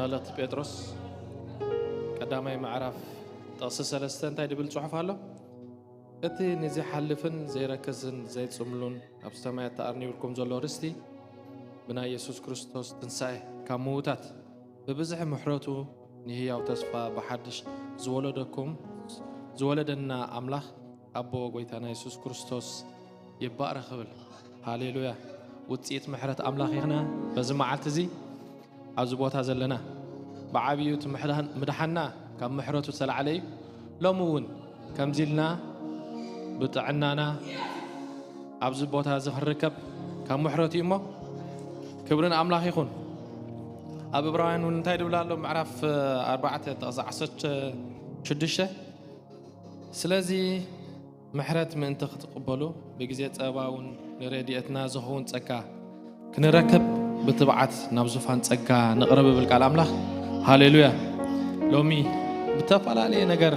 መልእኽቲ ጴጥሮስ ቀዳማይ ምዕራፍ ጥቕሲ ሰለስተ እንታይ ድብል ጽሑፍ ኣሎ? እቲ ንዘይሓልፍን ዘይረክስን ዘይጽምሉን ኣብ ሰማያት ተኣርኒብልኩም ዘሎ ርስቲ ብናይ የሱስ ክርስቶስ ትንሳኤ ካብ ምዉታት ብብዝሒ ምሕረቱ ንህያው ተስፋ ብሓድሽ ዝወለደኩም ዝወለደና ኣምላኽ ኣቦ ጎይታና የሱስ ክርስቶስ ይባረኽ እብል። ሃሌሉያ። ውጽኢት ምሕረት ኣምላኽ ኢኽና። በዚ መዓልቲ እዚ ኣብዚ ቦታ ዘለና ብዓብዩ እቲ ምሕዳን- ምድሓንና ካብ ምሕረቱ ዝተላዕለ እዩ። ሎሚ እውን ከምዚ ኢልና ብጥዕናና ኣብዚ ቦታ እዚ ክንርከብ ካብ ምሕረቱ እዩ እሞ ክብሪ ንኣምላኽ ይኹን። ኣብ ዕብራውያን እውን እንታይ ድብል ኣሎ? ምዕራፍ ኣርባዕተ ጥቕሲ ዓሰርተ ሽዱሽተ ስለዚ ምሕረት ምእንቲ ክትቕበሉ ብግዜ ጸባ እውን ንረድኤትና ዝኸውን ጸጋ ክንረክብ ብትብዓት ናብ ዙፋን ጸጋ ንቕረብ እብል ቃል ኣምላኽ። ሃሌሉያ። ሎሚ ብተፈላለየ ነገር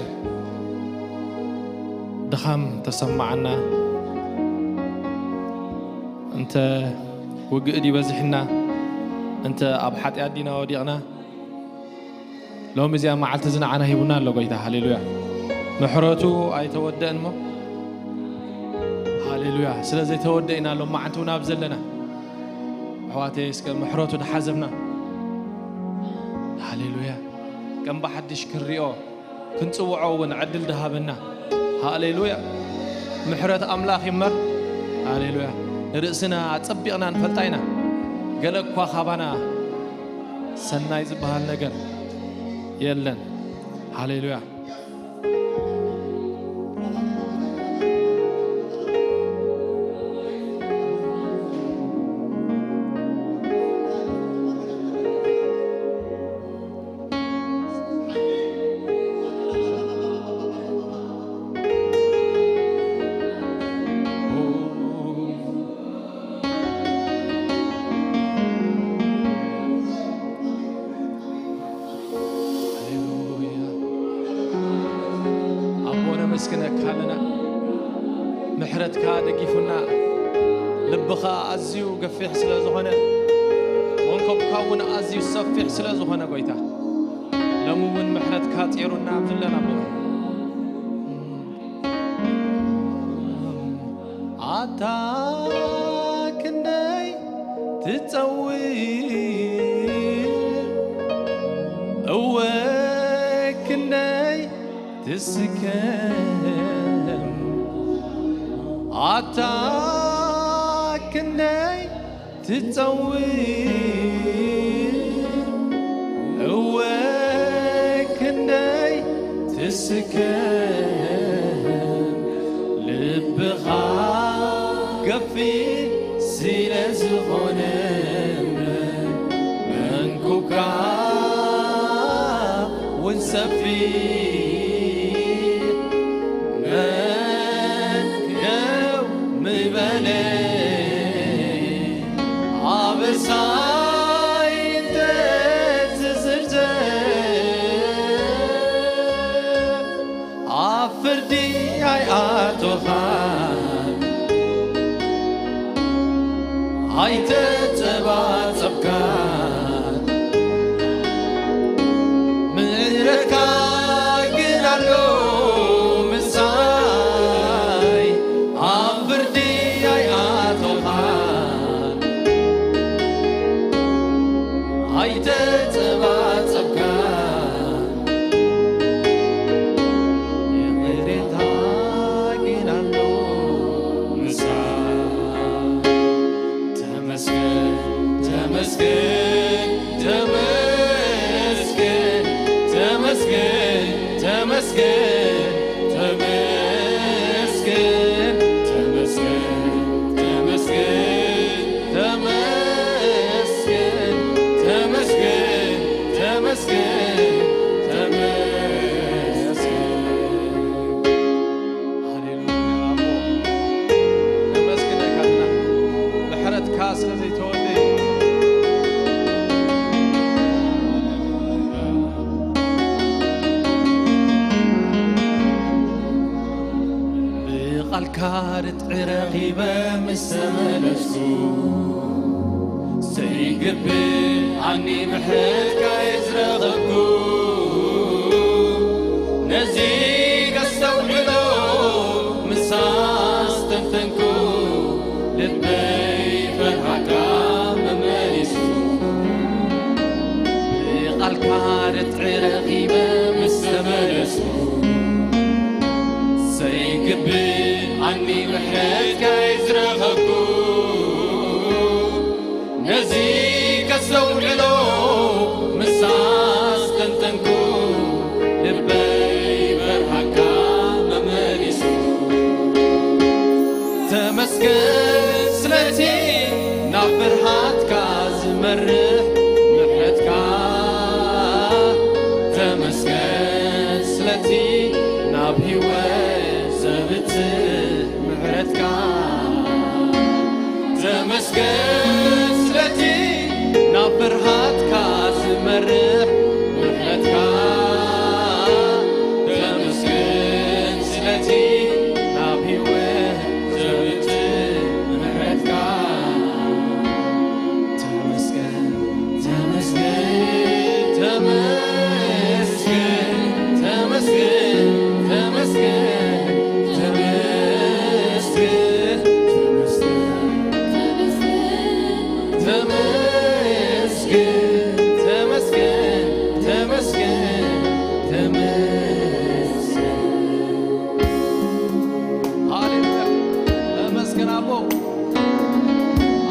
ድኻም ተሰማዓና፣ እንተ ውግእ ድዩ በዚሕና፣ እንተ ኣብ ሓጢኣት ዲና ወዲቕና፣ ሎሚ እዚኣ መዓልቲ እዚ ንዓና ሂቡና ኣሎ ጎይታ። ሃሌሉያ። ምሕረቱ ኣይተወደእን እሞ፣ ሃሌሉያ፣ ስለ ዘይተወደእ ኢና ሎም መዓልቲ እውን ኣብ ዘለና። ኣሕዋተይ፣ እስከ ምሕረቱ ድሓዘብና። ሃሌሉያ። ከም ብሓድሽ ክንሪኦ ክንጽውዖ እውን ዕድል ድሃበና። ሃሌሉያ። ምሕረት ኣምላኽ ይመር። ሃሌሉያ። ንርእስና ኣጸቢቕና ንፈልጣ ኢና። ገለ እኳ ካባና ሰናይ ዝበሃል ነገር የለን። ሃሌሉያ። ሃሌሉያ። ኣቦ ነመስግነካ ኣለና። ምሕረትካ ደጊፉና፣ ልብኻ ኣዝዩ ገፊሕ ስለ ዝኾነ፣ መንኮብካ እውን ኣዝዩ ሰፊሕ ስለ ዝኾነ፣ ጎይታ፣ ሎሚ እውን ምሕረትካ ጼሩና ኣብ ዘለና ኣቦ። ኣታ ክንደይ ትጸውር፣ እወ ክንደይ ትስከም፣ ኣታ ክንደይ ትጸውር፣ እወ ክንደይ ትስከም፣ ልብኻ ገፊሕ ስለ ዝኾነ፣ መንኩብካ እውን ሰፊሕ፣ መን ደው ምበለ፣ ኣበሳይ እንተዝዝርዘር፣ ኣብ ፍርዲ ኣይኣቶኻን፣ ኣይተጸባጸብካን። ምሕረትካ ግን ኣሎ ምሳይ፣ ኣብ ፍርዲ ኣይኣቶኻን፣ ኣይተጸባጸብካን። ይቕሬታ ግን ኣሎ ምሳይ። ተመስገን፣ ተመስገን፣ ተመስገን፣ ተመስገን፣ ተመስገን፣ ተመስገን፣ ተመስገን፣ ተመስገን፣ ተመስገን፣ ተመስገን፣ ተመስገን፣ ተመስገን። ሃሌሉያ ኣቦ፣ ነመስግነካ ኢና። ምሕረትካ ስለ ዘይተወደየ። ብቓልካ ርትዒ ረኺበ ምስ ተመለስኩ፣ ዘይግብእ ኣኒ ምሕረትካ እየ ዝረኸብኩ፣ ነዚ ከስተውዕሎ ምስ ኣስተንተንኩ፣ ልበይ ፈርሃካ መመሊሱ። ብቓልካ ርትዒ ረኺበ ምስ ተመለስኩ፣ ዘይግብእ ኣኒ ምሕረትካ እየ ዝረኸብኩ፣ ነዚ ከስተውዕሎ ምስ ኣስተንተንኩ፣ ልበይ ፈርሃካ መመሊሱ። ተመስገን ስለቲ ናብ ብርሃትካ ዝመርሕ ምሕረትካ። ተመስገን ስለቲ ናብ ህይወት ዘብጽሕ ምሕረትካ። ተመስገን ስለቲ ናብ ፍርሃትካ ዝመርሕ ምሕረትካ። ተመስገን ስለቲ ናብ ህይወት ዘብጽሕ ምሕረትካ። ተመስገን፣ ተመስገን፣ ተመስገን፣ ተመስገን፣ ተመስገን፣ ተመስገን፣ ተመስገን፣ ተመስገን፣ ተመስገን፣ ተመስገን። ሃሌሉያ። ተመስገን ኣቦ።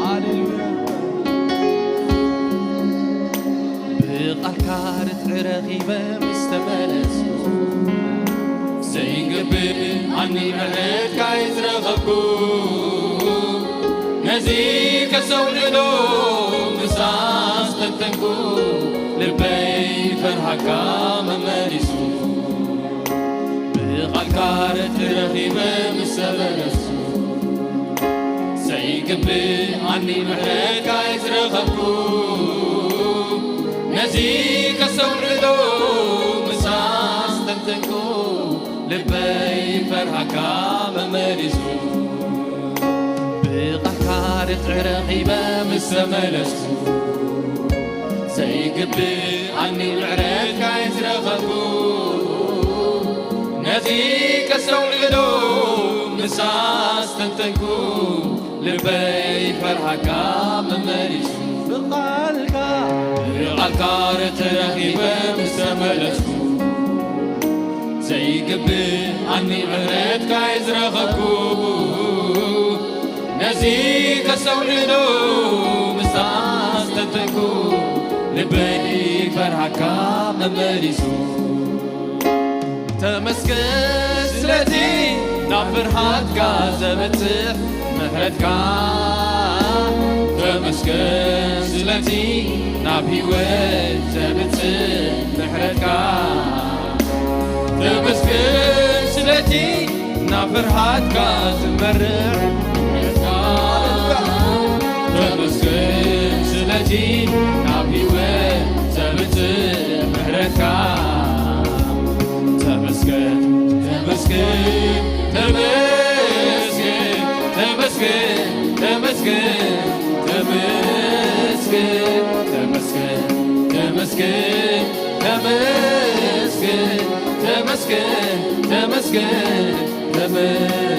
ሃሌሉያ። ብቓልካ ርትዒ ረኺበ ምስ ተመለስኩ፣ ዘይግብእ ኣኒ ምሕረትካ እየ ዝረኸብኩ፣ ነዚ ከሰውልዶ ምስ ኣስተንተንኩ፣ ልበይ ፈርሃካ መመሊሱ። ብቓልካ ርትዒ ረኺበ ምስ ተመለስኩ፣ ዘይግብእ ኣኒ ምሕረትካ እየ ዝረኸብኩ፣ ነዚ ከሰውልዶ ምስ ኣስተንተንኩ፣ ልበይ ፈርሃካ መመሊሱ። ብቓልካ ርትዒ ረኺበ ምስ ተመለስኩ፣ ዘይግብእ ኣኒ ምሕረትካ እየ ዝረኸብኩ፣ ነዚ ከሰውልዶ ምስ ኣስተንተንኩ፣ ልበይ ፈርሃካ መመሊሱ። ብቓልካ፣ ብቓልካ ርትዒ ረኺበ ምስ ተመለስኩ፣ ዘይግብእ ኣኒ ምሕረትካ እየ ዝረኸብኩ፣ ነዚ ከሰውልዶ ምስ ኣስተንተንኩ፣ ልበይ ፈርሃካ መመሊሱ። ተመስገን ስለቲ ናብ ፍርሃትካ ዘብጽሕ ምሕረትካ። ተመስገን ስለቲ ናብ ህይወት ዘብጽሕ ምሕረትካ። ተመስገን ስለቲ ናብ ፍርሃትካ ዝመርሕ ምሕረትካ። ተመስገን ስለቲ ናብ ህይወት ዘምጽእ ምሕረትካ። ተመስገን፣ ተመስገን፣ ተመስገን፣ ተመስገን፣ ተመስገን፣ ተመስገን፣ ተመስገን፣ ተመስገን፣ ተመስገን፣ ተመስገን፣ ተመስገን፣ ተመስገን።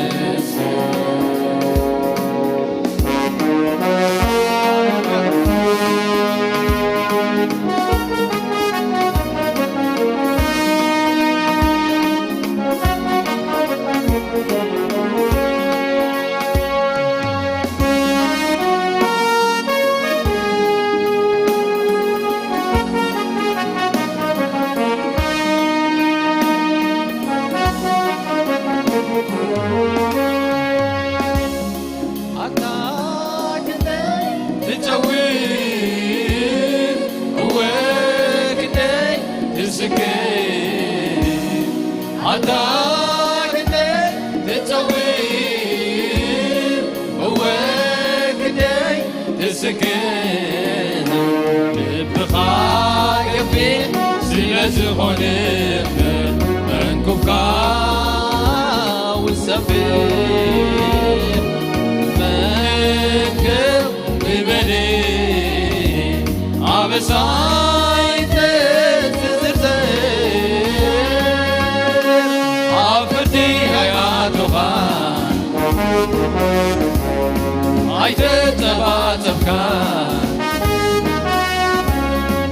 ኣታ ክንደይ ትጸውር፣ እወ ክንደይ ትስክር። ኣታ ክንደይ ትጸውር፣ እወ ክንደይ ትስክር። ልብኻ ገፊሕ ስለ ዝኾነ፣ መንኩብካ ውሰፍ። መንክብ ይበል ኣበሳ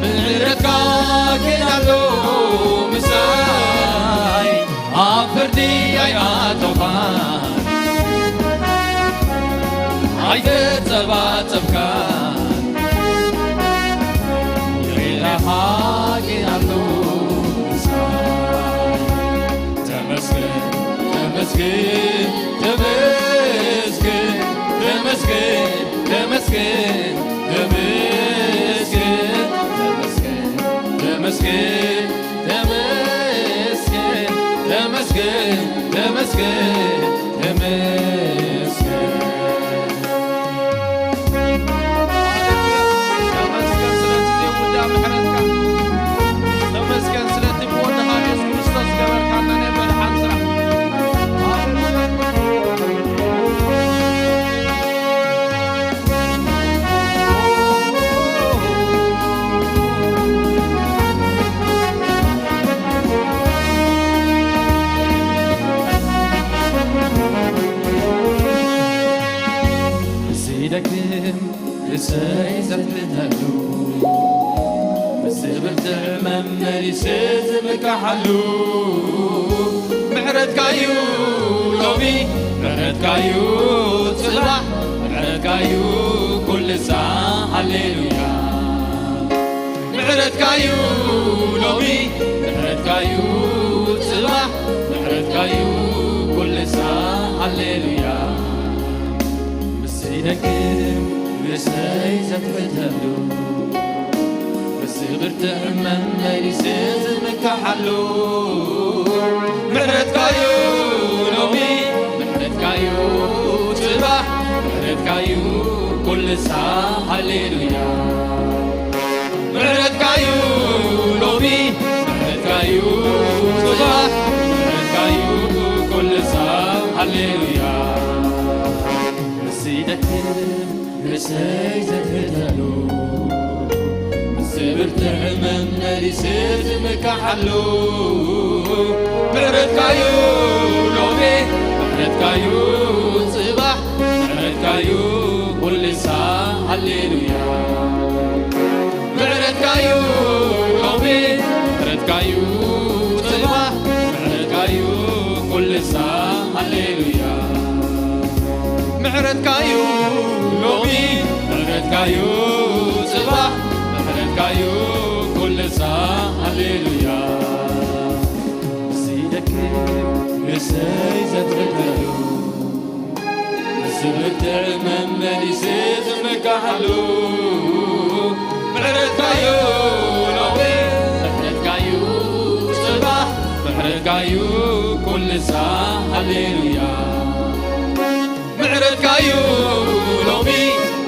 ምሕረትካ ኪዳን ኣሎ ምሳይ፣ ኣብ ፍርዲ ኣይኣተኻን፣ ኣይተጸባጸብካን፣ ይቕሬታኻ ኪዳን ኣሎ ምሳይ። ተመስገን፣ ተመስገን፣ ተመስገን፣ ተመስገን፣ ተመስገን፣ ተመስገን፣ ተመስገን፣ ተመስገን፣ ተመስገን፣ ተመስገን፣ ተመስገን። ተመስገን ስለቲ ዘይውዳእ ምሕረትካ። ተመስገን ስለቲ ብወድኻ የሱስ ክርስቶስ ዝገበርካና ናይ መድሓን ስራሕ። ዘይደክም ርእሰይ ዘትሕተሉ፣ ምስ ዝብርትዕ መመሊሰ ዝምካሓሉ። ምሕረትካዩ ሎሚ፣ ምሕረትካዩ ጽባሕ፣ ምሕረትካዩ ኩሉ ሳዕ። ሃሌሉያ። ምሕረትካዩ ሎሚ፣ ምሕረትካዩ ጽባሕ፣ ምሕረትካዩ ኩሉ ሳዕ። ሃሌሉያ። ምስ ዘይደክም ርእሰይ ዘትሕተሉ፣ ምስ ዝብርትዕ መመሊሰ ዝምካሓሉ። ምሕረትካዩ ሎሚ፣ ምሕረትካዩ ጽባሕ፣ ምሕረትካዩ ኩሉ ሳዕ። ሃሌሉያ። ምሕረትካዩ ሎሚ፣ ምሕረትካዩ ጽባሕ፣ ምሕረትካዩ ኩሉ ሳዕ። ሃሌሉያ። ምስ ዘይደክም ርእሰይ ዘትሕተሉ፣ ምስ ዝብርትዕ መመሊሰ ዝምካሓሉ። ምሕረትካዩ ሎሚ፣ ምሕረትካዩ ጽባሕ፣ ምሕረትካዩ ኩሉ ሳዕ። ሃሌሉያ። ምሕረትካዩ ሎሚ፣ ምሕረትካዩ ጽባሕ፣ ምሕረትካዩ ኩሉ ሳዕ። ሃሌሉያ። ምሕረትካዩ ሎሚ፣ ምሕረትካዩ ጽባሕ፣ ምሕረትካዩ ኩሉ ሳዕ። ሃሌሉያ። ዘይደክም ርእሰይ ዘትሕተሉ፣ ምስ ዝብርትዕ መመሊሰ ዝምካሓሉ። ምሕረትካዩ ሎሚ፣ ምሕረትካዩ ጽባሕ፣ ምሕረትካዩ ኩሉ ሳዕ። ሃሌሉያ። ምሕረትካዩ ሎሚ፣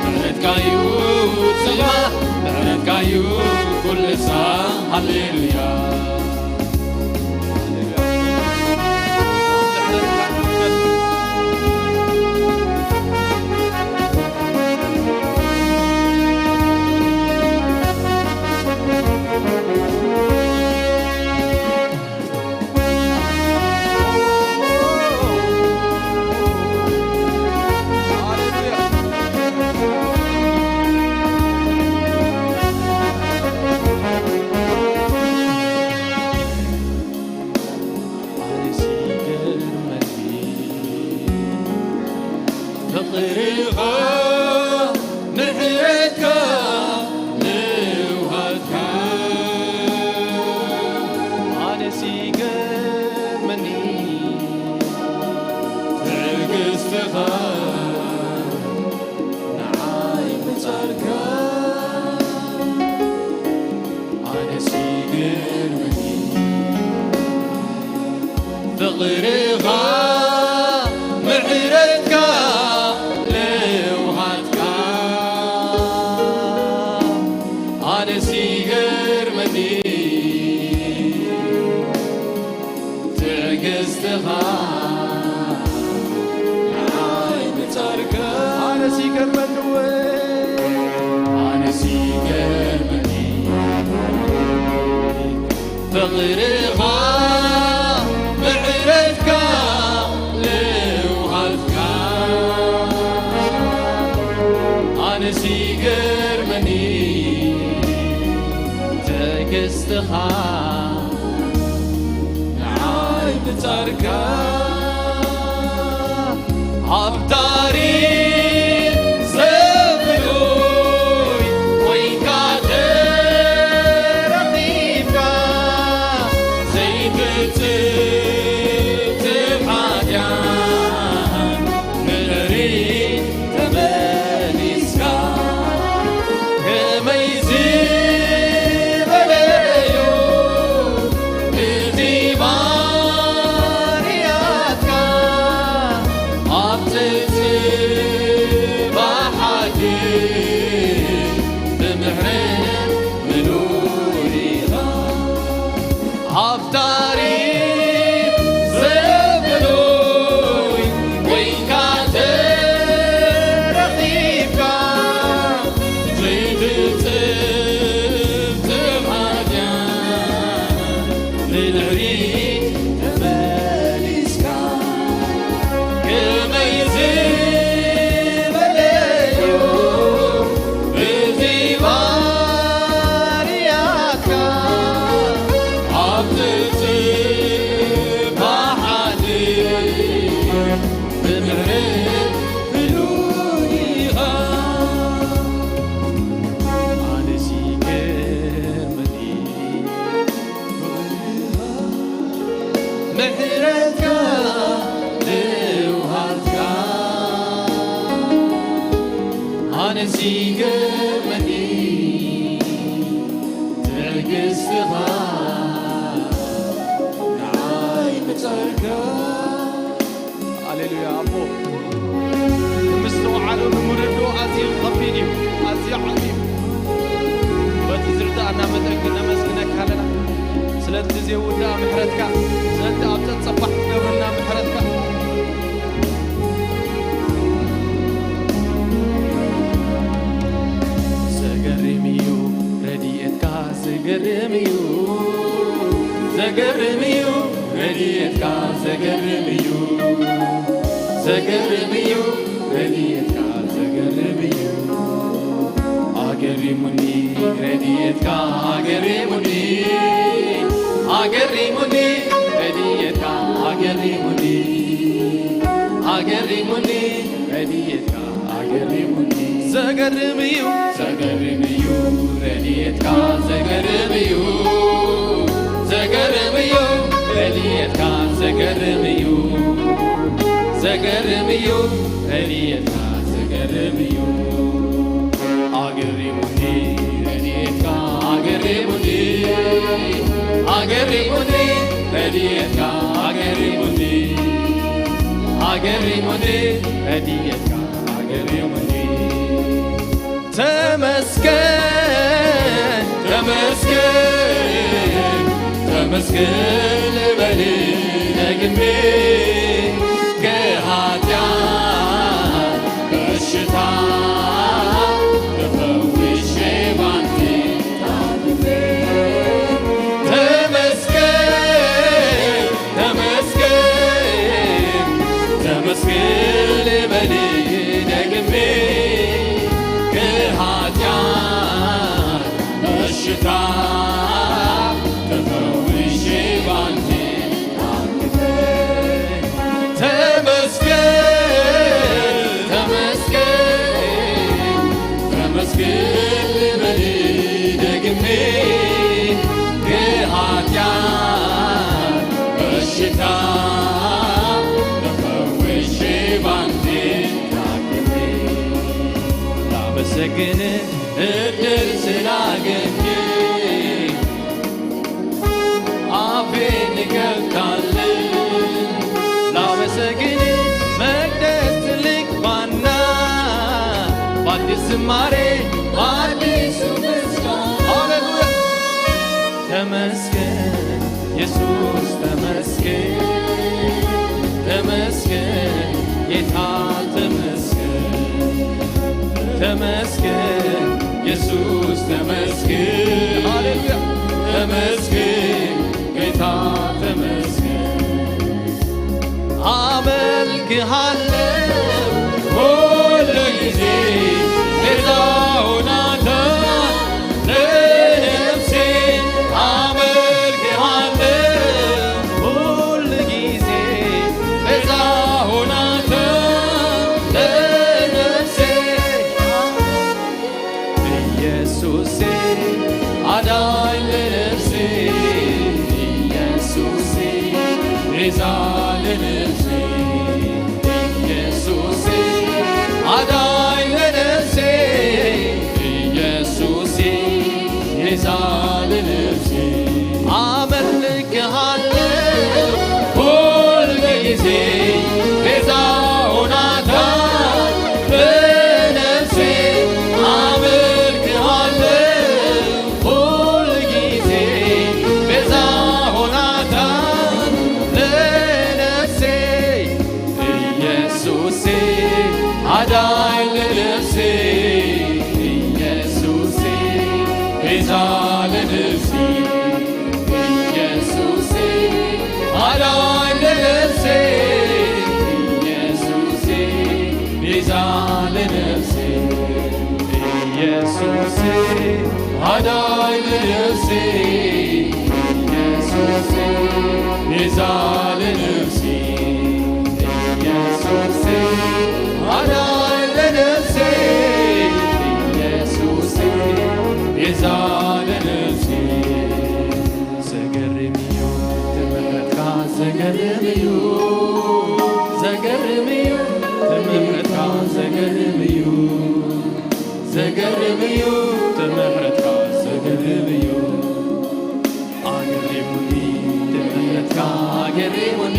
ምሕረትካዩ ጽባሕ፣ ምሕረትካዩ ኩሉ ሳዕ። ሃሌሉያ። ፍቕርኻ ምሕረትካ ለውሃትካ ኣነስ ይገርመኒ ትዕግስትኻ ንዓይ ምጻርካ ኣነስ ይገርመኒ ፍቕርኻ ምሕረትካ ለውሃትካ ኣነስ ይገርመኒ ትዕግስትኻ ንዓይ ምጻርካ ኣነስ ይገርመኒ ወይ ኣነስ ይገርመኒ ፍቕርኻ ምሕረትካ ለውሃትካ ኣነስ ንስኻ ንዓይ ምጻርካ ኣብ ታሪኽ ዘብሉይ ኮይንካ ተረኺብካ ዘይትጽብጽብ ሓጢኣት ንድሕሪት ተመሊስካ ከመይ ዝበለዩ እቲ ባርያትካ ኣብ ትጽባ ሓቂ ብምሕረት ምሉእ ኢኻ። ኣብ ታሪኽ ዘብሉይ ኮይንካ ተረኺብካ ዘይትጽብጽብ ሓጢኣት ንድሕሪት ተመሊስካ ከመይ ዝበለ እዩ እዚ ባርያትካ ኣብ ትጽባሓት ብምሕረት ፍሉይ ኢኻ። ኣነስ ይገርመኒ ምሕረትካ ምውሃድካ ኣነስ ይገርመኒ ትዕግስትኻ ንዓይ ምጻርካ። ሃሌሉያ ኣቦ፣ ንምስትውዓሉ ንምርድኡ ኣዝዩ ከቢድ እዩ፣ ኣዝዩ ዓብዩ እዩ። በቲ ዝርድኣና መጠን ግን ነመስግነካ ኣለና። ስለቲ ዘይውዳእ ምሕረትካ፣ ስለቲ ኣብ ጸጸባሕ ትገብረና ምሕረትካ። ዘገርም እዩ ረድኤትካ፣ ዘገርም እዩ፣ ዘገርም እዩ ረድኤትካ፣ ዘገርም እዩ፣ ዘገርም እዩ ረድኤትካ፣ ዘገርም እዩ። ኣገሪሙኒ ረድኤትካ፣ ኣገሪሙኒ፣ ኣገሪሙኒ ረድኤትካ፣ ኣገሪሙኒ፣ ኣገሪሙኒ ረድኤትካ፣ ኣገሪሙኒ። ዘገርም እዩ፣ ዘገርም እዩ ረድኤትካ፣ ዘገርም እዩ፣ ዘገርም እዩ ረድኤትካ፣ ዘገርም እዩ፣ ዘገርም እዩ ረድኤትካ፣ ዘገርም እዩ። ኣገሪሙኒ ረድኤትካ፣ ኣገሪሙኒ፣ ኣገሪሙኒ ረድኤትካ፣ ኣገሪሙኒ፣ ኣገሪሙኒ ረድኤትካ፣ ኣገሪሙኒ። ተመስገን፣ ተመስገን፣ ተመስገን ልበል ደግሜ ከኃጢአት በሽታ ተፈውሼ ባንተ ታምሜ። ተመስገን፣ ተመስገን፣ ተመስገን ልበል ደግሜ ከኃጢአት በሽታ ተፈውሼ ባንተ ታምሜ። ተመስገን፣ ተመስገን፣ ተመስገን ልበል ደግሜ ከኃጢአት በሽታ ተፈውሼ ባንተ ታክሜ። ላመሰግን እድል ስላገኘ አፌን እከፍታለሁ ላመሰግን መቅደስ ልግባና በአዲስ ዝማሬ በአዲሱ ምስጋና። ሃሌሉያ። ተመስገን ኢየሱስ ተመስገን፣ ተመስገን ጌታ ተመስገን፣ ተመስገን ኢየሱስ ተመስገን። ሃሌሉያ። ተመስገን ጌታ ተመስገን። አመልክሃለሁ ሁል ጊዜ ጌታ ሆናታ ለነፍሴ። ኣዳይ ለነፍሴ ኢየሱስ፣ ቤዛ ለነፍሴ ኢየሱስ፣ ኣዳይ ለነፍሴ ኢየሱስ፣ ቤዛ ለነፍሴ። ዘገርም እዩ ትምሕረትካ፣ ዘገርም እዩ፣ ዘገርም እዩ ትምሕረትካ፣ ዘገርም እዩ። ዘገርም እዩ ትምሕረትካ፣ ዘገርም እዩ። ኣገሪሙኒ ትምሕረትካ፣ ኣገሪሙኒ፣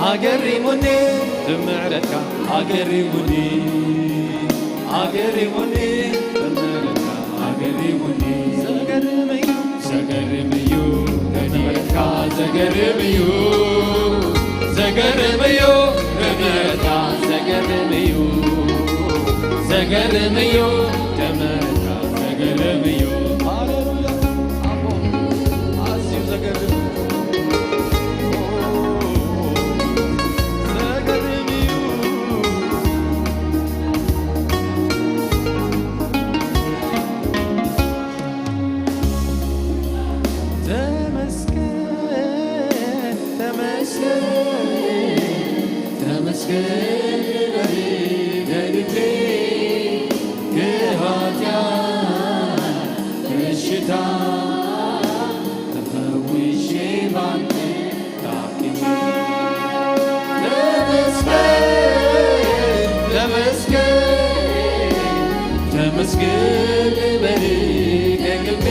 ኣገሪሙኒ ትምሕረትካ፣ ኣገሪሙኒ፣ ኣገሪሙኒ ትምሕረትካ፣ ኣገሪሙኒ። ዘገርም እዩ፣ ዘገርም እዩ ትምሕረትካ፣ ዘገርም እዩ፣ ዘገርም እዩ ትምሕረትካ፣ ዘገርም እዩ፣ ዘገርም እዩ ትምሕረትካ፣ ዘገርም እዩ። ሃሌሉያ። ኣቦ፣ ኣዝዩ ዘገርም፣ ዘገርም እዩ። ተመስገን፣ ተመስገን፣ ተመስገን በል ደግሜ፣ ከኃጢአት በሽታ ተፈውሼ ባንተ። ተመስገን፣ ተመስገን፣ ተመስገን በል ደግሜ፣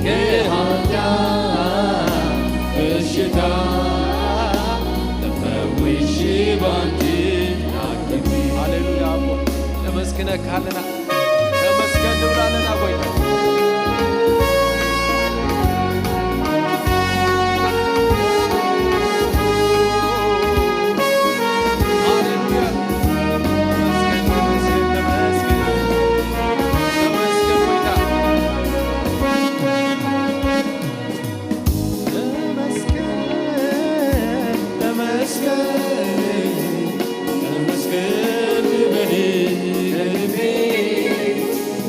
ከኃጢአት በሽታ ተፈውሼ ባንተ ታክሜ። ሃሌሉያ። ኣቦ፣ ነመስግነካ ኣለና። ተመስገን ንብል ኣለና ጎይታ። ሃሌሉያ። ተመስገን፣ ተመስገን፣ ተመስገን፣ ተመስገን ጎይታ። ተመስገን፣ ተመስገን፣ ተመስገን ንበል ከልቤ፣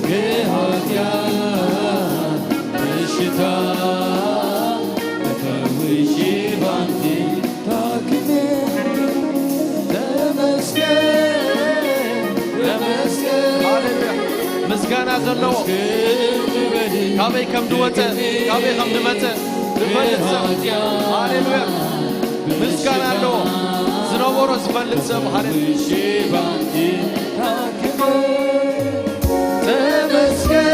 ከኃጢአት በሽታ ተፈውሼ ባንተ ታክሜ። ተመስገን፣ ተመስገን። ሃሌሉያ። ምስጋና ዘለዎ ካበይ ከም ዝወፀ፣ ካበይ ከም ዝመፀ ዝፈልጥ ሰብ። ሃሌሉያ። ምስጋና ኣለዎ። ዝነበሮ ዝፈልጥ ሰብ። ሃሌሉያ። ተመስገን፣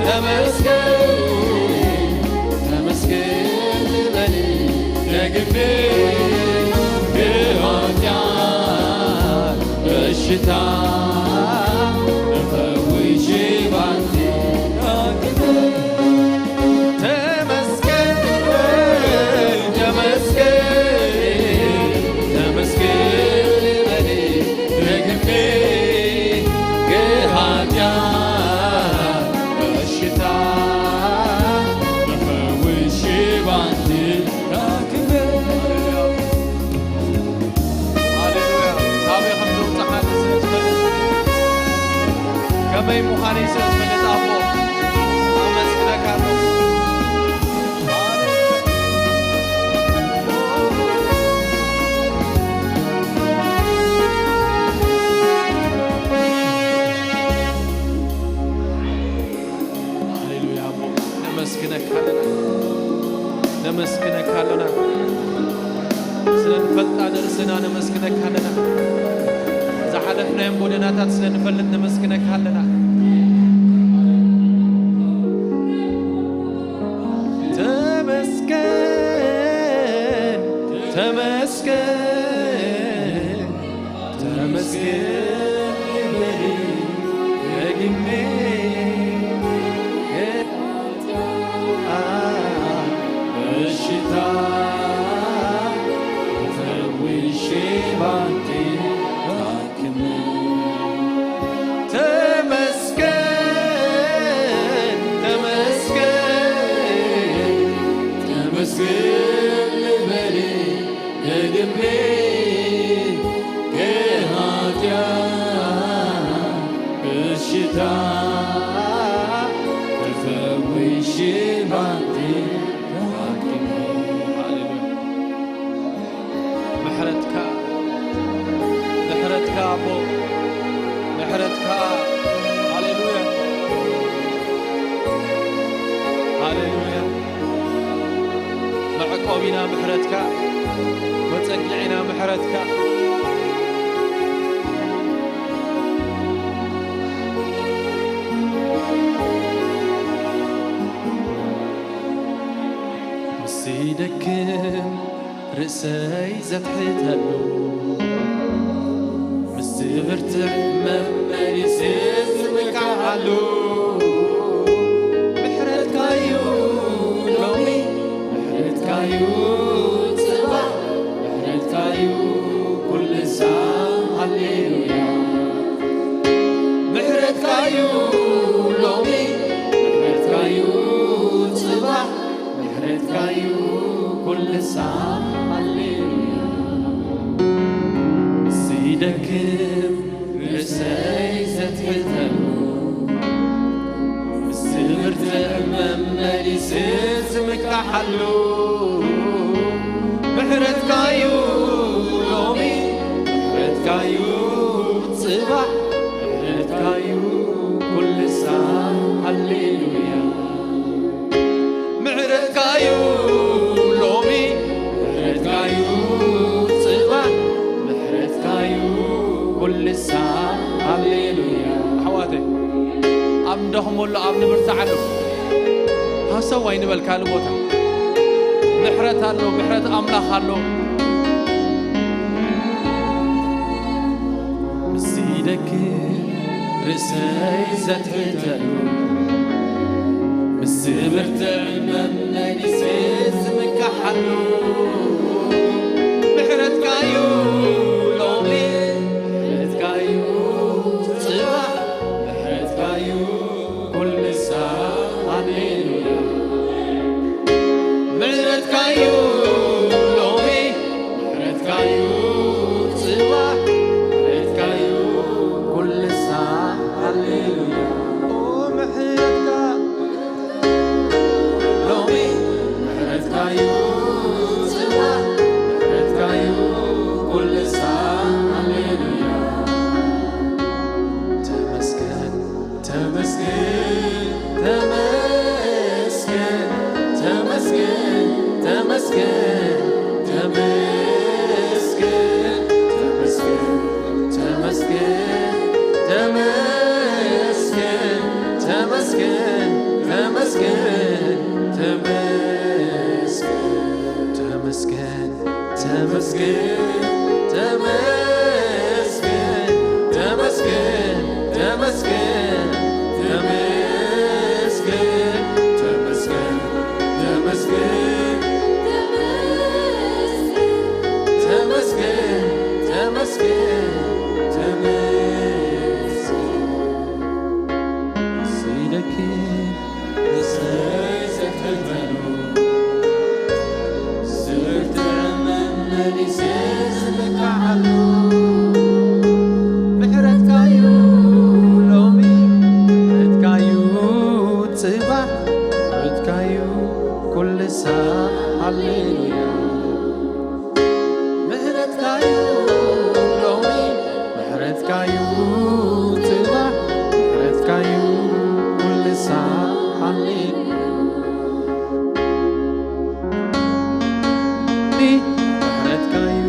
ተመስገን፣ ተመስገን በል ደግሜ፣ ከኃጢአት በሽታ ተፈውሼ ባንተ ታክሜ። ተመስገን፣ ተመስገን፣ ተመስገን በል ደግሜ፣ ከኃጢአት በሽታ ተፈውሼ ባንተ ታክሜ። ሃሌሉያ። ካበይ ከም ዘውጻኻኒ ስለ ዝፈልጥ፣ ከመይ ምዃነይ ስለ ዝፈልጥ፣ ኣቦ፣ ኣመስግነካ ኣለኹ። ሃሌሉያ። ሃሌሉያ ኣቦ፣ ነመስግነካ ኣለና፣ ነመስግነካ ኣለና። ስለ ንፈልጣ ንርእስና ነመስግነካ ኣለና። ዝሓለፍናዮም ጎደናታት ስለ ንፈልጥ ነመስግነካ ኣለና። ተመስገን፣ ተመስገን፣ ተመስገን ይበል ደግሜ። በሽታ ተፈውሼ ባንተ ታክሜ። ተመስገን፣ ተመስገን፣ ተመስገን ልበል ደግሜ ከኃጢአት ኢና ምሕረትካ፣ መጸግዒና ምሕረትካ። ምስ ደክም ርእሰይ ዘትሕተሉ፣ ምስ ብርትዕ መመሊስ ዝምካሓሉ፣ ምሕረትካዩ ሎሚ፣ ምሕረትካዩ ጽባሕ፣ ምሕረትካዩ ኩሉ ሳዕ፣ ሃሌሉያ። ምሕረትካዩ ሎሚ፣ ምሕረትካዩ ጽባሕ፣ ምሕረትካዩ ኩሉ ሳዕ፣ ሃሌሉያ። ምስ ደክም ርእሰይ ዘትሕተሉ፣ ምስ ብርትዕ መመሊስ ዝምካሓሉ፣ ምሕረትካዩ ሎሚ፣ ምሕረትካዩ ጽባሕ፣ ምሕረትካዩ ኩሉ ሳዕ፣ ሃሌሉያ። ምሕረትካዩ ሎሚ፣ ምሕረትካዩ ጽባሕ፣ ምሕረትካዩ ኩሉ ሳዕ፣ ሃሌሉያ። ኣሕዋተይ፣ ኣብ ንደኽመሉ፣ ኣብ ንብርትዓሉ፣ ሃሰው ኣይንበል ካልእ ቦታ። ምሕረት ኣሎ፣ ምሕረት ኣምላኽ ኣሎ። ምስ ደክም ርእሰይ ዘትሕተሉ፣ ምስ ብርትዕ መመሊስ ዝምካሓሉ፣ ምሕረትካዩ ሎሚ፣ ምሕረትካዩ ጽባሕ፣ ምሕረትካዩ ኩሉ ሳዕ፣ ሃሌሉያ። ምሕረትካዩ ሎሚ፣ ምሕረትካዩ ጽባሕ፣ ምሕረትካዩ ኩሉ ሳዕ፣ ሃሌሉያ። ኦ ምሕረትካ ሎሚ፣ ምሕረትካዩ ጽባሕ፣ ምሕረትካዩ ኩሉ ሳዕ፣ ሃሌሉያ። ተመስገን፣ ተመስገን፣ ተመስገን፣ ተመስገን፣ ተመስገን፣ ተመስገን፣ ተመስገን፣ ተመስገን፣ ተመስገን፣ ተመስገን፣ ተመስገን፣ ተመስገን። ተመስገን፣ ተመስገን፣ ተመስገን፣ ተመስገን፣ ተመስገን፣ ተመስገን፣ ተመስገን፣ ተመስገን፣ ተመስገን፣ ተመስገን። ስደኪ ርእሰይ ዘትሕተሉ፣ ስብርትዕ መመሊሰ ዝምካሓሉ፣ ምሕረትካዩ ሎሚ፣ ምሕረትካዩ ጽባሕ፣ ምሕረትካዩ ኩሉ ሳዕ። ሃሌሉያ። ምሕረትካዩ ሎሚ፣ ምሕረትካዩ ጽባሕ፣ ምሕረትካዩ ኩሉ ሳዕ። ሃሌ-፣ ምሕረትካዩ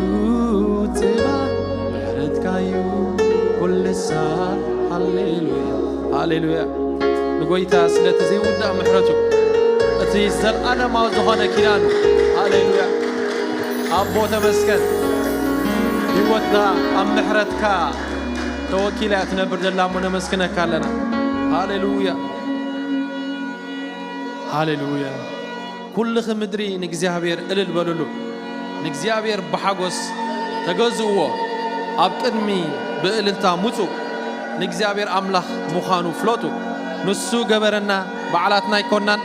ጽባሕ፣ ምሕረትካዩ ኩሉ ሳዕ። ሃሌሉያ፣ ሃሌሉያ። ንጎይታ ስለቲ ዘይውዳእ ምሕረቱ፣ እቲ ዘለኣለማዊ ዝኾነ ኪዳኑ። ሃሌሉያ። ኣቦ ተመስገን። ህይወትና ኣብ ምሕረትካ ተወኪላ እያ ትነብር ዘላ እሞ ነመስግነካ ኣለና። ሃሌሉያ። ሃሌሉያ። ኩልኺ ምድሪ ንእግዚኣብሔር እልል በልሉ። ንእግዚኣብሔር ብሓጎስ ተገዝእዎ። ኣብ ቅድሚ ብእልልታ ምጹ። ንእግዚኣብሔር ኣምላኽ ምዃኑ ፍለጡ። ንሱ ገበረና፣ ባዕላትና ኣይኮናን።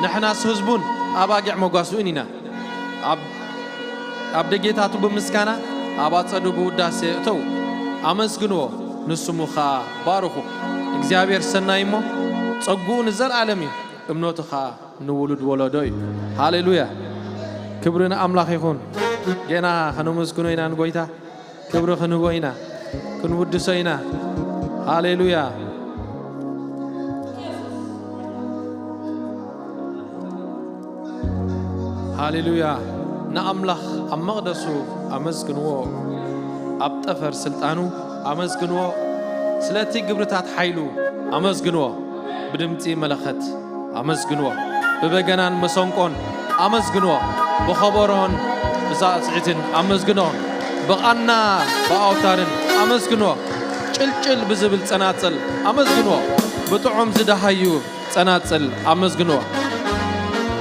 ንሕናስ ህዝቡን ኣባጊዕ መጓስኡን ኢና። ኣብ፣ ኣብ ደጌታቱ ብምስጋና፣ ኣብ ኣጸዱ ብውዳሴ እተዉ። ኣመስግንዎ፣ ንስሙ ኸኣ ባርኹ። እግዚኣብሔር ሰናይ እሞ፣ ጸግኡ ንዘለኣለም እዩ፣ እምነቱ ኸኣ ንውሉድ ወለዶ እዩ። ሃሌሉያ! ክብሪ ንኣምላኽ ይኹን። ጌና ከነመስግኖ ኢና ንጎይታ። ክብሪ ክንህቦ ኢና፣ ክንውድሶ ኢና። ሃሌሉያ፣ ሃሌሉያ። ንኣምላኽ ኣብ መቕደሱ ኣመስግንዎ፣ ኣብ ጠፈር ስልጣኑ ኣመስግንዎ፣ ስለቲ ግብርታት ሓይሉ ኣመስግንዎ፣ ብድምጺ መለኸት ኣመስግንዎ፣ ብበገናን መሰንቆን ኣመስግንዎ፣ ብኸበሮን ብሳዕስዒትን ኣመስግንዎ፣ ብቓና ብኣውታርን ኣመስግንዎ፣ ጭልጭል ብዝብል ጸናጽል ኣመስግንዎ፣ ብጥዑም ዝደሃዩ ጸናጽል ኣመስግንዎ።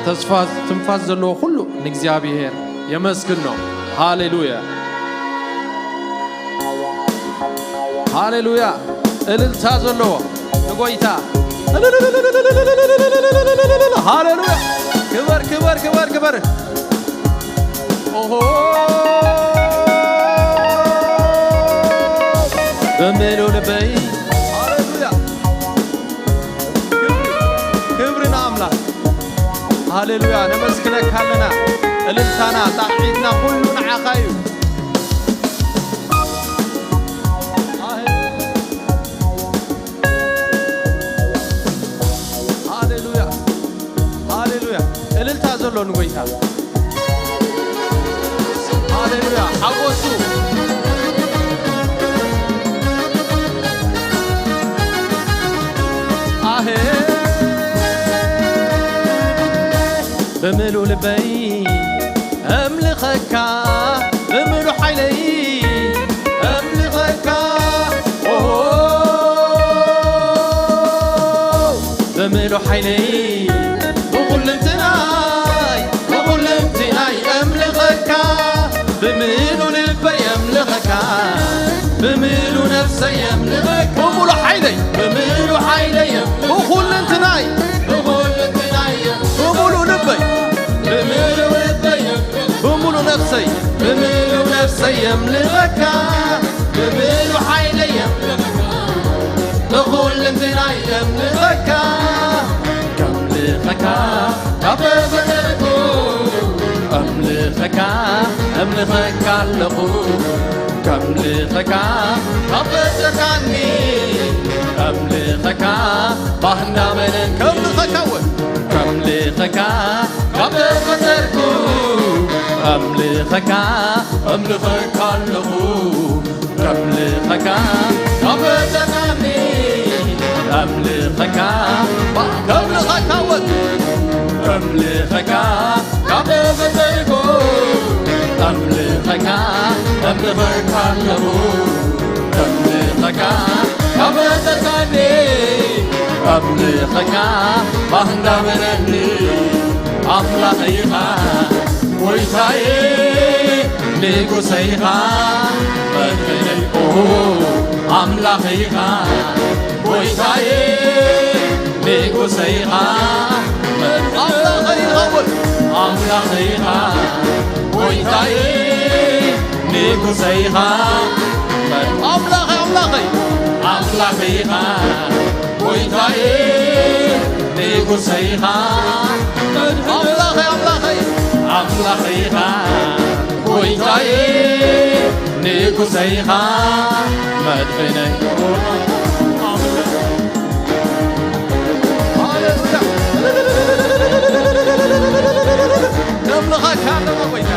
ተስፋ ትንፋስ ዘለዎ ኩሉ ንእግዚኣብሔር የመስግኖ። ሃሌሉያ፣ ሃሌሉያ። እልልታ ዘለዎ ንጎይታ። ሃሌሉያ። ክበር፣ ክበር፣ ክበር፣ ክበር። ኦሆ። ብምሉእ ልበይ። ሃሌሉያ። ክብሪ፣ ክብሪ ንኣምላኽ። ሃሌሉያ። ነመስግነካ ኣለና። እልልታና፣ ጣቕዒትና ኩሉ ንዓኻ እዩ። ሃሌሉያ፣ ሃሌሉያ። እልልታ ዘሎ ንጎይታ። ሃሌሉያ፣ ሓጎሱ። ኣሄ፣ ብምሉእ ልበይ እምልኸካ፣ ብምሉእ ሓይለይ እምልኸካ። ኦሆ፣ ብምሉእ ሓይለይ፣ ብኹልንትናይ፣ ብኹልንትናይ እምልኸካ፣ ብምሉእ ልበይ እምልኸካ፣ ብምሉእ ነፍሰይ እምልኸካ፣ ብምሉእ ሓይለይ፣ ብምሉእ ሓይለይ እምልኸካ፣ ብኹልንትናይ፣ ብኹልንትናይ እምልኸካ፣ ብምሉእ ልበይ፣ ብምሉእ ልበይ እምልኸካ፣ ብምሉእ ነፍሰይ፣ ብምሉእ ነፍሰይ እምልኸካ፣ ብምሉእ ሓይለይ እምልኸካ፣ ብኹልንትናይ እምልኸካ። ከምልኸካ ካብ ተፈጠርኩ፣ እምልኸካ፣ እምልኸካ ኣለኹ። ከምልኸካ ካብ ፈጠርካኒ፣ እምልኸካ ባህ እንዳበለኒ። ከምልኸካ እውን፣ ከምልኸካ ካብ ተፈጠርኩ፣ እምልኸካ፣ እምልኸካ ኣለኹ። ከምልኸካ ካብ ፈጠርካኒ፣ ከምልኸካ፣ ከምልኸካ እውን፣ ከምልኸካ ካብ ተፈጠርኩ፣ ከምልኸካ፣ ከምልኸካ ኣለኹ። ከምልኸካ ካብ ፈጠርካኒ፣ ከምልኸካ ባህ እንዳበለኒ። ኣምላኸይ ኢኻ ጎይታዬ፣ ንጉሰይ ኢኻ መድሕነይ፣ ኦ፣ ኣምላኸይ ኢኻ ጎይታዬ፣ ንጉሰይ ኢኻ መድሕነይ፣ ኣምላኸይ ኢኻ፣ ኣምላኸይ ኢኻ ጎይታዬ፣ ንጉሰይ ኢኻ መድ-፣ ኣምላኸይ፣ ኣምላኸይ፣ ኣምላኸይ ኢኻ ጎይታዬ፣ ንጉሰይ ኢኻ መድሕነይ፣ ኣምላኸይ፣ ኣምላኸይ፣ ኣምላኸይ ኢኻ ጎይታዬ፣ ንጉሰይ ኢኻ መድሕነይ። ሃሌሉያ። ነምልኸካ ኣለና ጎይታ።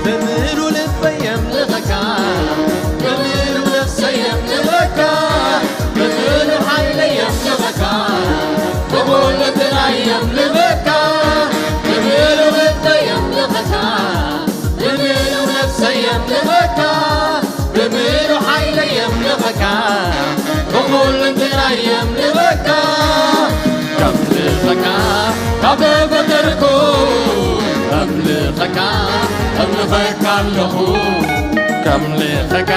ብምሉእ ልበይ የምልኸካ፣ ብምሉእ ነፍሰይ የምልኸካ፣ ብምሉእ ሓይለይ የምልኸካ፣ ብኹሉ ልበይ የምልኸካ፣ ብምሉእ ልበይ የምልኸካ፣ ብምሉእ ነፍሰይ የምልኸካ፣ ብምሉእ ሓይለይ የምልኸካ፣ ብኹልንትናይ የምልኸካ። ከምልኸካ ካብ ተፈጠርኩ፣ ከምልኸካ፣ ከምልኸካ ኣለኹ። ከምልኸካ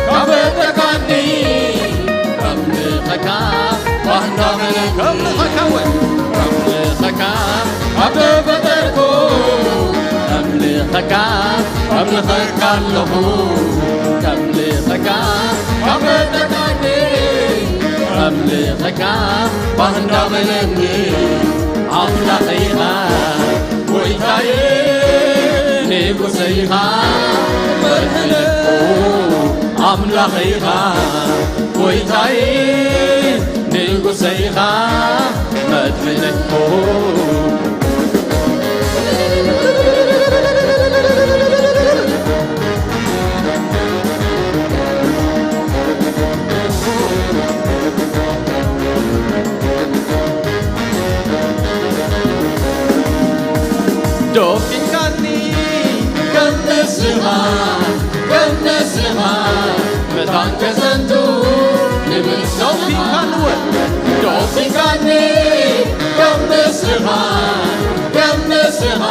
ካብ ፈጠርካኒ፣ ከምልኸካ ባህ እንዳበለኒ። ከምልኸካ ወይ፣ ከምልኸካ ካብ ተፈጠርኩ፣ ከምልኸካ፣ ከምልኸካ ኣለኹ። ከምልኸካ ካብ ፈጠርካኒ፣ ከምልኸካ ባህ እንዳበለኒ። ኣምላኸይ ኢኻ ጎይታዬ፣ ንጉሰይ ኢኻ መድሕነይ፣ ኣምላኸይ ኢኻ ጎይታይ፣ ንጉሰይ ኢኻ መድሕነይ። ዶፊንካኒ ከም ንስኻ፣ ከም ንስኻ መታን ከዘንቱ ንምስጋና። ዶፊንካኒ ከም ንስኻ፣ ከም ንስኻ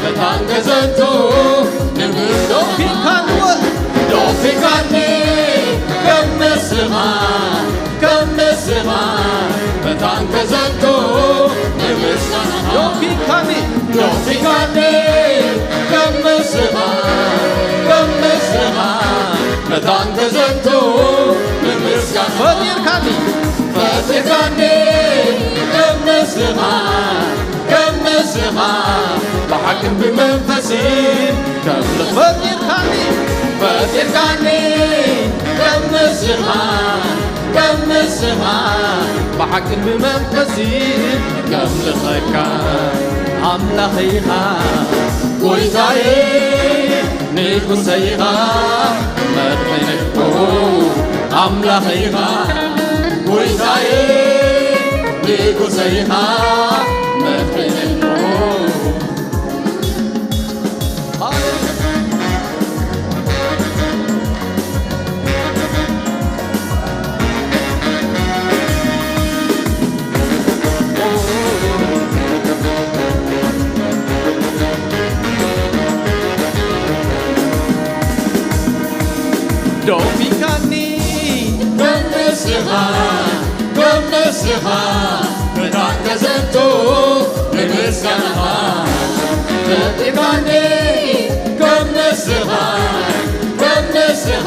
መታን ከዘንቱ ንምስጋና። ዶፊንካኒ ከም ንስኻ፣ ከም ንስኻ መታን ከዘንቱ ንምስጋና። ዶፊንካኒ፣ ዶፊንካኒ ከም ንስኻ፣ ከም ንስኻ መታን ከዘንቱ ንምስጋና። ፈጢርካኒ፣ ፈጢርካኒ ከም ንስኻ፣ ከም ንስኻ ብሓቅን ብመንፈስን ከም ንስኻ ፈጢርካኒ፣ ፈጢርካኒ ከም ንስኻ፣ ከም ንስኻ ብሓቅን ብመንፈስን ከም ንስኻ ኣምላኸይ ኢኻ ጎይታዬ፣ ንጉሰይ ኢኻ መድሕነይ። ኣምላኸይ ኢኻ ጎይታዬ፣ ንጉሰይ ኢኻ መድሕነይ። ዶፊንካኒ ከም ንስኻ፣ ከም ንስኻ መታን ከዘንቱ ንምስጋናኻ። ፈጢርካኒ ከም ንስኻ፣ ከም ንስኻ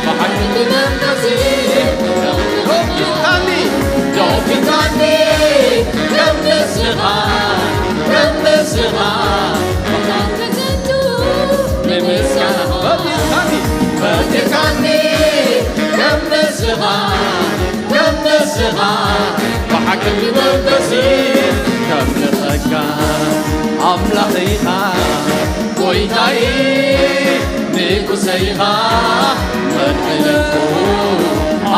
ብሓይሊ መንፈስን ዶፊንካኒ፣ ዶፊንካኒ ከም ንስኻ፣ ከም ንስኻ መታን ከዘንቱ ንምስጋናኻ። ፈጢርካኒ፣ ፈጢርካኒ ከም ንስኻ፣ ከም ንስኻ ብሓቂ ብመንፈስ ከም ንጸጋ ኣምላኽ ኢኻ ጎይታይ፣ ንጉሰይ ኢኻ መድሕነይ።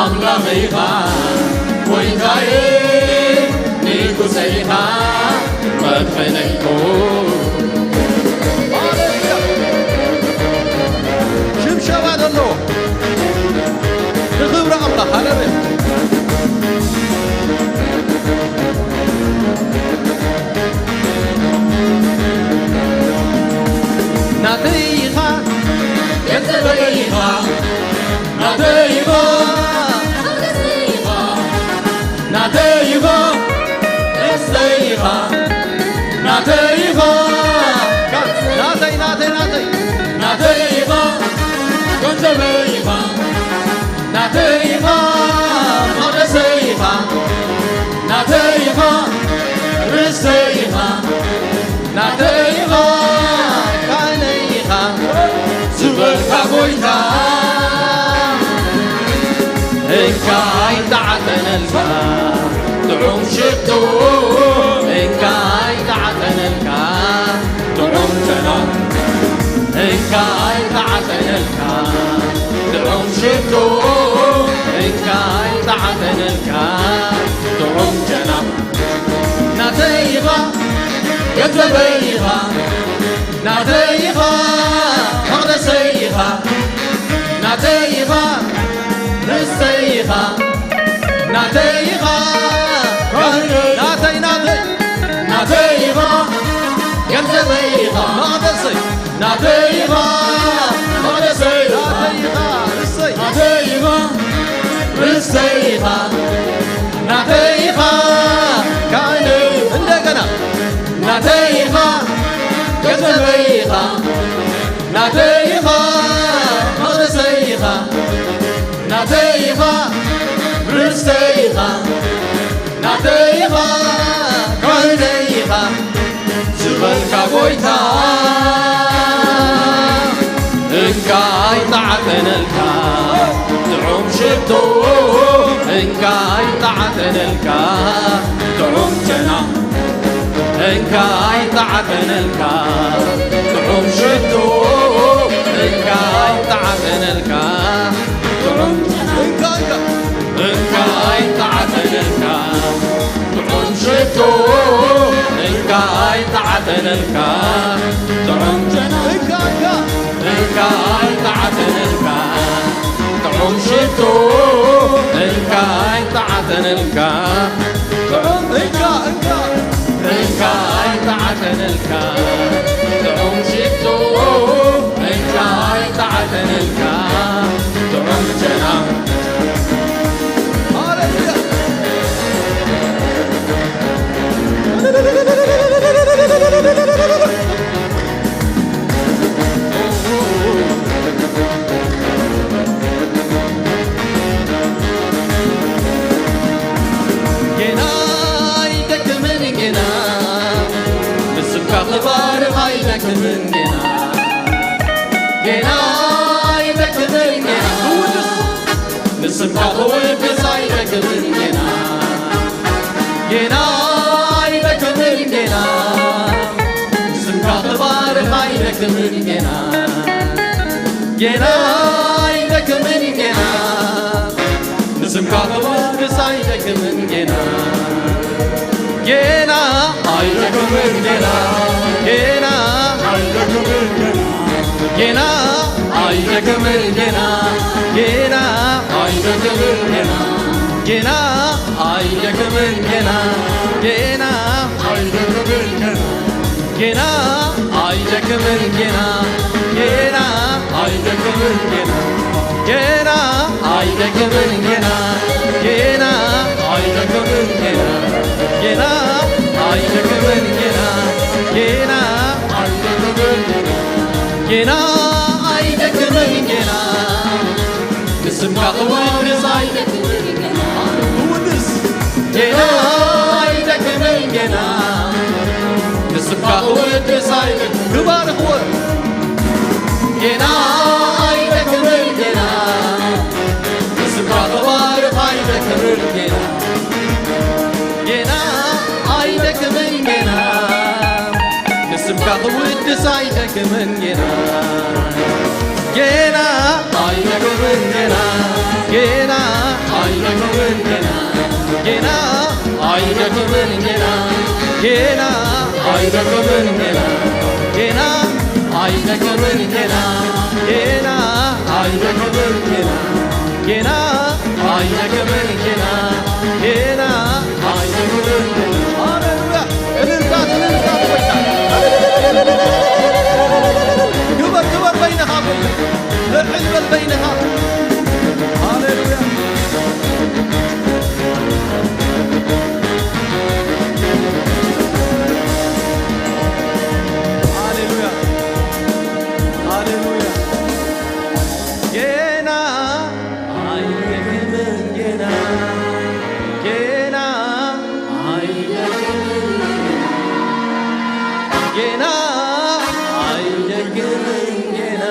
ኣምላኽ ኢኻ ጎይታይ፣ ንጉሰይ ኢኻ መድሕነይ። ሽብሸባ ዘሎ ንኽብሪ ኣምላኽ። ሃሌሉያ። ናተይ ኢኻ፣ ገንዘበይ ኢኻ፣ ናተይ ኢኻ፣ ናተይ ኢኻ፣ ደስተይ ኢኻ፣ ናተይ ኢኻ፣ ናተይ፣ ናተይ፣ ናተይ፣ ናተይ ኢኻ፣ ገንዘበይ ኢኻ፣ ናተይ ኢኻ፣ መቕደሰይ ኢኻ፣ ናተይ ኢኻ፣ ርስተይ ኢኻ፣ ናተይ ኢኻ፣ ካህነይ ኢኻ ዝበልካ ጎይታ፣ እንካ ኣይተዓጠነልካ ጥዑም ሽቶ፣ እንካ ኣይተዓጠነልካ ጥዑም ጨና፣ እንካ ኣይተዓጠነልካ ጥዑም ሽቶ፣ እንካ ኣይተዓጠነልካ ጥዑም ጨና። ናተይ ኢኻ፣ ገንዘበይ ኢኻ፣ ናተይ ኢኻ፣ መቕደሰይ ኢኻ፣ ናተይ ኢኻ፣ ርስተይ ኢኻ፣ ናተይ ኢኻ፣ ናተይ፣ ናተይ፣ ናተይ ኢኻ፣ ገንዘበይ ኢኻ፣ መቕደሰይ፣ ናተይ ኢኻ፣ መቕደሰይ፣ ናተይ ኢኻ፣ ርስተይ፣ ናተይ ኢኻ፣ ርስተይ ኢኻ፣ ናተይ ኢኻ፣ ካህነይ። እንደገና ናተይ ኢኻ፣ ገንዘበይ ኢኻ፣ ናተይ ኢኻ፣ መቕደሰይ ኢኻ፣ ናተይ ኢኻ፣ ርስተይ ኢኻ፣ ናተይ ኢኻ፣ ካህነይ ኢኻ ዝበልካ ጎይታ፣ እንካይ ጣዕጠነልካ ጥዑም ሽቶ፣ እንካይ ጣዕጠነልካ ጥዑም ጨና፣ እንካይ ጣዕጠነልካ ጥዑም ሽቶ፣ እንካይ ጣዕጠነልካ ጥዑም ጨና፣ እንካይ ጣዕጠነልካ ጥዑም ሽቶ፣ እንካይ ጣዕጠነልካ ጥዑም ጨና፣ እንካይ ጣዕጠነልካ ጥዑም ሽቶ፣ እንካይ ጣዕጠነልካ ጥዑም፣ እንካ፣ እንካ፣ እንካይ ጣዕጠነልካ ጥዑም ሽቶ፣ እንካይ ጣዕጠነልካ ጥዑም ጨና። ሃሌሉያ። ጌና ኣይደክምን ጌና፣ ንስምካ ክባርኽ ኣይደክምን ጌና። ጌና ኣይደክምን ጌና፣ ክውድስ ንስምካ ክውድስ ኣይደክምን ጌና። ጌና ኣይደክምን ጌና፣ ንስምካ ክባርኽ ኣይደክምን ጌና። ጌና ኣይደክምን ጌና፣ ንስምካ ክውድስ ኣይደክምን ጌና። ጌና ኣይደክምን ጌና፣ ጌና ኣይደክምን ጌና፣ ጌና ኣይደክምን ጌና፣ ጌና ኣይደክምን ጌና፣ ጌና ኣይደክምን ጌና፣ ጌና ኣይደክምን ጌና። ጌና ኣይደክምን ጌና፣ ጌና ኣይደክምን ጌና፣ ጌና ኣይደክምን ጌና፣ ጌና ኣይደክምን ጌና፣ ጌና ኣይደክምን ጌና፣ ጌና ኣይደክምን ጌና፣ ጌና ኣይደክምን ጌና። ንስምካ ክውድስ ኣይደክምን ጌና። ክውድስ ጌና ኣይደክምን ጌና። ንስምካ ክውድስ ኣይደክምን። ክባርኽዎ። ጌና ኣይደክምን ጌና። ንስምካ ክባርኽ ኣይደክምን ጌና። ጌና ኣይደክምን ጌና። ንስምካ ክውድስ ኣይደክምን ጌና። ጌና ኣይደክምን ጌና። ጌና ኣይደክምን ጌና። ጌና ኣይደክምን ጌና። ጌና ኣይደክምን ጌና። ጌና ኣይደክምን ጌና። ጌና ኣይደክምን ጌና። ጌና ኣይደክምን ጌና። ጌና ኣይደክምን ጌና። ሃሌሉያ። እልልታ፣ እልልታ፣ እልልታ። ግበር፣ ግበር በይንኻ፣ በይንኻ። ልዕል በል በይንኻ። ሃሌሉያ። ሃሌሉያ። ሃሌሉያ። ጌና ኣይደክምን ጌና፣ ጌና ኣይደክምን፣ ጌና ኣይደክምን ጌና፣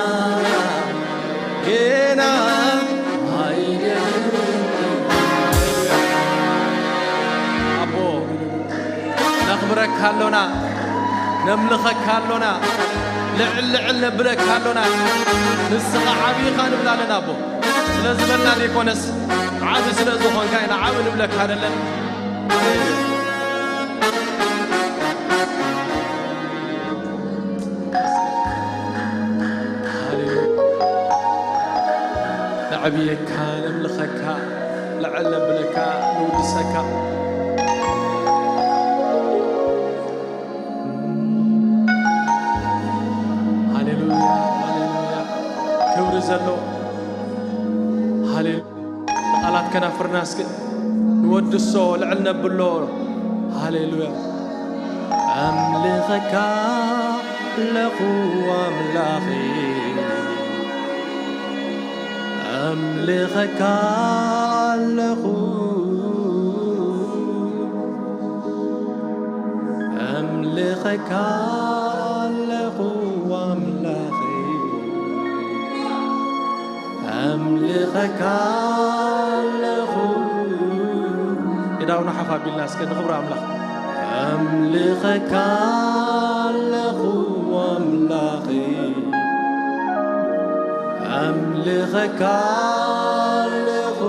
ጌና ኣይደክምን። ኣቦ ነኽብረካ ኣሎና፣ ነምልኸካ ኣሎና፣ ልዕል ልዕል ነብለካ ኣሎና። ንስኻ ዓብዪ ኢኻ ንብል ኣለና ኣቦ። ስለ ዝበልና ዘይኮነስ፣ ዓቢ ስለ ዝኾንካ ኢና ዓቢ ንብለካ ኣለና። ሃሌሉያ። ነዕብየካ፣ ነምልኸካ፣ ልዕል ነብለካ፣ ንውድሰካ። ሃሌሉያ፣ ሃሌሉያ። ክብሪ ዘሎ። ሃሌሉያ። ቃላት ከናፍርና እስኪ ንወድሶ፣ ልዕል ነብሎ። ሃሌሉያ። ኣምልኸካ ኣለኹ ኣምላኸይ፣ ኣምልኸካ ኣለኹ፣ ኣምልኸካ ኣለኹ ኣምላኸይ። ኣለኹ። ኢዳውና ሓፍ ኣቢልና እስከ ንኽብሪ ኣምላኽ። ኣምልኸካ ኣለኹ ኣምላኸይ፣ ኣምልኸካ ኣለኹ፣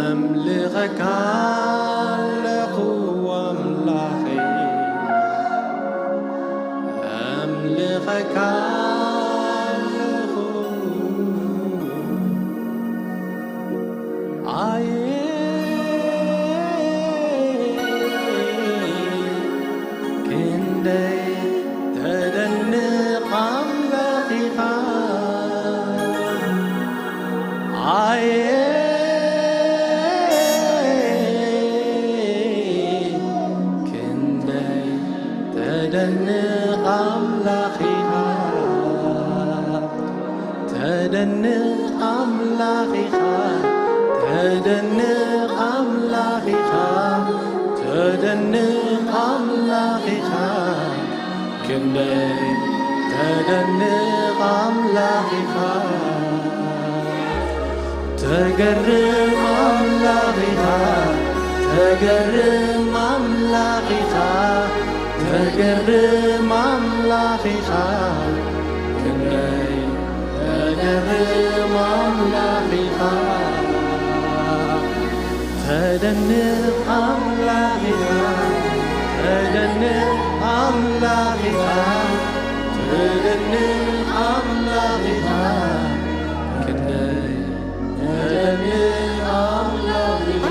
ኣምልኸካ ኣለኹ ኣምላኸይ፣ ኣምልኸካ ኣለኹ። ኣየ ክንደይ ተደንቕ ኣምላኽ ኢኻ። ኣየ ክንደይ ተደንቕ ኣምላኽ ኢኻ። ተደንቕ ኣምላኽ ኢኻ፣ ተደንቕ ኣምላኽ ኢኻ፣ ተደንቕ ኣምላኽ ኢኻ፣ ክንደይ ተደንቕ ኣምላኽ ኢኻ። ተገርም ኣምላኽ ኢኻ፣ ተገርም ኣምላኽ ኢኻ፣ ተገርም ኣምላኽ ኢኻ፣ ክንደይ ተገርም ኣምላኽ ኢኻ። ተደንቕ ኣምላኽ ኢኻ፣ ተደንቕ ኣምላኽ ኢኻ፣ ተደንቕ ኣምላኽ ኢኻ፣ ክንደይ ተደንቕ ኣምላኽ ኢኻ።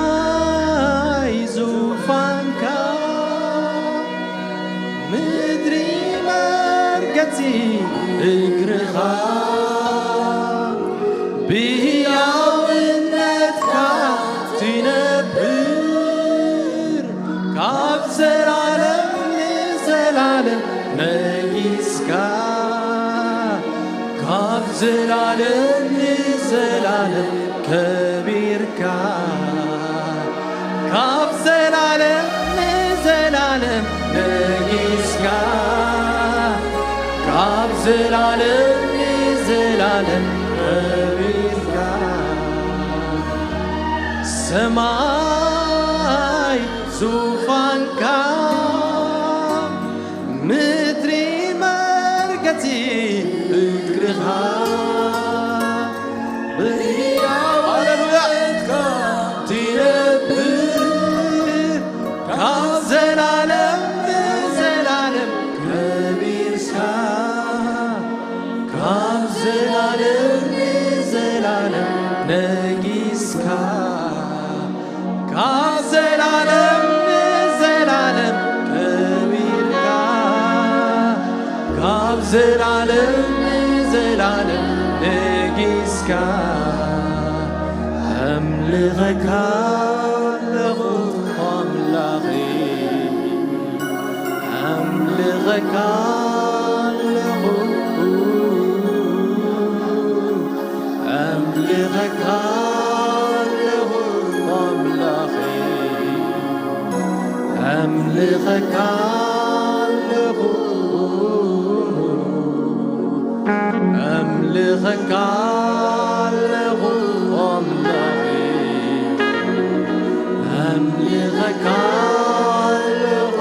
ሰማይ ዙፋንካ፣ ምድሪ መርገጺ እግርኻ፣ ብህያውነትካ ትነብር፣ ካብ ዘላለም ንዘላለም ነጊስካ፣ ካብ ዘላለም ንዘላለም ከቢርካ፣ ካብ ዘላለም ንዘላለም ነጊስካ፣ ካብ ዘላለም ንዘላለም ከቢርካ። ሰማይ ዙፋንካ፣ ምድሪ መርገጺ እግርኻ፣ ብህያውነትካ ትነብር፣ ካብ ዘላለም ንዘላለም ከቢርካ፣ ካብ ዘላለም ንዘላለም ነጊስካ፣ ካብ ዘላለም ንዘላለም ከቢርካ፣ ካብ ዘላለም ንዘላለም ነጊስካ፣ ኣምልኸካ ኣለኹ ኣምላኸይ። ኣምልኸካ ኣለኹ፣ ኣምልኸካ ኣለኹ ኣምላኸይ፣ ኣምልኸካ ኣለኹ። ኣምልኸካ ኣለኹ ኣምላኸይ፣ ኣምልኸካ ኣለኹ፣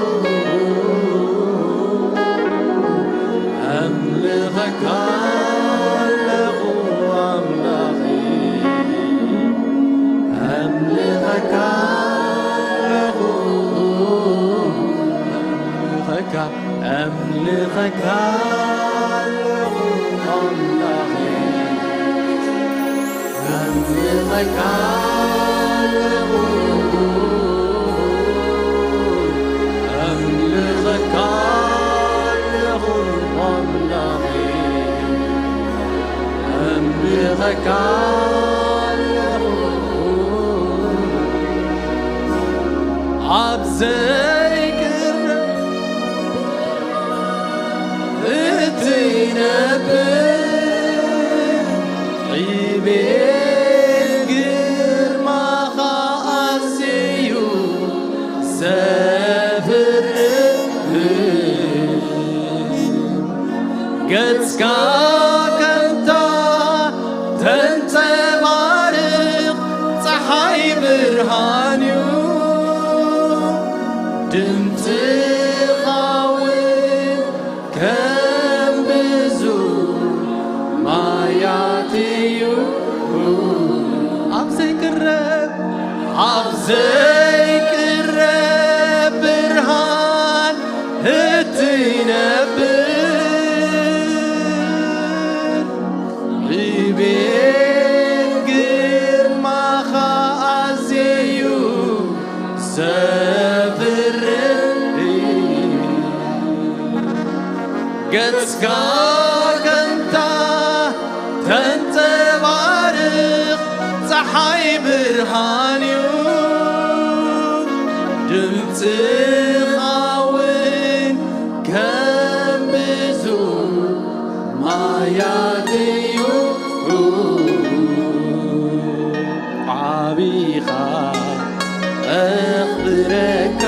ኣምልኸካ ኣለኹ ኣምላኸይ፣ ኣምልኸካ ኣለኹ፣ ኣምልኸካ ኣምልኸካ ኣለኹ ኣምላኸይ፣ ኣምልኸካ ኣለኹ፣ ኣምልኸካ ኣለኹ ኣምላኸይ፣ ኣምልኸካ ኣለኹ። ኣብ ዘይቅረ እትነብር ዕቤት ግርማኻ ኣዝዩ ዘፍር ገጽካ ከምታ ተንጸባርቕ ጸሓይ ብርሃን እዩ፣ ድምጽኻ እውን ከም ብዙ ማያት እዩ። ኣብ ዘይቅረብ፣ ኣብ ዘይቅረብ ብርሃን እትነብር፣ ብቤት ግርማኻ ኣዝዩ ዘብርህ፣ ገጽካ ከምታ ተንጸባርቕ ጸሓይ ብርሃን እዩ፣ ድምጽኻ እውን ከም ብዙ ማያት እዩ። ዓቢኻ እኽብረካ፣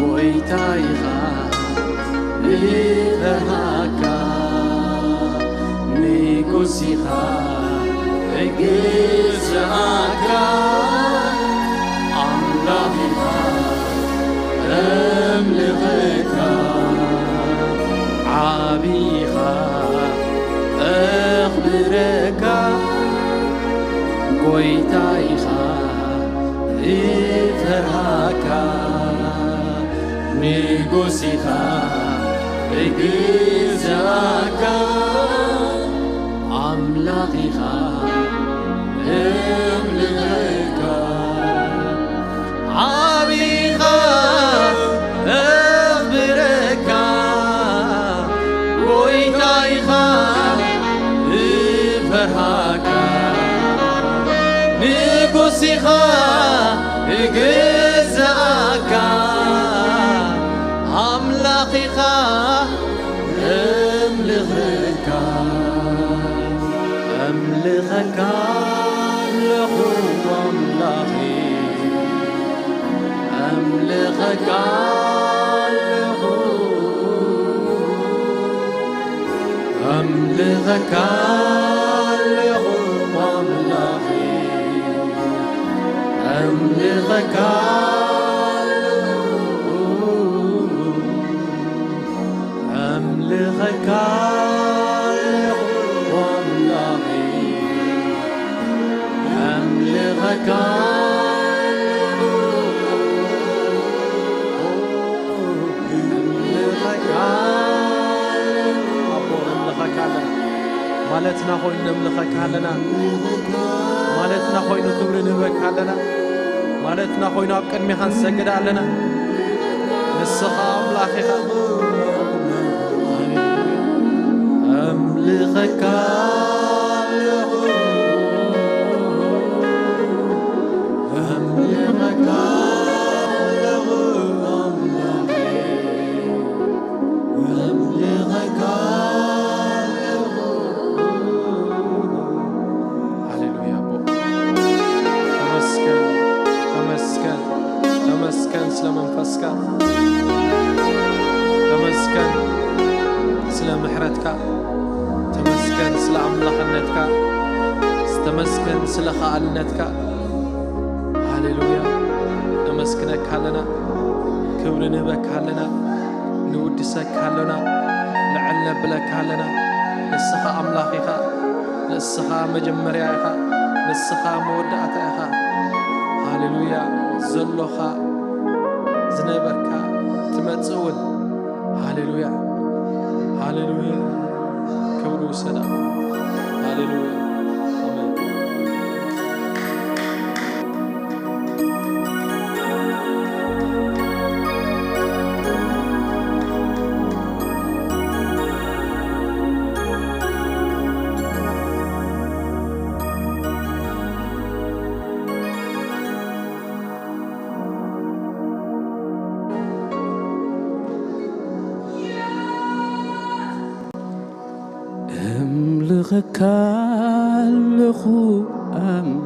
ጎይታይኻ እፈርሃካ፣ ንጉሲኻ እግዝኣካ፣ ኣምላኺኻ እምልኸካ፣ ዓቢኻ እኽብረካ፣ ጎይታይኻ እፈርሃካ፣ ንጉሲኻ እግዝኣካ፣ ኣምላኺኻ እምልኸካ፣ ዓቢኻ እኽብረካ፣ ጎይታይኻ እፈርሃካ፣ ንጉሲኻ እግዝኣካ፣ ኣምላኺኻ እምልኸካ፣ እምልኸካ ኣለኹ ኣምላኺ፣ እምልኸካ ኣለኹ፣ እምልኸካ ኣለኹ ኣምላኺ፣ እምልኸካ ኣለኹ፣ እምልኸካ ኣለኹ ኣምላኺ፣ እምልኸካ ኣለኹ፣ እምልኸካ ኣለኹ። ኣቦ፣ ነምልኸካ ኣለና። ማለትና ኮይኑ ነምልኸካ ኣለና። ማለትና ኮይኑ ክብሪ ንህበካ ኣለና። ማለትና ኮይኑ ኣብ ቅድሚኻ ንሰግድ ኣለና። ንስኻ ኣምላኽ ኢኻ። ኣምልኸካ ኣለኹ። ኣምልኸካ ኣለኹ ኣምላኸይ። ኣምልኸካ ኣለኹ። ሃሌሉያ ኣቦ። ተመስገን፣ ተመስገን፣ ተመስገን ስለ መንፈስካ። ተመስገን ስለ ምሕረትካ። ተመስገን ስለ ኣምላኽነትካ። ተመስገን ስለ ከኣልነትካ። ሃሌሉያ። ነመስግነካ ኣለና። ክብሪ ንህበካ ኣለና። ንውድሰካ ኣሎና። ልዕል ነብለካ ኣለና። ንስኻ ኣምላኽ ኢኻ። ንስኻ መጀመርያ ኢኻ። ንስኻ መወዳእታ ኢኻ። ሃሌሉያ። ዘሎኻ፣ ዝነበርካ፣ ትመጽእ እውን። ሃሌሉያ። ሃሌሉያ። ክብሪ ውሰዳ። ሃሌሉያ። ኣሜን። እምልኸካ ኣለኹ ኣም-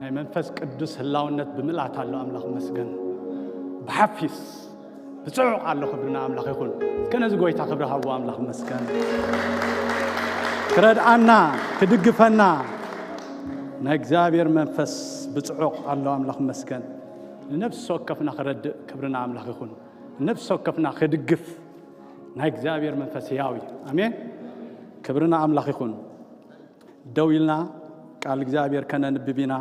ናይ መንፈስ ቅዱስ ህላውነት ብምልኣት ኣሎ። ኣምላኽ መስገን። ብሓፊስ ብጽዑቕ ኣሎ። ክብሪ ንኣምላኽ ይኹን። እስከ ነዚ ጎይታ ክብሪ ሃብዎ። ኣምላኽ መስገን። ክረድኣና፣ ክድግፈና ናይ እግዚኣብሔር መንፈስ ብጽዑቕ ኣሎ። ኣምላኽ መስገን። ንነፍሲ ወከፍና ክረድእ ክብሪ ንኣምላኽ ይኹን። ንነፍሲ ወከፍና ክድግፍ ናይ እግዚኣብሔር መንፈስ ሕያው እዩ። ኣሜን። ክብሪ ንኣምላኽ ይኹን። ደው ኢልና ቃል እግዚኣብሔር ከነንብብ ኢና።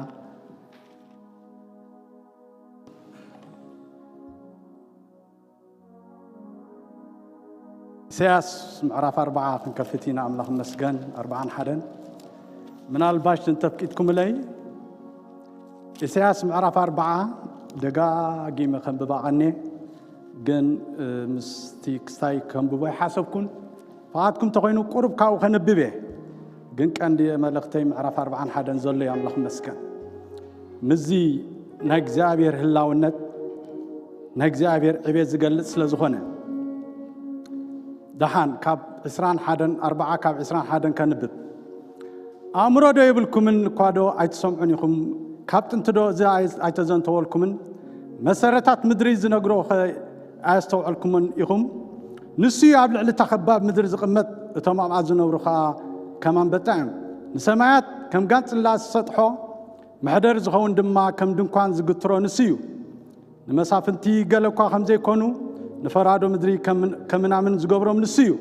ኢሳያስ ምዕራፍ ኣርባዓ ክንከፍት ኢና። ኣምላኽ መስገን። ኣርባዓን ሓደን ምናልባሽ እንተፍቂድኩምለይ ኢሳያስ ምዕራፍ ኣርባዓ ደጋጊመ ከንብባ ቀኔ፣ ግን ምስቲ ክስታይ ከንብቦ ይሓሰብኩን። ፍቓድኩም ተኾይኑ ቁሩብ ካብኡ ከንብብ እየ። ግን ቀንዲ መልእኽተይ ምዕራፍ ኣርባዓን ሓደን ዘሎ እዩ። ኣምላኽ መስገን። ምዚ ናይ እግዚኣብሔር ህላውነት ናይ እግዚኣብሔር ዕቤት ዝገልጽ ስለ ዝኾነ፣ ደሓን ካብ ዕስራን ሓደን፣ ኣርባዓ ካብ ዕስራን ሓደን ከንብብ። ኣእምሮ ዶ የብልኩምን? እኳ ዶ ኣይትሰምዑን ኢኹም? ካብ ጥንቲ ዶ እዚ ኣይ-፣ ኣይተዘንተወልኩምን? መሰረታት ምድሪ ዝነግሮ ኸ ኣየስተውዐልኩምን ኢኹም? ንሱ እዩ ኣብ ልዕሊ እታ ኸባብ ምድሪ ዝቕመጥ፣ እቶም ኣብኣ ዝነብሩ ኸኣ ከም ኣንበጣ እዮም። ንሰማያት ከም ጋንጽላ ዝሰጥሖ፣ መሕደሪ ዝኸውን ድማ ከም ድንኳን ዝግትሮ ንሱ እዩ። ንመሳፍንቲ ገለ እኳ ከም ዘይኮኑ፣ ንፈራዶ ምድሪ ከም-፣ ከምናምን ዝገብሮም ንሱ እዩ።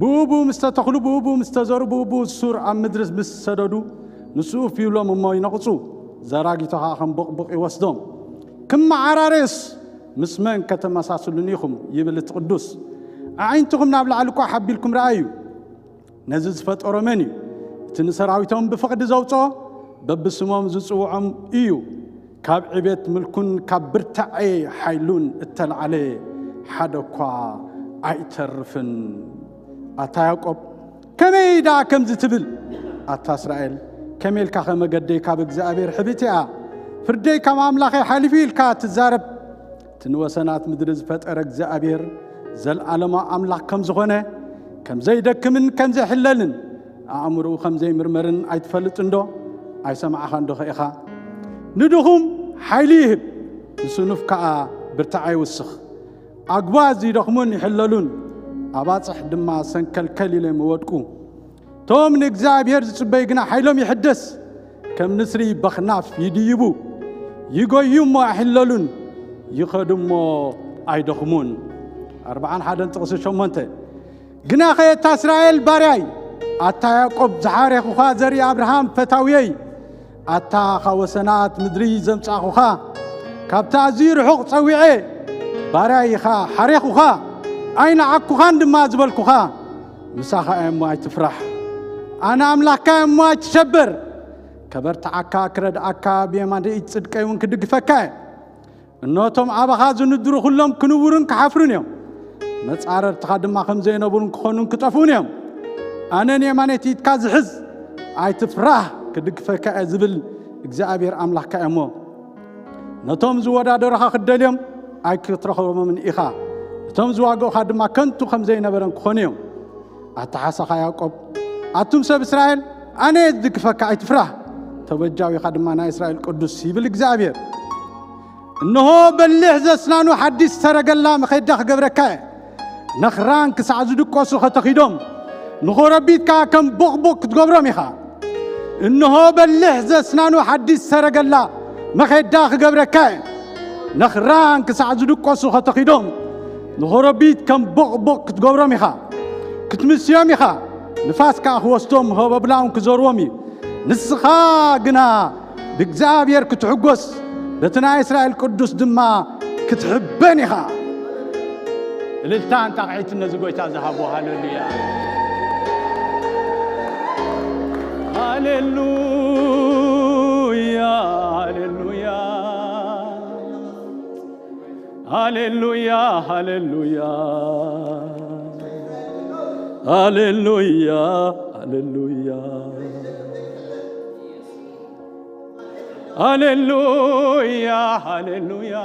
ብኡ ብኡ ምስ ተተኽሉ፣ ብኡ ብኡ ምስ ተዘሩ፣ ብኡ ብኡ ሱር ኣብ ምድሪ ምስ ሰደዱ፣ ንሱ ኡፍ ይብሎም እሞ ይነቕጹ። ዘራጊቶ ኸኣ ከም ቡቕቡቕ ይወስዶም። ክመዓራረዩስ ምስ መን ከተመሳስሉኒ ኢኹም? ይብል እቲ ቅዱስ። ኣዒንትኹም ናብ ላዕሊ ቋሕ ኣቢልኩም ረኣዩ። ነዚ ዝፈጠሮ መን እዩ? እቲ ንሰራዊቶም ብፍቕዲ ዘውጽኦ፣ በብስሞም ዝጽውዖም እዩ። ካብ ዕቤት ምልኩን ካብ ብርታዐ ሓይሉን እተላዕለ ሓደ እኳ ኣይተርፍን። ኣታ ያዕቆብ፣ ከመይ ደኣ ከምዚ ትብል? ኣታ እስራኤል፣ ከመይ ኢልካ ከ መገደይ ካብ እግዚኣብሔር ሕብእቲ እያ፣ ፍርደይ ካብ ኣምላኸይ ሓሊፉ ኢልካ ትዛረብ? እቲ ንወሰናት ምድሪ ዝፈጠረ እግዚኣብሔር፣ ዘለኣለማዊ ኣምላኽ ከም ዝኾነ፣ ከም ዘይደክምን ከም ዘይሕለልን፣ ኣእምሮኡ ከም ዘይምርመርን ኣይትፈልጥን ዶ? ኣይሰማዕኻን ዶ ኢኻ? ንድኹም ሓይሊ ይህብ፣ ንስኑፍ ከኣ ብርታዐ ይውስኽ። ኣጉባዝ ይደኽሙን ይሕለሉን፣ ኣባጽሕ ድማ ሰንከልከል ኢሎም ይወድቁ። እቶም ንእግዚኣብሔር ዝጽበዩ ግና ሓይሎም ይሕደስ፣ ከም ንስሪ በኽናፍ ይድይቡ፣ ይጎዩ እሞ ኣይሕለሉን፣ ይኸዱ እሞ ኣይደኽሙን። ኣርባዓን ሓደን ጥቕሲ ሸሞንተ። ግናኸ ኣታ እስራኤል ባርያይ፣ ኣታ ያዕቆብ ዝሓሬኹኻ ዘርኢ ኣብርሃም ፈታውየይ፣ ኣታ ካብ ወሰናት ምድሪ ዘምጻእኹኻ፣ ካብቲ ኣዝዩ ርሑቕ ጸዊዔ፣ ባርያይ ኢኻ፣ ሓሬኹኻ፣ ኣይነዓኩኻን ድማ ዝበልኩኻ፣ ምሳኻ እየ እሞ ኣይትፍራሕ። ኣነ ኣምላኽካ እየ እሞ ኣይትሸበር። ከበርትዓካ፣ ክረድኣካ፣ ብየማን ኢድ ጽድቀይ እውን ክድግፈካ እየ። እነሆ እቶም ኣባኻ ዝንድሩ ኩሎም ክንውሩን ክሓፍሩን እዮም። መጻረርትኻ ድማ ከም ዘይነብሩን ክኾኑን ክጠፍኡን እዮም። ኣነ ንየማነይቲ ኢድካ ዝሕዝ፣ ኣይትፍራህ፣ ክድግፈካ እየ ዝብል እግዚኣብሔር ኣምላኽካ እየ እሞ። ነቶም ዝወዳደሩኻ ክትደልዮም ኣይክትረኽቦምን ኢኻ። እቶም ዝዋግኡኻ ድማ ከንቱ ከም ዘይነበረን ክኾኑ እዮም። ኣታ ሓሳኻ ያዕቆብ፣ ኣቱም ሰብ እስራኤል፣ ኣነ እየ ዝድግፈካ፣ ኣይትፍራህ። ተበጃዊኻ ድማ ናይ እስራኤል ቅዱስ ይብል እግዚኣብሔር። እንሆ በሊሕ ዘስናኑ ሓዲስ ሰረገላ መኸዳ ክገብረካ እየ። ነኽራን ክሳዕ ዝድቆሱ ከተኺዶም፣ ንኾረቢት ከኣ ከም ቦቕቦቕ ክትገብሮም ኢኻ። እንሆ በሊሕ ዘስናኑ ሓዲስ ሰረገላ መኸዳ ክገብረካ እየ። ነኽራን ክሳዕ ዝድቆሱ ከተኺዶም፣ ንኾረቢት ከም ቦቕቦቕ ክትገብሮም ኢኻ። ክትምስዮም ኢኻ። ንፋስ ከኣ ክወስዶም፣ ሆበብላውን ክዘርዎም እዩ። ንስኻ ግና ብእግዚኣብሔር ክትሕጎስ፣ በቲ ናይ እስራኤል ቅዱስ ድማ ክትሕበን ኢኻ። እልልታን ጣቕዒትን ነዚ ጎይታ ዝሃቦ። ሃሌሉያ። ሃሌሉያ፣ ሃሌሉያ። ሃሌሉያ፣ ሃሌሉያ። ሃሌሉያ፣ ሃሌሉያ። ሃሌሉያ፣ ሃሌሉያ።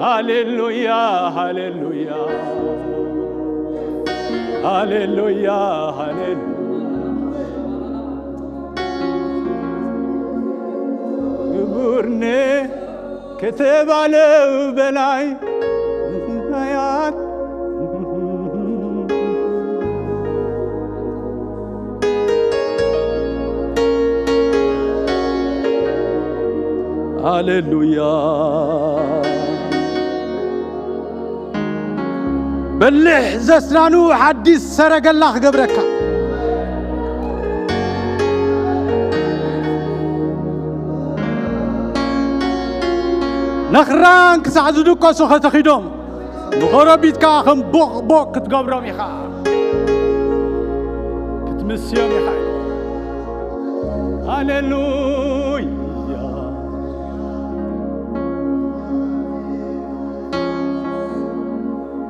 ሃሌሉያ፣ ሃሌሉያ። ሃሌሉያ፣ ሃሌሉያ። ቡርኔ ከተባለው በላይ ሃሌሉያ። በሊሕ ዘስናኑ ሓዲስ ሰረገላ ክገብረካ። ነኽራን ክሳዕ ዝድቀሱ ከተኺዶም፣ ንኸረቢት ከኣ ከም ቦቕ ቦቕ ክትገብሮም ኢኻ። ክትምስዮም ኢኻ። ሃሌሉያ።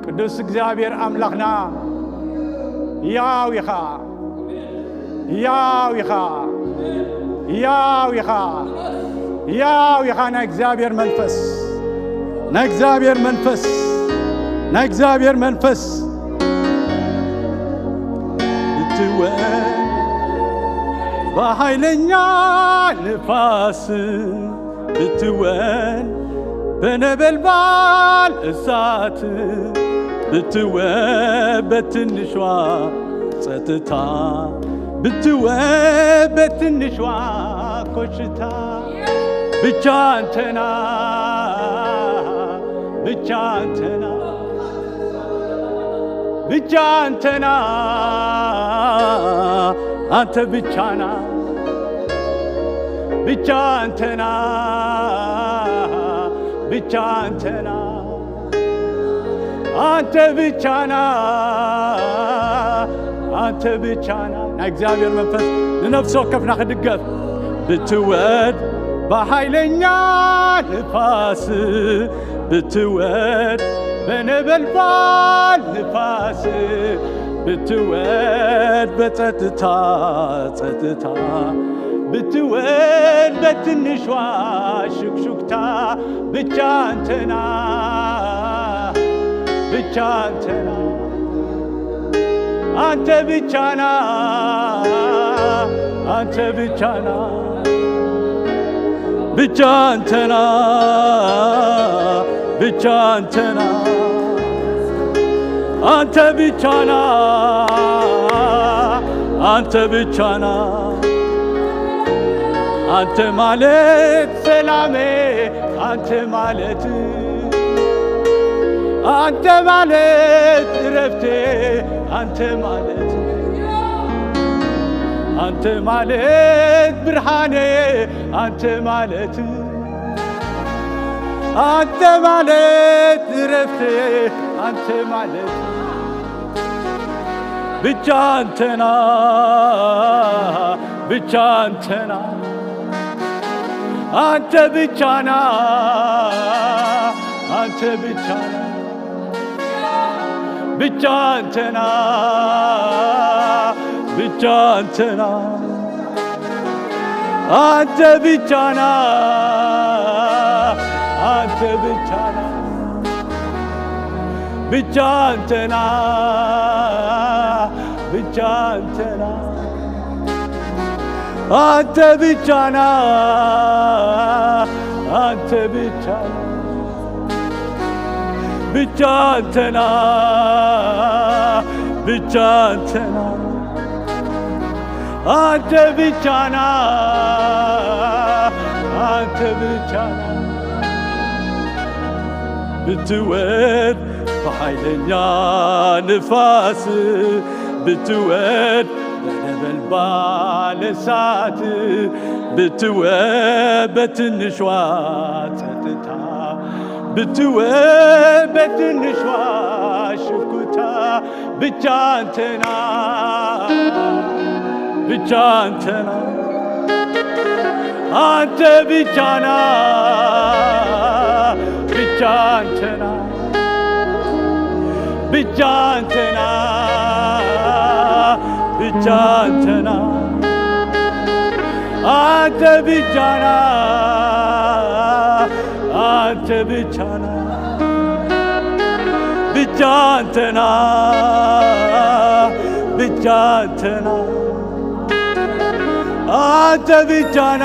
ቅዱስ እግዚኣብሔር ኣምላኽና፣ ያው ኢኻ፣ ያው ኢኻ፣ ያው ኢኻ፣ ያው ኢኻ። ናይ እግዚኣብሔር መንፈስ፣ ናይ እግዚኣብሔር መንፈስ፣ ናይ እግዚኣብሔር መንፈስ ብትወን ብኃይለኛ ንፋስ ብትወን በነበልባል እሳት ብትወ በትንሿ ጸጥታ ብትወ በትንሿ ኮሽታ ብቻ አንተና ብቻ አንተና ብቻ አንተና አንተ ብቻና ብቻ አንተና ብቻ አንተና አንተ ብቻና አንተ ብቻና። ናይ እግዚኣብሔር መንፈስ ንነፍሲ ወከፍና ክድገፍ ብትወድ ብኃይለኛ ንፋስ ብትወድ በነበልባል ንፋስ ብትወድ በጸጥታ ጸጥታ ብትወድ በትንሿ ሹክሹክታ ብቻ አንተና ብቻ አንተና አንተ ብቻና አንተ ብቻና ብቻ አንተና ብቻ አንተና አንተ ብቻና አንተ ብቻና አንተ ማለት ሰላሜ አንተ ማለት አንተ ማለት እረፍቴ አንተ ማለት አንተ ማለት ብርሃኔ አንተ ማለት አንተ ማለት እረፍቴ አንተ ማለት ብቻ አንተና ብቻ አንተና አንተ ብቻና አንተ ብቻና ብቻ አንተና ብቻ አንተና አንተ ብቻና አንተ ብቻና ብቻ አንተና ብቻ አንተና አንተ ብቻና አንተ ብቻና ብቻ አንተና ብቻ አንተና አንተ ብቻና አንተ ብቻና ብትወድ ብኃይለኛ ንፋስ ብትወድ በነበልባል እሳት ብትወድ በትንሿ ጸጥታ ብትወድ በትንሿ ሽኩታ ብቻ አንተና ብቻ አንተና አንተ ብቻና ብቻ አንተና ብቻ አንተና ብቻ አንተና አንተ ብቻና አንተ ብቻና ብቻ አንተና ብቻ አንተና አንተ ብቻና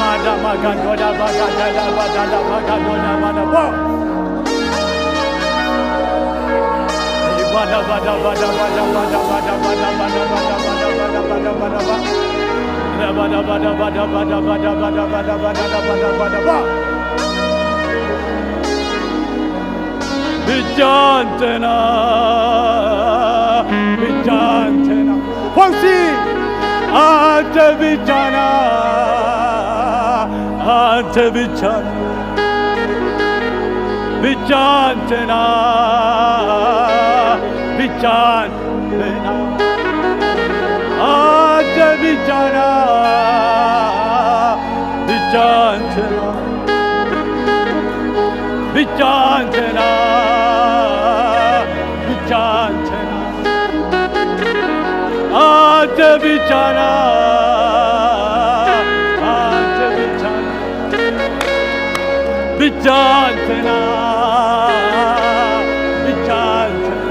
Mada magando da baga da da ba da da baga do da ba da ba. Ibada bada bada bada bada bada bada bada bada bada bada bada bada bada ba. Rabada bada bada bada bada bada bada bada bada bada ba. ብቻ አንተና፣ ብቻ አንተና። ፈውሲ አንተ ብቻና፣ አንተ ብቻና። ብቻ አንተና፣ ብቻ አንተና። አንተ ብቻና፣ ብቻ አንተና። ብቻ አንተና፣ ብቻ አንተና። አንተ ብቻና፣ አንተ ብቻና። ብቻ አንተና፣ ብቻ አንተና።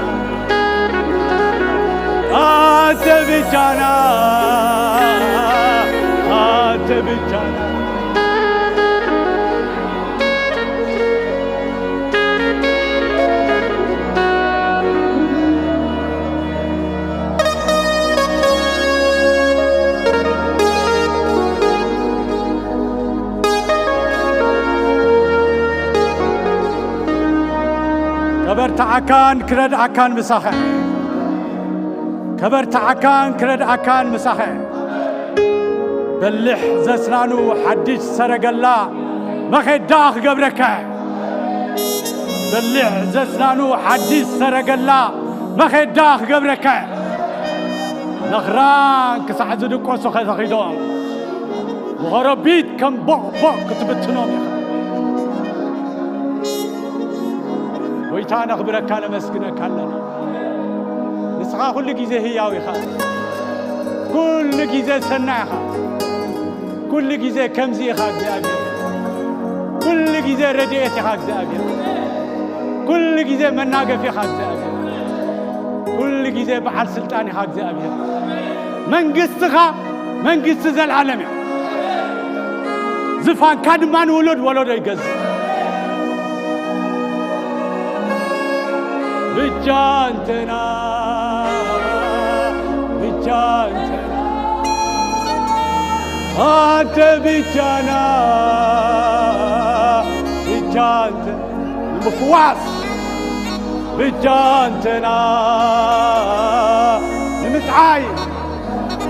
አንተ ብቻና፣ አንተ ብቻና። ከበርትዓካን ክረድኣካን ምሳኻ። ከበርትዓካን ክረድኣካን ምሳኸ። በሊሕ ዘስናኑ ሓድሽ ሰረገላ መኼዳ ክገብረካ። በሊሕ ዘስናኑ ሓድሽ ሰረገላ መኼዳ ክገብረካ። ነኽራን ክሳዕ ዝድቆሱ ከተኺዶም፣ ብኸረቢት ከም ቦቕቦቕ ክትብትኖም ኢኻ። ጎይታ ነኽብረካ፣ ነመስግነካ ኣለና። ንስኻ ኩሉ ግዜ ህያው ኢኻ። ኩሉ ግዜ ሰናይ ኢኻ። ኩሉ ግዜ ከምዚ ኢኻ እግዚኣብሔር። ኩሉ ግዜ ረድኤት ኢኻ እግዚኣብሔር። ኩሉ ግዜ መናገፊ ኢኻ እግዚኣብሔር። ኩሉ ግዜ በዓል ስልጣን ኢኻ እግዚኣብሔር። መንግስትኻ መንግስቲ ዘልዓለም እያ። ዝፋንካ ድማ ንውሉድ ወለዶ ይገዝእ። ብቻ እንተና፣ ብቻ እንተና፣ ኣንተ ብቻና፣ ብቻ እንተ ንምፍዋስ፣ ብቻ እንተና ንምጥዓይ፣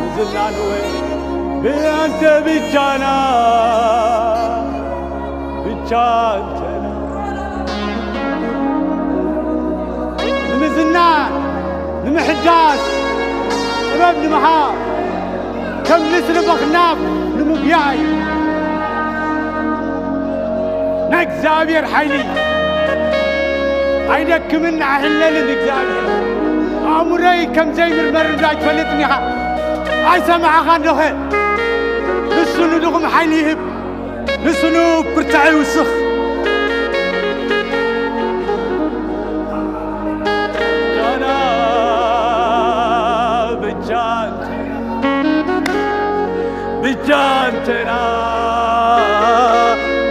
ንዝናንወ ብኣንተ ብቻና፣ ብቻ እንተና ንምዝናን፣ ንምሕዳስ፣ ጥበብ ንምሃብ፣ ከም ንስሪ ምኽናፍ ንምጉያይ ናይ እግዚኣብሔር ሓይሊ ኣይደክምን ኣይሕለልን። እግዚኣብሔር ኣእምሮይ ከም ዘይምርመር እንዶ ኣይትፈልጥን ኢኻ? ኣይሰማዕኻን ዶኸ? ንሱ ንድኹም ሓይሊ ይህብ፣ ንሱ ንብርትዕ ይውስኽ። ጃና ብቻ ብቻ እንተና፣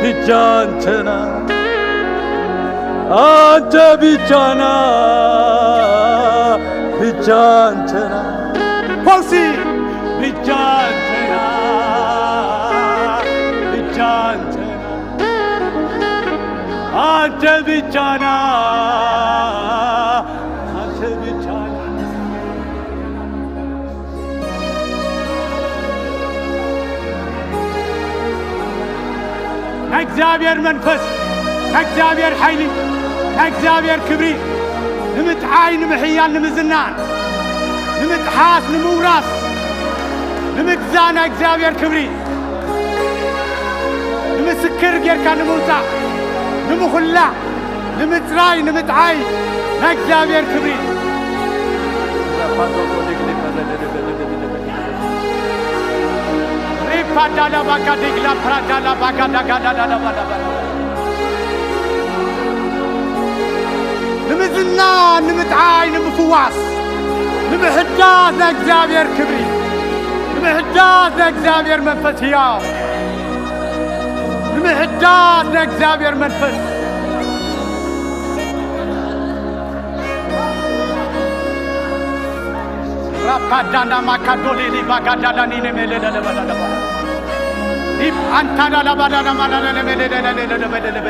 ብቻ እንተና፣ ኣንተ ብቻና፣ ብቻ እንተና፣ ፈውሲ ብቻ እንተና፣ ብቻ እንተና፣ ኣንተ ብቻና፣ ኣንተ ብቻና። ናይ እግዚኣብሔር መንፈስ፣ ናይ እግዚኣብሔር ሓይሊ፣ ናይ እግዚኣብሔር ክብሪ ንምጥዓይ፣ ንምሕያል፣ ንምዝናን፣ ንምጥሓስ፣ ንምውራስ፣ ንምግዛእ ናይ እግዚኣብሔር ክብሪ፣ ንምስክር ጌርካ ንምውፃእ፣ ንምኹላዕ፣ ንምፅራይ፣ ንምጥዓይ ናይ እግዚኣብሔር ክብሪ። ሪፓዳላ ባጋ ዲግላ ፕራዳላ ባጋ ዳጋ ዳጋ ዳጋ ዳጋ ዳጋ። ንምዝናን፣ ንምጥዓይ፣ ንምፍዋስ፣ ንምሕዳስ ናይ እግዚኣብሔር ክብሪ፣ ንምሕዳስ ናይ እግዚኣብሔር መንፈስ ህያው፣ ንምሕዳስ ናይ እግዚኣብሔር መንፈስ። ራፓዳና ማካዶሌሊ ባጋዳላ ኒነ ሜሌ ለለበለለበ። ሪፕ አንታዳላ ባዳና ማዳና ለሜሌ ለለለበለለበ።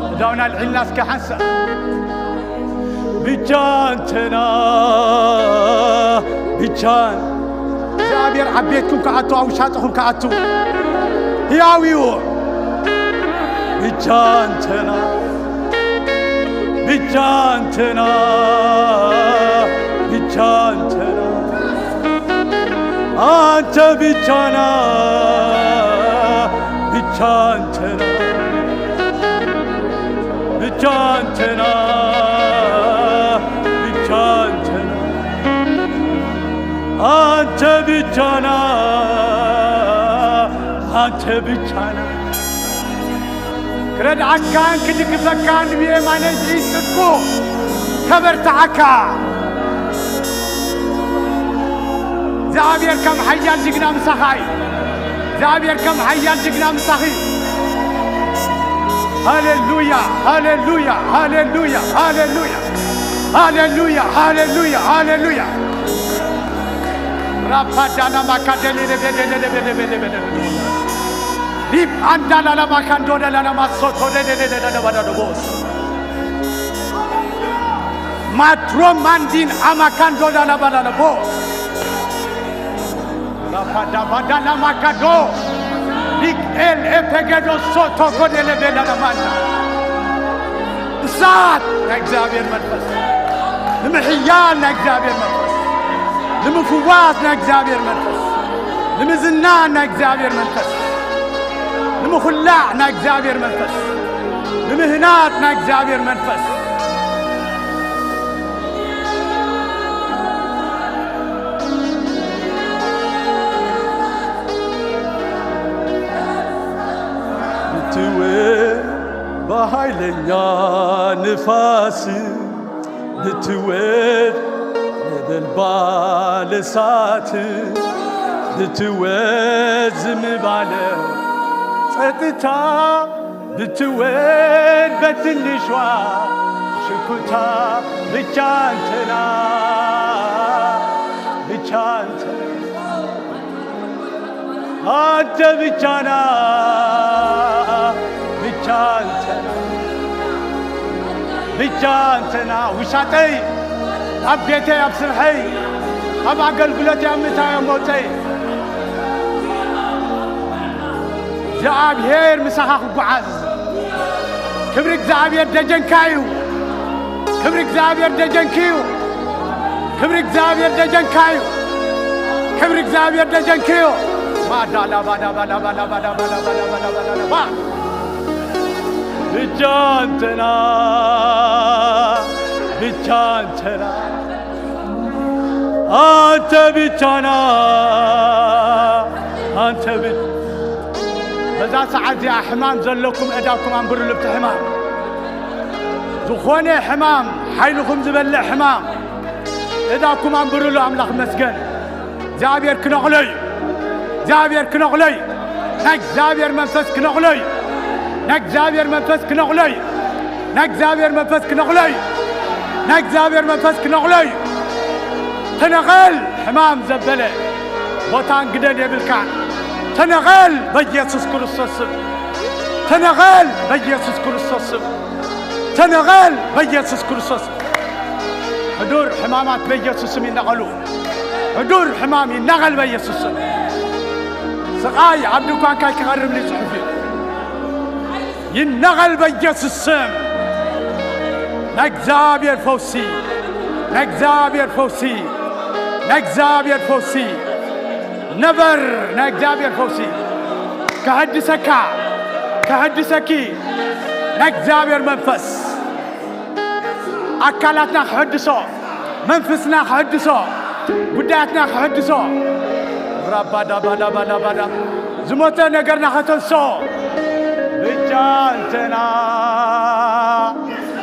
እዳውና ልዒልና እስከ ሓንሳእ። ብቻ እንተና፣ ብቻ እግዚኣብሔር ኣብ ቤትኩም ክኣቱ፣ ኣብ ውሻጥኹም ክኣቱ ህያው እዩ። ብቻ እንተና፣ ብቻ እንተና፣ ብቻ እንተና፣ ኣንተ ብቻና፣ ብቻ እንተና፣ ብቻ እንተና፣ ብቻ እንተና፣ ኣንተ ብቻና፣ ኣንተ ብቻና። ክረድኣካን ክድግፈካን ብየማነይ ጽድቁ ከበርትዓካ። እግዚኣብሔር ከም ሓያል ጅግና ምሳኻ እዩ። እግዚኣብሔር ከም ሓያል ጅግና ምሳኺ እዩ። ሃሌሉያ፣ ሃሌሉያ፣ ሃሌሉያ፣ ሃሌሉያ፣ ሃሌሉያ፣ ሃሌሉያ፣ ሃሌሉያ። ራፓዳና ማካደሌ ለቤሌ ለቤሌ ለቤሌ ለቤሌ ሪብ ኣንዳላላ ማካንዶ ዳላላ ማሶቶ ደደደደደደ ባዳዶ ቦስ። ማትሮ ማንዲን ኣማካንዶ ዳላ ባዳዶ ቦስ። ራፋዳ ባዳላ ማካዶ። ሪክ ኤል ኤፔጌዶ ሶቶ ኮደለ ቤላላ ማንዳ። እሳት ናይ እግዚኣብሔር መንፈስ። ንምሕያል ናይ እግዚኣብሔር መንፈስ። ንምፍዋስ ናይ እግዚኣብሔር መንፈስ። ንምዝናን ናይ እግዚኣብሔር መንፈስ። ንምኹላዕ ናይ እግዚኣብሔር መንፈስ። ንምህናጽ ናይ እግዚኣብሔር መንፈስ። ብትውል ብሃይለኛ ንፋስ፣ ብትውል ነበልባል እሳት፣ ብትውል ዝም ባለ ጸጥታ፣ ብትውል በትንሿ ሽኩታ፣ ብቻ አንተና፣ ብቻ አንተ፣ አንተ ብቻና፣ ብቻ አንተና፣ ብቻ አንተና። ውሻጠይ፣ ኣብ ቤተይ፣ ኣብ ስርሐይ፣ ኣብ ኣገልግሎተይ፣ ኣብ ምእታወይ፣ ኣብ መውፀይ፣ እግዚኣብሔር ምሳኻ ክጓዓዝ። ክብሪ እግዚኣብሔር ደጀንካ እዩ። ክብሪ እግዚኣብሔር ደጀንኪ እዩ። ክብሪ እግዚኣብሔር ደጀንካ እዩ። ክብሪ እግዚኣብሔር ደጀንኪ እዩ። ማዳላባዳባዳባዳባዳባዳባዳባዳባዳባዳባ። ብቻ አንተና፣ ብቻ አንተና፣ አንተ ብቻና፣ አንተ ብቻ። በዛ ሰዓት እዚኣ ሕማም ዘለኩም እዳኩም ኣንብሩሉ። ብቲ ሕማም ዝኾነ ሕማም፣ ሓይልኹም ዝበልዕ ሕማም እዳኩም ኣንብሩሉ። ኣምላኽ መስገን። እግዚኣብሔር ክነቕሎ እዩ። እግዚኣብሔር ክነቕሎ እዩ። ናይ እግዚኣብሔር መንፈስ ክነቕሎ እዩ። ናይ እግዚኣብሔር መንፈስ ክነቕሎ እዩ። ናይ እግዚኣብሔር መንፈስ ክነቕሎ እዩ። ናይ እግዚኣብሔር መንፈስ ክነቕሎ እዩ። ተነቐል ሕማም ዘበለ ቦታን ግደን የብልካን። ተነቐል በኢየሱስ ክርስቶስ ስም። ተነቐል በኢየሱስ ክርስቶስ ስም። ተነቐል በኢየሱስ ክርስቶስ። ሕዱር ሕማማት በኢየሱስ ስም ይነቐሉ። ሕዱር ሕማም ይነቐል በኢየሱስ ስም። ስቓይ ኣብ ድንኳንካ ክቐርብ እዩ ጽሑፍ እዩ። ይነቐል በኢየሱስ ስም። ናይ እግዚኣብሔር ፈውሲ፣ ናይ እግዚኣብሔር ፈውሲ፣ ናይ እግዚኣብሔር ፈውሲ። ነበር ናይ እግዚኣብሔር ፈውሲ ክሕድሰካ፣ ክሕድሰኪ ናይ እግዚኣብሔር መንፈስ ኣካላትና ክሕድሶ፣ መንፈስና ክሕድሶ፣ ጉዳያትና ክሕድሶ፣ ራባዳባዳባዳባዳ ዝሞተ ነገርና ከተንስኦ። ብቻ እንተና፣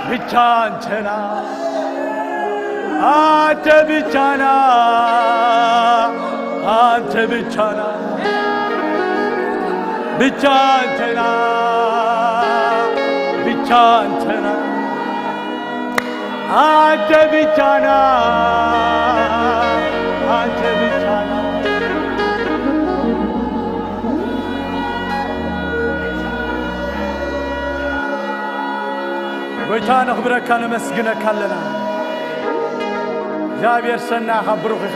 ብቻ እንተና፣ አንተ ብቻና፣ አንተ ብቻና፣ ብቻ እንተና፣ ብቻ እንተና፣ አንተ ብቻና፣ አንተ ብቻና። ጎይታ ነኽብረካ ነመስግነካ ኣለና። እግዚኣብሔር ሰናኻ ብሩኽ ኢኻ።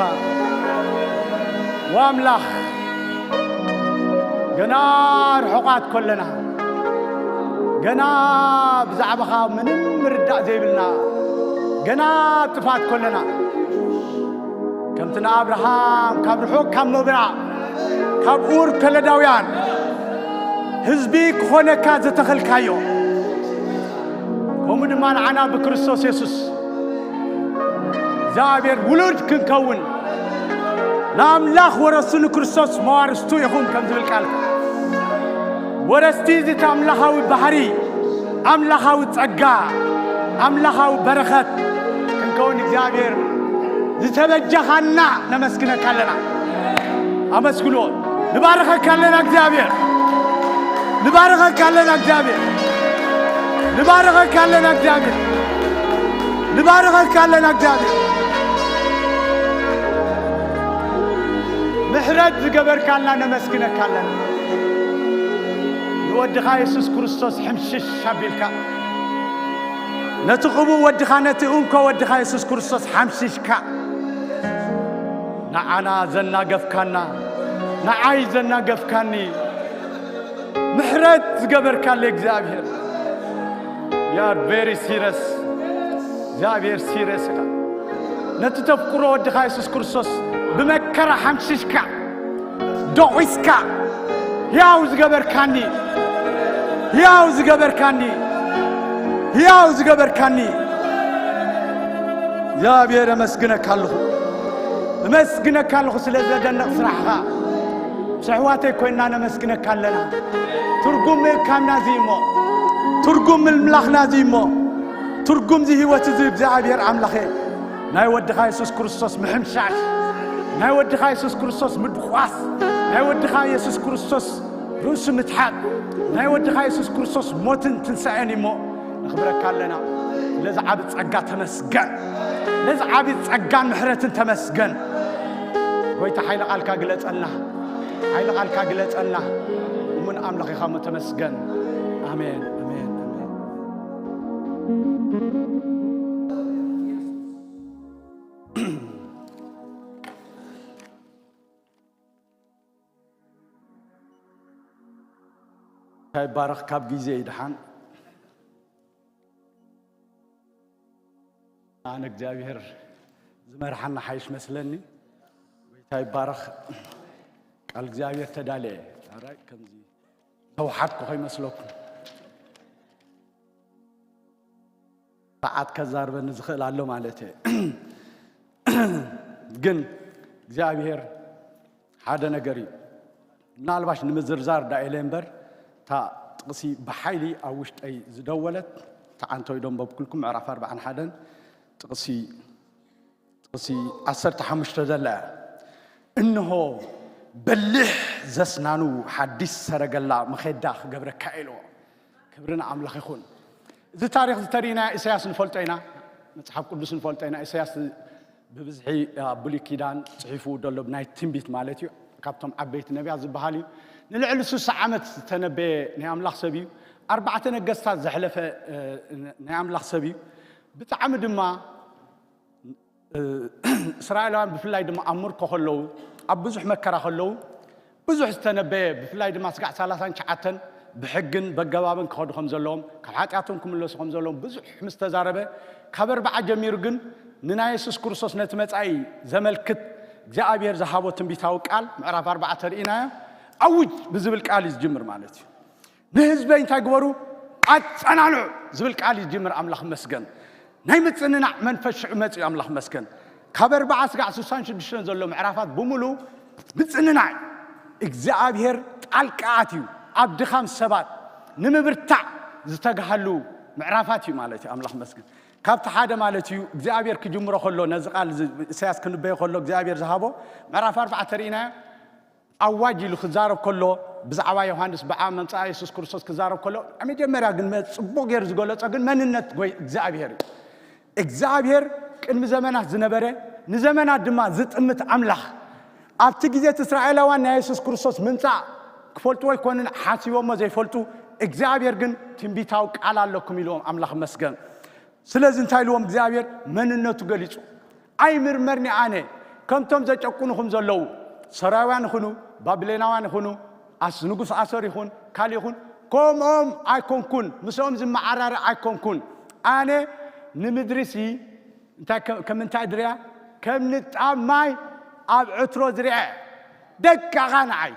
ወኣምላኽ ገና ርሑቓት ኮለና፣ ገና ብዛዕባኻ ምንም ምርዳእ ዘይብልና፣ ገና ኣብ ጥፋት ኮለና፣ ከምቲ ንኣብርሃም ካብ ርሑቕ ካብ ምብራቕ ካብ ኡር ከለዳውያን ህዝቢ ክኾነካ ዝተኸልካዮ፣ ከምኡ ድማ ንዓና ብክርስቶስ የሱስ እግዚኣብሔር ውሉድ ክንከውን ንኣምላኽ ወረሱ ንክርስቶስ መዋርስቱ ይኹን ከም ዝብል ቃልካ ወረስቲ እዚ እቲ ኣምላኻዊ ባህሪ ኣምላኻዊ ጸጋ ኣምላኻዊ በረኸት ክንከውን እግዚኣብሔር ዝተበጀኻና ነመስግነካ ኣለና። ኣመስግኖ። ንባርኸካ ኣለና እግዚኣብሔር። ንባርኸካ ኣለና እግዚኣብሔር። ንባርኸካ ኣለና እግዚኣብሔር። ንባርኸካ ኣለና እግዚኣብሔር። ምሕረት ዝገበርካልና ነመስግነካ ኣለና። ወድኻ የሱስ ክርስቶስ ሕምሽሽ ኣቢልካ፣ ነቲ ቅቡእ ወድኻ፣ ነቲ እንኮ ወድኻ የሱስ ክርስቶስ ሓምሽሽካ፣ ንዓና ዘናገፍካና፣ ንዓይ ዘናገፍካኒ፣ ምሕረት ዝገበርካለ እግዚኣብሔር፣ you are very serious። እግዚኣብሔር ሲሪየስ ኢኻ። ነቲ ተፍቅሮ ወድኻ የሱስ ክርስቶስ ብመከራ ሓምሽሽካ፣ ዶቒስካ፣ ሕያው ዝገበርካኒ፣ ሕያው ዝገበርካኒ፣ ሕያው ዝገበርካኒ። እግዚኣብሔር፣ ኣመስግነካ ኣለኹ። እመስግነካ ኣለኹ ስለ ዘደንቕ ስራሕኻ። ምስ ኣሕዋተይ ኮይንና ነመስግነካ ኣለና። ትርጉም ምእካብና እዚ እሞ፣ ትርጉም ምልምላኽና እዚ እሞ፣ ትርጉም እዚ ህይወት እዚ እግዚኣብሔር ኣምላኸ፣ ናይ ወድኻ የሱስ ክርስቶስ ምሕምሻሽ፣ ናይ ወድኻ የሱስ ክርስቶስ ምድቋስ፣ ናይ ወድኻ የሱስ ክርስቶስ ርእሱ ምትሓት፣ ናይ ወድኻ የሱስ ክርስቶስ ሞትን ትንሳኤን እሞ፣ ነኽብረካ ኣለና። ስለዚ ዓቢ ጸጋ ተመስገን። ስለዚ ዓቢ ጸጋን ምሕረትን ተመስገን። ጎይታ ሓይሊ ቃልካ ግለጸልና። ሓይሊ ቃልካ ግለጸልና። እሙን ኣምላኽ ኢኻ እሞ ተመስገን። ኣሜን፣ ኣሜን፣ ኣሜን። እንታይ ይባረኽ ካብ ግዜ ይድሓን። ኣነ እግዚኣብሔር ዝመርሓና ሓይሽ መስለኒ። ጎይታ ይባረኽ። ቃል እግዚኣብሔር ተዳለየ። ኣራይ ከምዚ ተውሓድኩ ከይመስለኩም። ሰዓት ከዛርበኒ ዝኽእል ኣሎ ማለት እየ። ግን እግዚኣብሔር ሓደ ነገር እዩ። ምናልባሽ ንምዝርዛር ዳ ኢለ እምበር፣ እታ ጥቕሲ ብሓይሊ ኣብ ውሽጠይ ዝደወለት፣ እታ ዓንተወይ ዶ ኣንበብኩልኩም፣ ምዕራፍ ኣርባዓን ሓደን ጥቕሲ፣ ጥቕሲ ዓሰርተ ሓሙሽተ ዘላ እያ። እንሆ በሊሕ ዘስናኑ ሓዲስ ሰረገላ መኼዳ ክገብረካ ኢልዎ። ክብሪ ንኣምላኽ ይኹን። እዚ ታሪኽ እዚ ተሪእና ኢሳያስ ንፈልጦ ኢና፣ መጽሓፍ ቅዱስ ንፈልጦ ኢና። ኢሳያስ ብብዝሒ ኣብ ብሉይ ኪዳን ጽሒፉ ዘሎ ናይ ትንቢት ማለት እዩ። ካብቶም ዓበይቲ ነቢያት ዝበሃል እዩ። ንልዕሊ ስሳ ዓመት ዝተነበየ ናይ ኣምላኽ ሰብ እዩ። ኣርባዕተ ነገስታት ዘሕለፈ፣ እ፣ ናይ ኣምላኽ ሰብ እዩ። ብጣዕሚ ድማ እ፣ እስራኤላውያን ብፍላይ ድማ ኣብ ምርኮ ከለዉ፣ ኣብ ብዙሕ መከራ ከለዉ፣ ብዙሕ ዝተነበየ፣ ብፍላይ ድማ ስጋዕ ሰላሳን ትሽዓተን ብሕግን በገባብን ክኸዱ ከም ዘለዎም፣ ካብ ሓጢኣቶም ክምለሱ ከም ዘለዎም ብዙሕ ምስ ተዛረበ፣ ካብ ኣርብዓ ጀሚሩ ግን ንናይ የሱስ ክርስቶስ ነቲ መጻኢ ዘመልክት እግዚኣብሔር ዝሃቦ ትንቢታዊ ቃል ምዕራፍ ኣርባዕተ ርኢናዮ፣ ኣውጅ ብዝብል ቃል እዩ ዝጅምር ማለት እዩ። ንህዝበይ እንታይ ግበሩ? ኣጸናንዑ ዝብል ቃል ይጅምር። ኣምላኽ መስገን። ናይ ምጽንናዕ መንፈስ ሽዑ መጺኡ። ኣምላኽ መስገን። ካብ ኣርብዓ ስጋዕ ስሳን ሽዱሽተን ዘሎ ምዕራፋት ብምሉ ምጽንናዕ እዩ። እግዚኣብሔር ጣልቃ ኣትዩ ኣብ ድኻም ሰባት ንምብርታዕ ዝተግሃሉ ምዕራፋት እዩ ማለት እዩ። ኣምላኽ መስገን። ካብቲ ሓደ ማለት እዩ እግዚኣብሔር ክጅምሮ ከሎ ነዚ ቃል እዚ ኢሳያስ ክንበዮ ከሎ እግዚኣብሔር ዝሃቦ ምዕራፍ ኣርባዕተ ርኢናዮ። ኣዋጅ ኢሉ ክዛረብ ከሎ ብዛዕባ ዮሃንስ ብዓ መምጻእ የሱስ ክርስቶስ ክዛረብ ከሎ ኣብ መጀመርያ ግን መ-፣ ጽቡቕ ገይሩ ዝገለጾ ግን መንነት ጎይ እግዚኣብሔር እዩ። እግዚኣብሔር ቅድሚ ዘመናት ዝነበረ ንዘመናት ድማ ዝጥምት ኣምላኽ ኣብቲ ግዜ እቲ እስራኤላውያን ናይ የሱስ ክርስቶስ ምምጻእ ክፈልጥዎ ኣይኮኑን ሓሲቦሞ ዘይፈልጡ እግዚኣብሔር ግን ትንቢታዊ ቃል ኣለኩም ኢልዎም ኣምላኽ መስገን። ስለዚ እንታይ ኢልዎም እግዚኣብሔር መንነቱ ገሊጹ። ኣይምርመርኒ ኣነ ከምቶም ዘጨቁኑኹም ዘለዉ ሰራውያን ይኹኑ ባቢሎናውያን ይኹኑ ኣስ ንጉስ ኣሰር ይኹን ካልእ ይኹን ከምኦም ኣይኮንኩን ምስኦም ዝመዓራረ ኣይኮንኩን። ኣነ ንምድሪሲ እንታይ ከ-፣ ከም እንታይ ድርያ ከም ንጣብ ማይ ኣብ ዕትሮ ዝርአ ደቃኻ ንዓይ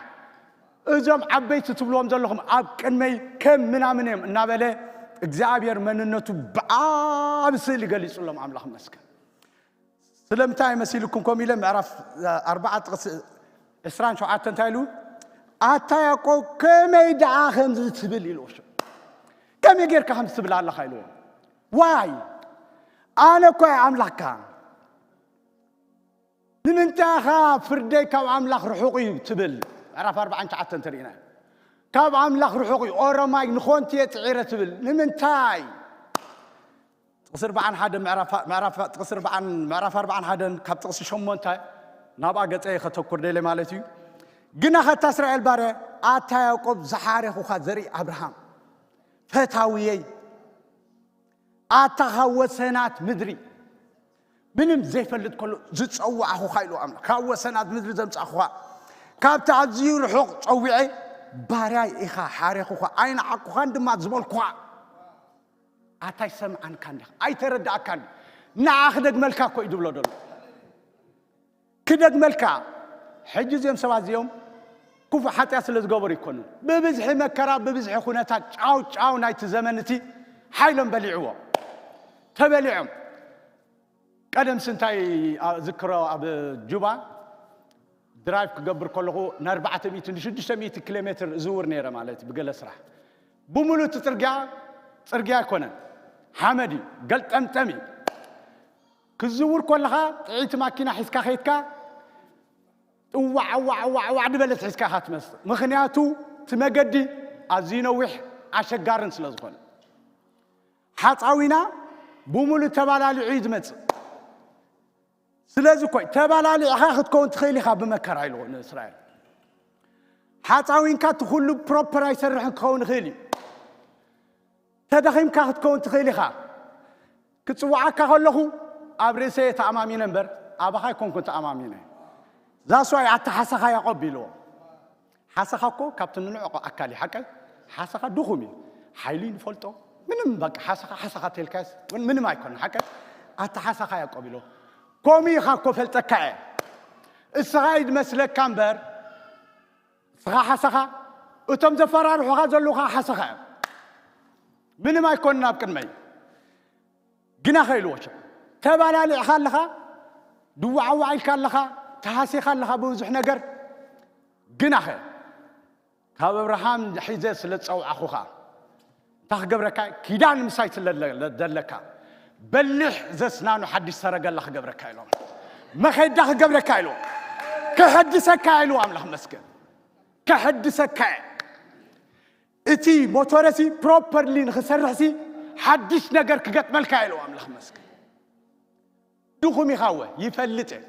እዞም ዓበይቲ ትብልዎም ዘለኹም ኣብ ቅድመይ ከም ምናምን እዮም እናበለ እግዚኣብሔር መንነቱ ብዓቢ ስእሊ ገሊጹሎም ኣምላኽ መስገን። ስለምንታይ መሲልኩም ከምኡ ኢለ ምዕራፍ ኣርባዓ ጥቕሲ ዕስራን ሸውዓተን እንታይ ኢሉ ኣታ ያዕቆብ ከመይ ደኣ ከምዚ ትብል ኢልዎ። ከመይ ጌርካ ከምዚ ትብል ኣለኻ ኢልዎ። ዋይ ኣነ እኮ ኣምላኽካ ንምንታይ ኢኻ ፍርደይ ካብ ኣምላኽ ርሑቕ እዩ ትብል? ምዕራፍ ኣርባዓን ትሽዓተን ተሪእና እዩ። ካብ ኣምላኽ ርሑቕ እዩ ኦሮማይ ንኾንቲ እየ ጽዒረ ትብል ንምንታይ? ጥቕሲ ኣርባዓን ሓደ ምዕራፍ፣ ምዕራፍ፣ ጥቕሲ ኣርባዓን፣ ምዕራፍ ኣርባዓን ሓደን ካብ ጥቕሲ ሸሞንተ ናብኣ ገጸ ከተኩር ደለ ማለት እዩ። ግና ኸታ እስራኤል ባርያ፣ ኣታ ያዕቆብ ዝሓረኹኻ ዘርኢ ኣብርሃም፣ ፈታውየይ፣ ኣታ ካብ ወሰናት ምድሪ፣ ምንም ዘይፈልጥ ከሎ ዝጸዋዕኹኻ ኢሉ ኣምላኽ፣ ካብ ወሰናት ምድሪ ዘምጻእኹኻ፣ ካብቲ ኣዝዩ ርሑቕ ጸዊዐ፣ ባርያይ ኢኻ፣ ሓረኹኻ፣ ኣይነዓቅኹኻን ድማ ዝበልኩኻ። ኣታ ኣይሰምዓንካን ዲኻ? ኣይተረድኣካን? ንዓ ክደግመልካ እኮ እዩ ዝብሎ ዘሎ። ክደግመልካ። ሕጂ እዚኦም ሰባት እዚኦም ክፉእ ሓጢኣት ስለ ዝገበሩ ይኮኑ። ብብዝሒ መከራ፣ ብብዝሒ ኩነታት ጫው ጫው ናይቲ ዘመን እቲ ሓይሎም በሊዕዎ። ተበሊዖም። ቀደም ስንታይ ዝክሮ ኣብ ጁባ ድራይቭ ክገብር ከለኹ ን400 ን600 ኪሎ ሜትር እዝውር ነይረ ማለት ብገለ ስራሕ። ብምሉእ እቲ ጽርግያ፣ ጽርግያ ኣይኮነን። ሓመድ እዩ፣ ገልጠምጠም እዩ። ክዝውር ከለኻ ጥዕይቲ ማኪና ሒዝካ ከይድካ ጥዋዕ፣ ዋዕ፣ ዋዕ፣ ዋዕ ድበለት ሒዝካ ኢኻ ትመጽእ። ምኽንያቱ እቲ መገዲ ኣዝዩ ነዊሕ ኣሸጋርን ስለ ዝኾነ። ሓፃዊና ብምሉእ ተባላሊዑ እዩ ዝመጽእ። ስለዚ እኮ እዩ፣ ተባላሊዕኻ ክትከውን ትኽእል ኢኻ ብመከራ ኢልዎ ንእስራኤል። ሓፃዊንካ እቲ ኩሉ ፕሮፐር ኣይሰርሕን ክኸውን ይኽእል እዩ። ተደኺምካ ክትከውን ትኽእል ኢኻ። ክጽውዓካ ከለኹ ኣብ ርእሰ እየ ተኣማሚነ እምበር ኣባኻ ኣይኮንኩን ተኣማሚነ። ዛስዋይ ኣተሓሳኻ ያቆብ ኢልዎ። ሓሰኻ እኮ ካብቲ ንንዕቆ ኣካል እዩ ሓቀይ። ሓሰኻ ድኹም እዩ። ሓይሉ እዩ ንፈልጦ። ምንም በቃ ሓሰኻ ሓሰኻ ተልካስ እውን ምንም ኣይኮነ ሓቀይ። ኣተሓሳኻ ያቆብ ኢልዎ። ከምኡ ኢኻ እኮ ፈልጠካ እየ። እስኻ እዩ ዝመስለካ እምበር እስኻ ሓሰኻ፣ እቶም ዘፈራርሑኻ ዘለዉ ኸዓ ሓሰኻ እዮም። ምንም ኣይኮኑን ኣብ ቅድመይ። ግናኸ ኢልዎ ሽዑ፣ ተባላሊዕኻ ኣለኻ፣ ድዋዕዋዕ ኢልካ ኣለኻ፣ ተሃሲኻ ኣለኻ ብብዙሕ ነገር። ግናኸ ካብ ኣብርሃም ሒዘ ስለ ዝጸውዓኹኻ፣ እንታይ ክገብረካ? ኪዳን ምሳይ ስለ ዘለ-፣ ዘለካ፣ በሊሕ ዘስናኑ ሓድሽ ሰረገላ ክገብረካ ኢሎም። መኸዳ ክገብረካ ኢልዎ። ክሕድሰካ ኢልዎ ኣምላኽ መስገን። ከሐድሰካ እየ። እቲ ሞቶረሲ ፕሮፐርሊ ንኽሰርሕሲ ሓድሽ ነገር ክገጥመልካ ኢልዎ ኣምላኽ መስገን። ድኹም ኢኻ እወ፣ ይፈልጥ እየ።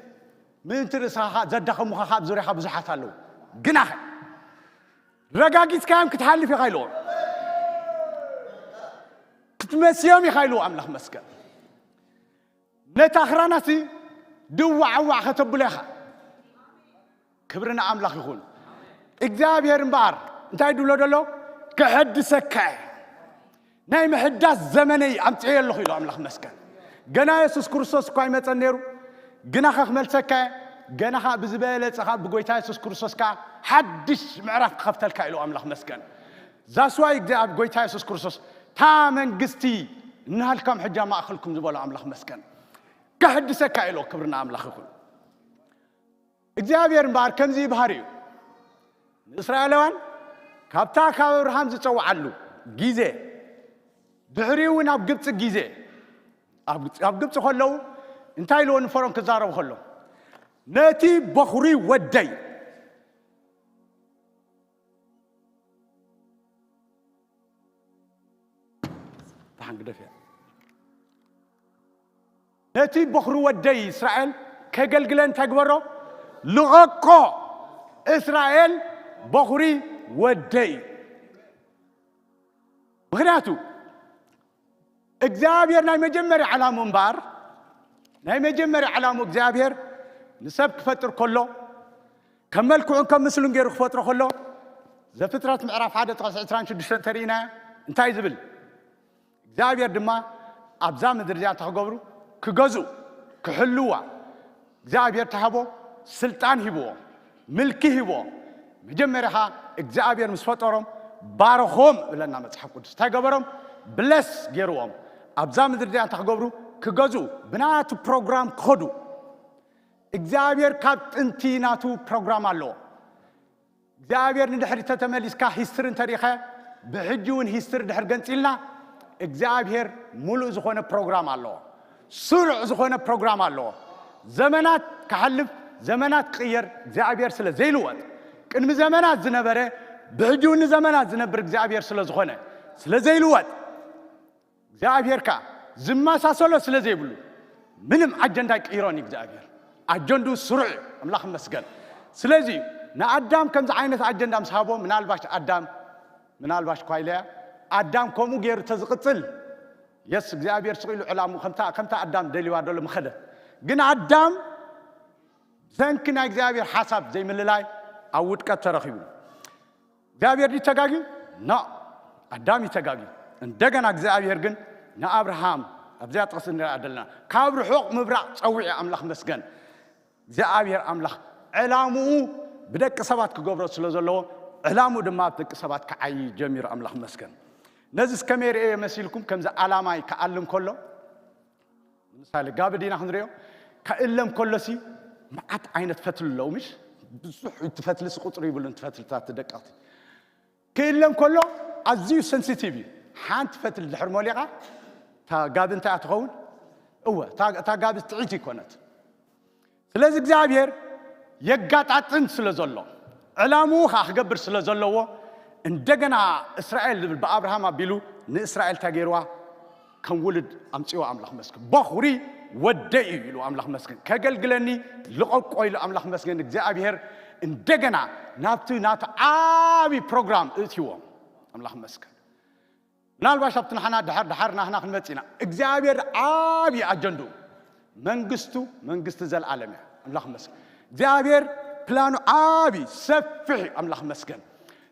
ምእንቲ ርእስኻ ዘዳኸሙኻ ካብ ዙርያኻ ብዙሓት ኣለዉ። ግናኸ ረጋጊጽካዮም ክትሓልፍ ኢኻ ኢልዎ። ክትመስዮም ኢኻ ኢልዎ ኣምላኽ መስገን። ነታ ኣኽራናሲ ድዋዕዋዕ ከተብሎ ኢኻ። ክብሪ ንኣምላኽ ይኹን። እግዚኣብሔር እምበኣር እንታይ ድብሎ ደሎ? ክሕድሰካ እየ። ናይ ምሕዳስ ዘመነይ ኣምፅኤ ኣለኹ ኢሉ ኣምላኽ መስገን። ገና የሱስ ክርስቶስ እኳ ኣይመፀን ነይሩ፣ ግና ኸ ክመልሰካ እየ። ገና ኸዓ ብዝበለፀ ኸዓ ብጎይታ የሱስ ክርስቶስ ከዓ ሓድሽ ምዕራፍ ክኸፍተልካ ኢሉ ኣምላኽ መስገን። ዛስዋይ እግዚኣብ ጎይታ የሱስ ክርስቶስ፣ "እታ መንግስቲ እናሃልካም ሕጃ ማእኸልኩም" ዝበሎ ኣምላኽ መስገን። ከሕድሰካ ኢሎ። ክብሪ ንኣምላኽ ይኹን። እግዚኣብሔር እምበኣር ከምዚ ይብሃር እዩ። ንእስራኤላውያን ካብታ ካብ ኣብርሃም ዝጸውዓሉ ግዜ፣ ድሕሪኡ እውን ኣብ ግብጺ ግዜ፣ ኣብ፣ ኣብ ግብጺ ከለዉ እንታይ ኢልዎ ንፈርዖን ክዛረቡ ከሎ፣ "ነቲ በኹሪ ወደይ" ደሓን ግደፍ እያ። "ነቲ በኹሪ ወደይ እስራኤል ከገልግለን እንታይ ግበሮ? ልቐቆ። እስራኤል በኹሪ ወደይ እዩ። ምኽንያቱ እግዚኣብሔር ናይ መጀመርያ ዕላሙ እምበኣር፣ ናይ መጀመርያ ዕላሙ እግዚኣብሔር ንሰብ ክፈጥር ከሎ፣ ከም መልክዑን ከም ምስሉን ገይሩ ክፈጥሮ ከሎ፣ ዘፍጥረት ምዕራፍ ሓደ ጥቕሲ ዕስራን ሽዱሽተን እንተሪእናዮ እንታይ እዩ ዝብል? እግዚኣብሔር ድማ ኣብዛ ምድሪ እዚኣ እንታይ ክገብሩ? ክገዝኡ፣ ክሕልዋ እግዚኣብሔር ተሃቦ ስልጣን ሂብዎ፣ ምልኪ ሂብዎ። መጀመርያ ኸዓ እግዚኣብሔር ምስ ፈጠሮም ባረኾም ብለና መጽሓፍ ቅዱስ። እንታይ ገበሮም? ብለስ ገይርዎም። ኣብዛ ምድሪ እዚኣ እንታይ ክገብሩ? ክገዝኡ፣ ብናቱ ፕሮግራም ክኸዱ። እግዚኣብሔር ካብ ጥንቲ ናቱ ፕሮግራም ኣለዎ። እግዚኣብሔር ንድሕሪ ተተመሊስካ ሂስትሪ እንተሪኸ፣ ብሕጂ እውን ሂስትሪ ድሕር ገንፂልና፣ እግዚኣብሔር ሙሉእ ዝኾነ ፕሮግራም ኣለዎ። ስሩዕ ዝኾነ ፕሮግራም ኣለዎ። ዘመናት ክሓልፍ፣ ዘመናት ክቕየር እግዚኣብሔር ስለ ዘይልወጥ፣ ቅድሚ ዘመናት ዝነበረ፣ ብሕጂ እውን ንዘመናት ዝነብር እግዚኣብሔር ስለ ዝኾነ፣ ስለ ዘይልወጥ፣ እግዚኣብሔር ከኣ ዝመሳሰሎ ስለ ዘይብሉ፣ ምንም ኣጀንዳ ኣይቅይሮን እዩ እግዚኣብሔር። ኣጀንድኡ ስሩዕ እዩ። ኣምላኽ ይመስገን። ስለዚ ንኣዳም ከምዚ ዓይነት ኣጀንዳ ምስ ሃቦ፣ ምናልባሽ ኣዳም ምናልባሽ ኳ ኢለያ ኣዳም ከምኡ ገይሩ ተዝቕጽል፣ የስ እግዚኣብሔር ስቕ ኢሉ ዕላሙ ከምታ ከምታ ኣዳም ደልዋ ደሎ ምኸደ። ግን ኣዳም ብሰንኪ ናይ እግዚኣብሔር ሓሳብ ዘይምልላይ ኣብ ውድቀት ተረኺቡ። እግዚኣብሔር ድዩ ተጋግዩ? ኖ፣ ኣዳም እዩ ተጋግዩ። እንደገና እግዚኣብሔር ግን ንኣብርሃም ኣብዚኣ ጥቕሲ ንሪኣ ዘለና ካብ ርሑቕ ምብራቕ ጸዊዑ ኣምላኽ መስገን። እግዚኣብሔር ኣምላኽ ዕላምኡ ብደቂ ሰባት ክገብሮ ስለ ዘለዎ ዕላምኡ ድማ ኣብ ደቂ ሰባት ክዓይ ጀሚሩ ኣምላኽ መስገን። ነዚ እስከመይ ርእየ መሲልኩም ከምዚ ኣላማይ ክኣልም ከሎ ንምሳሌ ጋቢ ዲና ክንሪኦ ክእለም ከሎሲ መዓት ዓይነት ፈትሊ ኣለዉ ምሽ ብዙሕ እቲ ፈትልሲ ቁፅሪ ይብሉን እቲ ፈትልታት ደቀቕቲ ክእለም ከሎ ኣዝዩ ሰንሲቲቭ እዩ። ሓንቲ ፈትሊ ድሕር ሞሊቓ እታ ጋቢ እንታይ እያ ትኸውን? እወ እታ እታ ጋቢ ጥዒት ይኮነት። ስለዚ እግዚኣብሔር የጋጣጥም ስለ ዘሎ ዕላምኡ ከዓ ክገብር ስለ ዘለዎ እንደገና እስራኤል ዝብል ብኣብርሃም ኣቢሉ ንእስራኤል እንታይ ገይርዋ ከም ውሉድ ኣምፅዎ ኣምላኽ መስገን። በኹሪ ወደይ እዩ ኢሉ ኣምላኽ መስገን። ከገልግለኒ ልቐቆ ኢሉ ኣምላኽ መስገን። እግዚኣብሔር እንደገና ናብቲ ናቱ ዓብዪ ፕሮግራም እእትይዎም ኣምላኽ መስገን። ምናልባሽ ኣብቲ ንሓና ድሓር ድሓር ናህና ክንመፅ ኢና። እግዚኣብሔር ዓብዪ ኣጀንድኡ መንግስቱ መንግስቲ ዘለዓለም እያ። ኣምላኽ መስገን። እግዚኣብሔር ፕላኑ ዓብዪ ሰፊሕ እዩ። ኣምላኽ መስገን።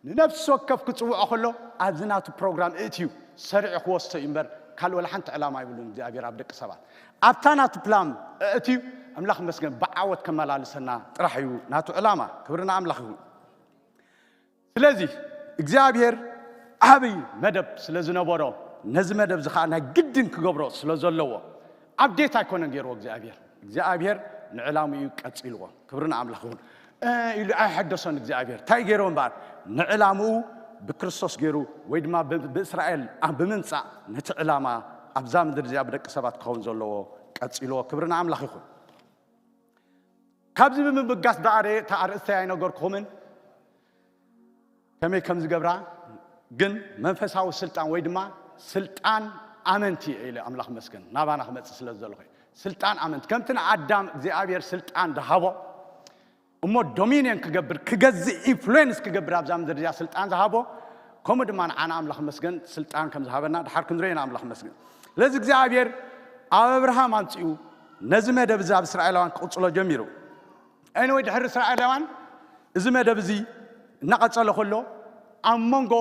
ንነፍሲ ወከፍ ክፅውዖ ከሎ ኣብዚ ናቱ ፕሮግራም እእትዩ ሰሪዑ ክወስቶ እዩ እምበር ካልእ ወላ ሓንቲ ዕላማ ይብሉን እግዚኣብሔር ኣብ ደቂ ሰባት ኣብታ ናቱ ፕላም እእትዩ ኣምላኽ መስገን ብዓወት ከመላልሰና ጥራሕ እዩ ናቱ ዕላማ። ክብርና ኣምላኽ ይሁን። ስለዚ እግዚኣብሔር ዓብይ መደብ ስለ ዝነበሮ ነዚ መደብ እዚ ከዓ ናይ ግድን ክገብሮ ስለ ዘለዎ ኣብዴት ኣይኮነን ገይርዎ እግዚኣብሔር። እግዚኣብሔር ንዕላምኡ ቀፂልዎ። ክብሪ ንኣምላኽ ይኹን። እ ኢሉ ኣይሐደሶን እግዚኣብሔር። እንታይ ገይርዎ እምበኣር ንዕላምኡ ብክርስቶስ ገይሩ ወይ ድማ ብ- ብእስራኤል ኣ- ብምምፃእ ነቲ ዕላማ ኣብዛ ምድሪ እዚኣ ብደቂ ሰባት ክኸውን ዘለዎ ቀፂልዎ። ክብሪ ንኣምላኽ ይኹን። ካብዚ ብምብጋስ ዳኣረ እታ ኣርእስቲ ኣይነገርኩኹምን ከመይ ከም ዝገብራ ግን መንፈሳዊ ስልጣን ወይ ድማ ስልጣን ኣመንቲ እየ ኢለ ኣምላኽ መስገን ናባና ክመፅእ ስለ ዝደለኹ እየ። ስልጣን ኣመንቲ ከምቲ ንኣዳም እግዚኣብሔር ስልጣን ዝሃቦ እሞ ዶሚንየን ክገብር ክገዝእ ኢንፍሉዌንስ ክገብር ኣብዛ ምድር እዚኣ ስልጣን ዝሃቦ ከምኡ ድማ ንዓና ኣምላኽ መስገን ስልጣን ከም ዝሃበና ድሓር ክንሪኦ ኢና ኣምላኽ መስገን። ስለዚ እግዚኣብሔር ኣብ ኣብርሃም ኣምፅኡ ነዚ መደብ እዚ ኣብ እስራኤላውያን ክቕፅሎ ጀሚሩ። ኤኒወይ ድሕሪ እስራኤላውያን እዚ መደብ እዚ እናቐፀለ ከሎ ኣብ መንጎ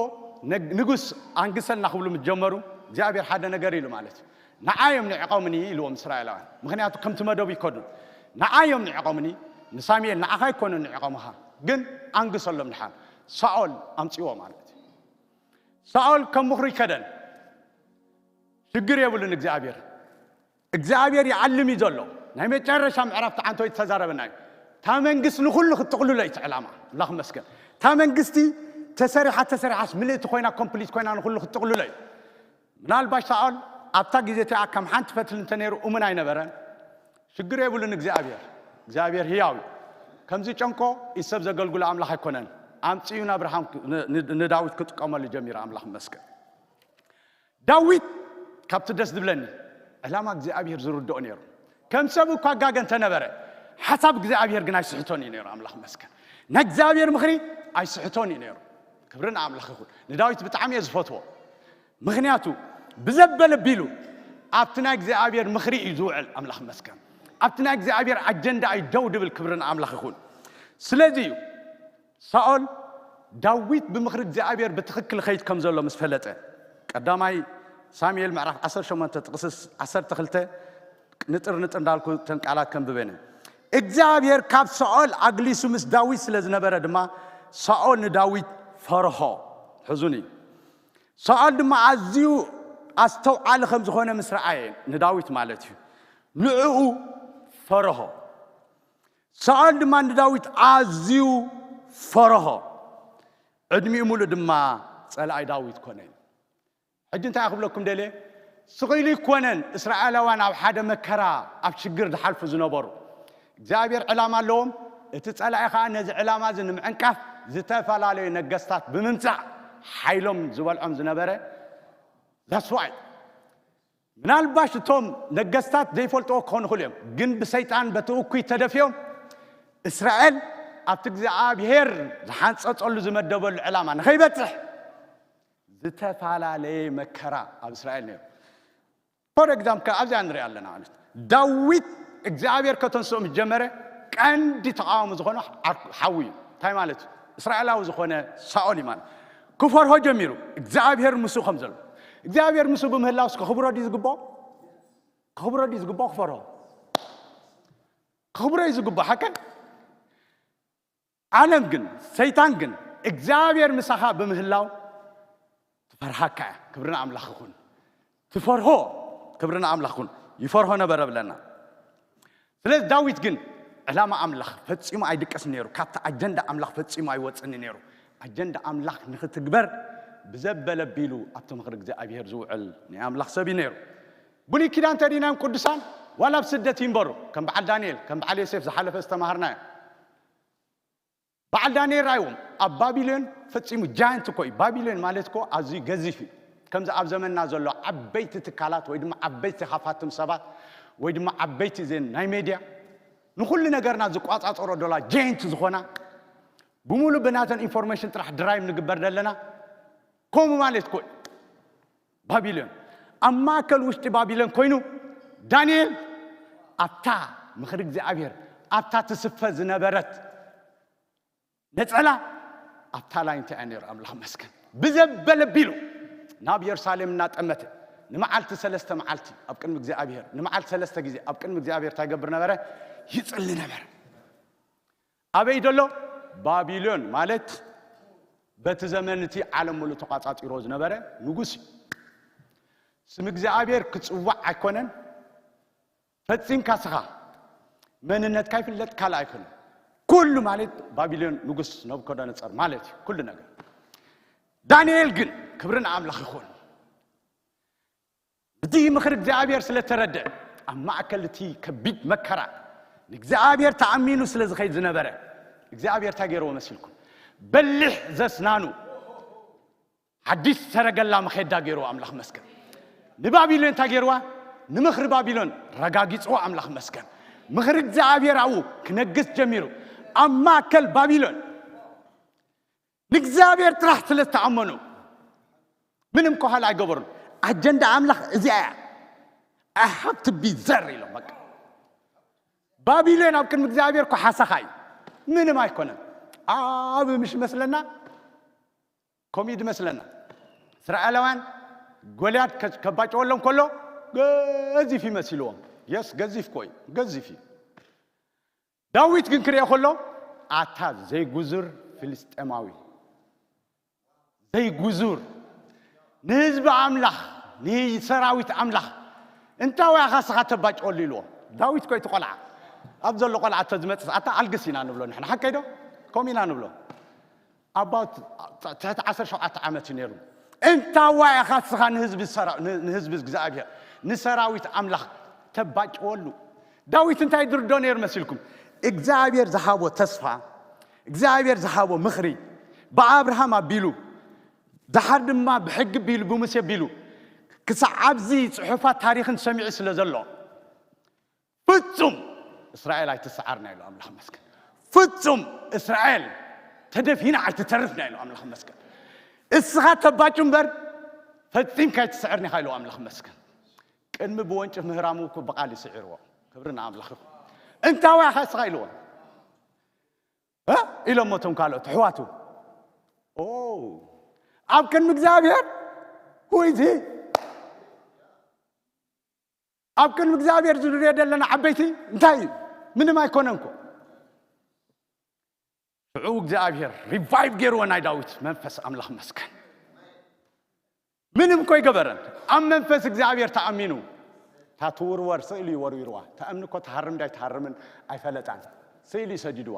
ነግ- ንጉስ ኣንግሰልና ክብሉ ምስ ጀመሩ እግዚኣብሔር ሓደ ነገር ኢሉ ማለት እዩ። ንዓዮም ንዕቐምኒ ኢልዎም እስራኤላውያን። ምክንያቱ ከምቲ መደቡ ይከዱ ንዓዮም ንዕቐምኒ ንሳሙኤል ንዓኻ ይኮኑ ንዕቐምኻ ግን ኣንግሰሎም ድሓን ሳኦል ኣምፅዎ ማለት እዩ። ሳኦል ከም ምኽሩ ይከደን ሽግር የብሉን እግዚኣብሔር እግዚኣብሔር ይዓልም እዩ ዘሎ። ናይ መጨረሻ ምዕራፍ ተዓንቶ ዝተዛረበና እዩ። እታ መንግስት ንኩሉ ክትጥቕልሎ እዩ እቲ ዕላማ። ኣምላኽ መስገን። እታ መንግስቲ ተሰሪሓ ተሰሪሓስ ምልእቲ ኮይና ኮምፕሊት ኮይና ንኩሉ ክትጥቕልሎ እዩ። ምናልባሽ ሳኦል ኣብታ ግዜ እቲኣ ከም ሓንቲ ፈትሊ እንተነይሩ እሙን ኣይነበረን። ሽግር የብሉን እግዚኣብሔር። እግዚኣብሔር ህያው እዩ። ከምዚ ጨንቆ ኢሰብ ዘገልግሎ ኣምላኽ ኣይኮነን። ኣምፅኡ ንኣብርሃም ን- ን- ንዳዊት ክጥቀመሉ ጀሚሩ ኣምላኽ መስገን። ዳዊት ካብቲ ደስ ዝብለኒ ዕላማ እግዚኣብሔር ዝርድኦ ነይሩ። ከም ሰብ እኳ ጋገ እንተነበረ ሓሳብ እግዚኣብሔር ግን ኣይስሕቶን እዩ ነይሩ። ኣምላኽ መስገን። ናይ እግዚኣብሔር ምኽሪ ኣይስሕቶን እዩ ነይሩ። ክብሪ ንኣምላኽ ይኹን። ንዳዊት ብጣዕሚ እየ ዝፈትዎ። ምኽንያቱ ብዘበለ ቢሉ ኣብቲ ናይ እግዚኣብሔር ምኽሪ እዩ ዝውዕል። ኣምላኽ መስገን። ኣብቲ ናይ እግዚኣብሔር ኣጀንዳ እዩ ደው ድብል። ክብሪ ንኣምላኽ ይኹን። ስለዚ እዩ ሳኦል ዳዊት ብምኽሪ እግዚኣብሔር ብትኽክል ኸይድ ከም ዘሎ ምስ ፈለጠ ቀዳማይ ሳሙኤል ምዕራፍ ዓሰርተ ሸሞንተ ጥቕስስ ዓሰርተ ክልተ ንጥር ንጥር እንዳልኩ ተን ቃላት ከንብበን እግዚኣብሔር ካብ ሳኦል ኣግሊሱ ምስ ዳዊት ስለ ዝነበረ ድማ ሳኦል ንዳዊት ፈርሆ። ሕዙን እዩ። ሳኦል ድማ ኣዝዩ ኣስተውዓሊ ከም ዝኾነ ምስ ረኣየ ንዳዊት ማለት እዩ ንዕኡ ፈርሆ። ሳኦል ድማ ንዳዊት ኣዝዩ ፈርሆ። ዕድሚኡ ሙሉእ ድማ ጸላኣይ ዳዊት ኮነ። ሕጂ እንታይ ክብለኩም ደልየ? ስቕ ኢሉ ኣይኮነን እስራኤላውያን ኣብ ሓደ መከራ ኣብ ሽግር ዝሓልፉ ዝነበሩ። እግዚኣብሔር ዕላማ ኣለዎም። እቲ ጸላኢ ኸዓ ነዚ ዕላማ እዚ ንምዕንቃፍ ዝተፈላለዩ ነገስታት ብምምጻእ ሓይሎም ዝበልዖም ዝነበረ that's why ምናልባሽ እቶም ነገስታት ዘይፈልጥዎ ክኾኑ ይኽእሉ እዮም ግን ብሰይጣን በቲ እኩይ ተደፊኦም እስራኤል ኣብቲ እግዚኣብሔር ዝሓንጸጸሉ ዝመደበሉ ዕላማ ንኸይበጽሕ ዝተፈላለየ መከራ ኣብ እስራኤል ነይሩ። ፎር ኤግዛምፕል ኣብዚኣ ንሪኣ ኣለና ማለት እዩ። ዳዊት እግዚኣብሔር ከተንስኦ ምስ ጀመረ ቀንዲ ተቃዋሚ ዝኾነ ዓር- ሓዉ እዩ። እንታይ ማለት እዩ? እስራኤላዊ ዝኾነ ሳኦል እዩ ማለት። ክፈርሆ ጀሚሩ። እግዚኣብሔር ምስኡ ከም ዘሎ፣ እግዚኣብሔር ምስኡ ብምህላውስ ከኽብሮ ድዩ ዝግባኦ? ከኽብሮ ድዩ ዝግባኦ? ክፈርሆ ከኽብሮ እዩ ዝግባኦ። ሓቀን ዓለም ግን፣ ሰይጣን ግን እግዚኣብሔር ምሳኻ ብምህላው ትፈርሃካ እያ። ክብሪ ንኣምላኽ ይኹን። ትፈርሆ። ክብሪ ንኣምላኽ ይኹን። ይፈርሆ ነበረ ብለና። ስለዚ ዳዊት ግን ዕላማ ኣምላኽ ፈጺሙ ኣይድቀስ ነይሩ። ካብቲ ኣጀንዳ ኣምላኽ ፈጺሙ ኣይወጽን ነይሩ። ኣጀንዳ ኣምላኽ ንኽትግበር ብዘበለ ቢሉ ኣብቲ ምኽሪ እግዚኣብሔር ዝውዕል ናይ ኣምላኽ ሰብ እዩ ነይሩ። ብሉይ ኪዳን ተሪናዮም ቅዱሳን ዋላ ኣብ ስደት ይንበሩ፣ ከም በዓል ዳንኤል ከም በዓል ዮሴፍ ዝሓለፈ ዝተማሃርናዮ። በዓል ዳንኤል ራእይዎም ኣብ ባቢሎን ፈጺሙ ጃያንት እኮ እዩ። ባቢሎን ማለት እኮ ኣዝዩ ገዚፍ እዩ። ከምዚ ኣብ ዘመንና ዘሎ ዓበይቲ ትካላት ወይ ድማ ዓበይቲ ሃፋትም ሰባት ወይ ድማ ዓበይቲ ዜን ናይ ሜድያ ንኹሉ ነገርና ዝቋጻጸሮ ዶላ ጃይንት ዝኾና ብምሉ ብናተን ኢንፎርሜሽን ጥራሕ ድራይቭ ንግበር ዘለና ከምኡ ማለት እኮ እዩ። ባቢሎን ኣብ ማእከል ውሽጢ ባቢሎን ኮይኑ ዳንኤል ኣብታ ምኽሪ እግዚኣብሔር ኣብታ ትስፈ ዝነበረት ነጸላ ኣብታ ላይ እንታይ ነይሩ ኣምላኽ መስገን ብዘበለ ቢሉ ናብ የሩሳሌም እናጠመተ ንመዓልቲ ሰለስተ መዓልቲ ኣብ ቅድሚ እግዚኣብሔር ንመዓልቲ ሰለስተ ግዜ ኣብ ቅድሚ እግዚኣብሔር እንታይ ይገብር ነበረ? ይጽሊ ነበረ። ኣበይ ዘሎ? ባቢሎን ማለት በቲ ዘመን እቲ ዓለም ሙሉእ ተቋጻጺሮ ዝነበረ ንጉስ እዩ። ስም እግዚኣብሔር ክጽዋዕ ኣይኮነን። ፈጺምካ ስኻ መንነትካ ይፍለጥ ካልእ ኣይኮነን። ኩሉ ማለት ባቢሎን ንጉስ ነቡኮደነጸር ማለት እዩ። ኩሉ ነገር። ዳንኤል ግን ክብሪ ንኣምላኽ ይኹን። እቲ ምኽሪ እግዚኣብሔር ስለ ተረድአ ኣብ ማእከል እቲ ከቢድ መከራ ንእግዚኣብሔር ተኣሚኑ ስለ ዝኸይድ ዝነበረ እግዚኣብሔር እንታይ ገይርዎ መሲልኩም? በሊሕ ዘስናኑ ሓዲስ ሰረገላ መኼዳ ገይርዎ ኣምላኽ መስገን። ንባቢሎን እንታይ ገይርዋ? ንምኽሪ ባቢሎን ረጋጊጽዎ ኣምላኽ መስገን። ምኽሪ እግዚኣብሔር ኣብኡ ክነግስ ጀሚሩ ኣብ ማእከል ባቢሎን ንእግዚኣብሔር ጥራሕ ስለ ዝተኣመኑ ምንም ከኋላ ኣይገበሩን። ኣጀንዳ ኣምላኽ እዚኣ እያ። I have to be there ኢሎም በቃ። ባቢሎን ኣብ ቅድሚ እግዚኣብሔር እኮ ሓሰኻ እዩ። ምንም ኣይኮነን። ኣብ ምሽ መስለና ኮሜዲ መስለና። እስራኤላውያን ጎልያድ ከ- ከባጭወሎም ከሎ ገዚፍ ይመሲልዎም። የስ ገዚፍ እኮ እዩ። ገዚፍ እዩ። ዳዊት ግን ክሪኦ ከሎ ኣታ ዘይጉዙር ፍልስጤማዊ ዘይጉዙር ንህዝቢ ኣምላኽ ንሰራዊት ኣምላኽ እንታይ ወይ ኣኻ ስኻ ተባጭወሉ ኢልዎ። ዳዊት ኮይ እቲ ቆልዓ ኣብ ዘሎ ቆልዓ እተ ዝመፅእ ኣታ ኣልግስ ኢና ንብሎ ንሕና ሓቀይ ዶ ከምኡ ኢና ንብሎ። ኣባውት ትሕቲ ዓሰርተ ሸውዓተ ዓመት እዩ ነይሩ። እንታይ ዋይ ኢኻ ንስኻ ንህዝቢ ሰራ- ን- ንህዝቢ እግዚኣብሔር ንሰራዊት ኣምላኽ ተባጭወሉ? ዳዊት እንታይ ድርዶ ነይሩ መሲልኩም? እግዚኣብሔር ዝሃቦ ተስፋ፣ እግዚኣብሔር ዝሃቦ ምኽሪ ብኣብርሃም ኣቢሉ፣ ደሓር ድማ ብሕጊ ቢሉ፣ ብሙሴ ቢሉ፣ ክሳዕ ኣብዚ ጽሑፋት ታሪኽን ሰሚዑ ስለ ዘሎ፣ ፍጹም እስራኤል ኣይትሰዓርና ኢሉ ኣምላኽ መስገን። ፍጹም እስራኤል ተደፊና ኣይትተርፍና ኢሉ ኣምላኽ መስገን። እስኻ ተባጩ እምበር ፈጺምካ ኣይትስዕርኒ ኢኻ ኢሉ ኣምላኽ መስገን። ቅድሚ ብወንጭፍ ምህራሙ እኮ ብቓል ይስዕርዎ። ክብሪ ንኣምላኽ ይኹን። እንታይ ዋይ ኢኻ እስኻ ኢልዎ እ? ኢሎሞ እቶም ካልኦት ኣሕዋቱ። ኦ ኣብ ቅድሚ እግዚኣብሔር ሁይዚ ኣብ ቅድሚ እግዚኣብሔር ዝድርዮ ዘለና ዓበይቲ እንታይ እዩ? ምንም ኣይኮነን እኮ። ሽዑ እግዚኣብሔር ሪቫይቭ ገይርዎ ናይ ዳዊት መንፈስ ኣምላኽ መስገን። ምንም እኮ ይገበረን። ኣብ መንፈስ እግዚኣብሔር ተኣሚኑ እታ ትውርወር ስእሊ ይወርዊርዋ። ተኣምኒ እኮ ተሃርም ዳይ ተሃርምን ኣይፈለጣን። ስእሊ ይሰዲድዋ።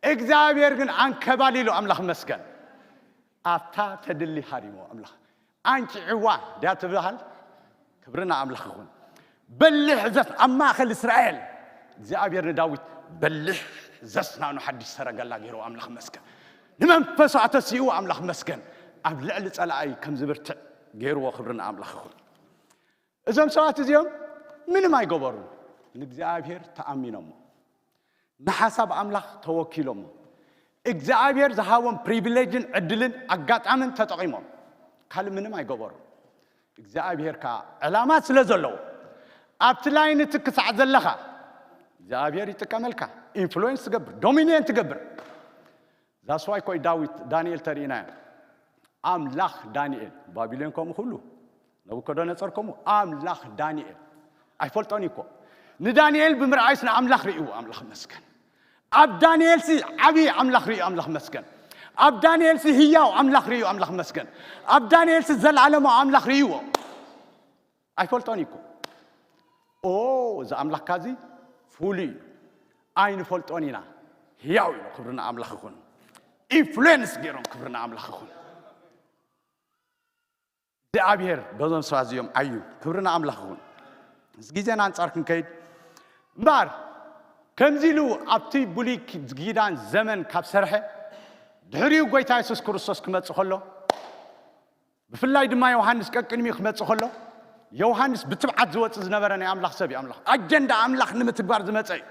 እግዚኣብሔር ግን ኣንከባሊሉ ኣምላኽ መስገን። ኣብታ ተድሊ ሃሪሞ ኣምላኽ ኣንጭዕዋ ድያ ትበሃል። ክብርና ኣምላኽ ይኹን። በሊሕ ዘስ ኣብ ማእኸል እስራኤል እግዚኣብሔር ንዳዊት በሊሕ ዘስናኑ ሓድሽ ሰረገላ ገይርዎ ኣምላኽ መስገን። ንመንፈሱ ኣተሲኡ ኣምላኽ መስገን። ኣብ ልዕሊ ጸላኣይ ከም ዝብርትዕ ገይርዎ። ክብርና ኣምላኽ ይኹን። እዞም ሰባት እዚኦም ምንም ኣይገበሩን። ንእግዚኣብሔር ተኣሚኖሞ ንሓሳብ ኣምላኽ ተወኪሎሞ እግዚኣብሔር ዝሃቦም ፕሪቪሌጅን ዕድልን ኣጋጣምን ተጠቒሞም ካልእ ምንም ኣይገበሩን። እግዚኣብሔር ከዓ ዕላማ ስለ ዘለዎ ኣብቲ ላይን እቲ ክሳዕ ዘለኻ እግዚኣብሔር ይጥቀመልካ፣ ኢንፍሉዌንስ ትገብር፣ ዶሚኔት ትገብር። ዛስዋይ ኮይ ዳዊት ዳንኤል ተርእናዮ ኣምላኽ ዳንኤል ባቢሎን ከምኡ ኩሉ ነቡከደነፀር ከምኡ ኣምላኽ ዳንኤል ኣይፈልጦን እኮ ንዳንኤል ብምርኣይስ ንኣምላኽ ርእይዎ ኣምላኽ መስገን ኣብ ዳንኤልሲ ዓብዪ ኣምላኽ ርእዩ ኣምላኽ መስገን ኣብ ዳንኤልሲ ህያው ኣምላኽ ርእዩ ኣምላኽ መስገን ኣብ ዳንኤልሲ ዘለዓለማዊ ኣምላኽ ርእይዎ ኣይፈልጦን እኮ ኦ እዚ ኣምላኽካ እዚ ፍሉይ እዩ ኣይንፈልጦን ኢና ህያው እዩ ክብሪ ንኣምላኽ ይኹን ኢንፍሉዌንስ ገይሮም ክብሪ ንኣምላኽ ይኹን እግዚኣብሔር በዞም ሰባት እዚኦም ዓዩ ክብሪ ንኣምላኽ ይኹን እዚ ግዜና ኣንጻር ክንከይድ እምበኣር ከምዚ ኢሉ ኣብቲ ብሉይ ኪዳን ዘመን ካብ ሰርሐ ድሕሪኡ ጎይታ የሱስ ክርስቶስ ክመጽእ ከሎ ብፍላይ ድማ ዮሃንስ ቀቅድሚኡ ክመጽእ ከሎ ዮሃንስ ብትብዓት ዝወጽእ ዝነበረ ናይ ኣምላኽ ሰብ እዩ ኣምላኽ ኣጀንዳ ኣምላኽ ንምትግባር ዝመጸ እዩ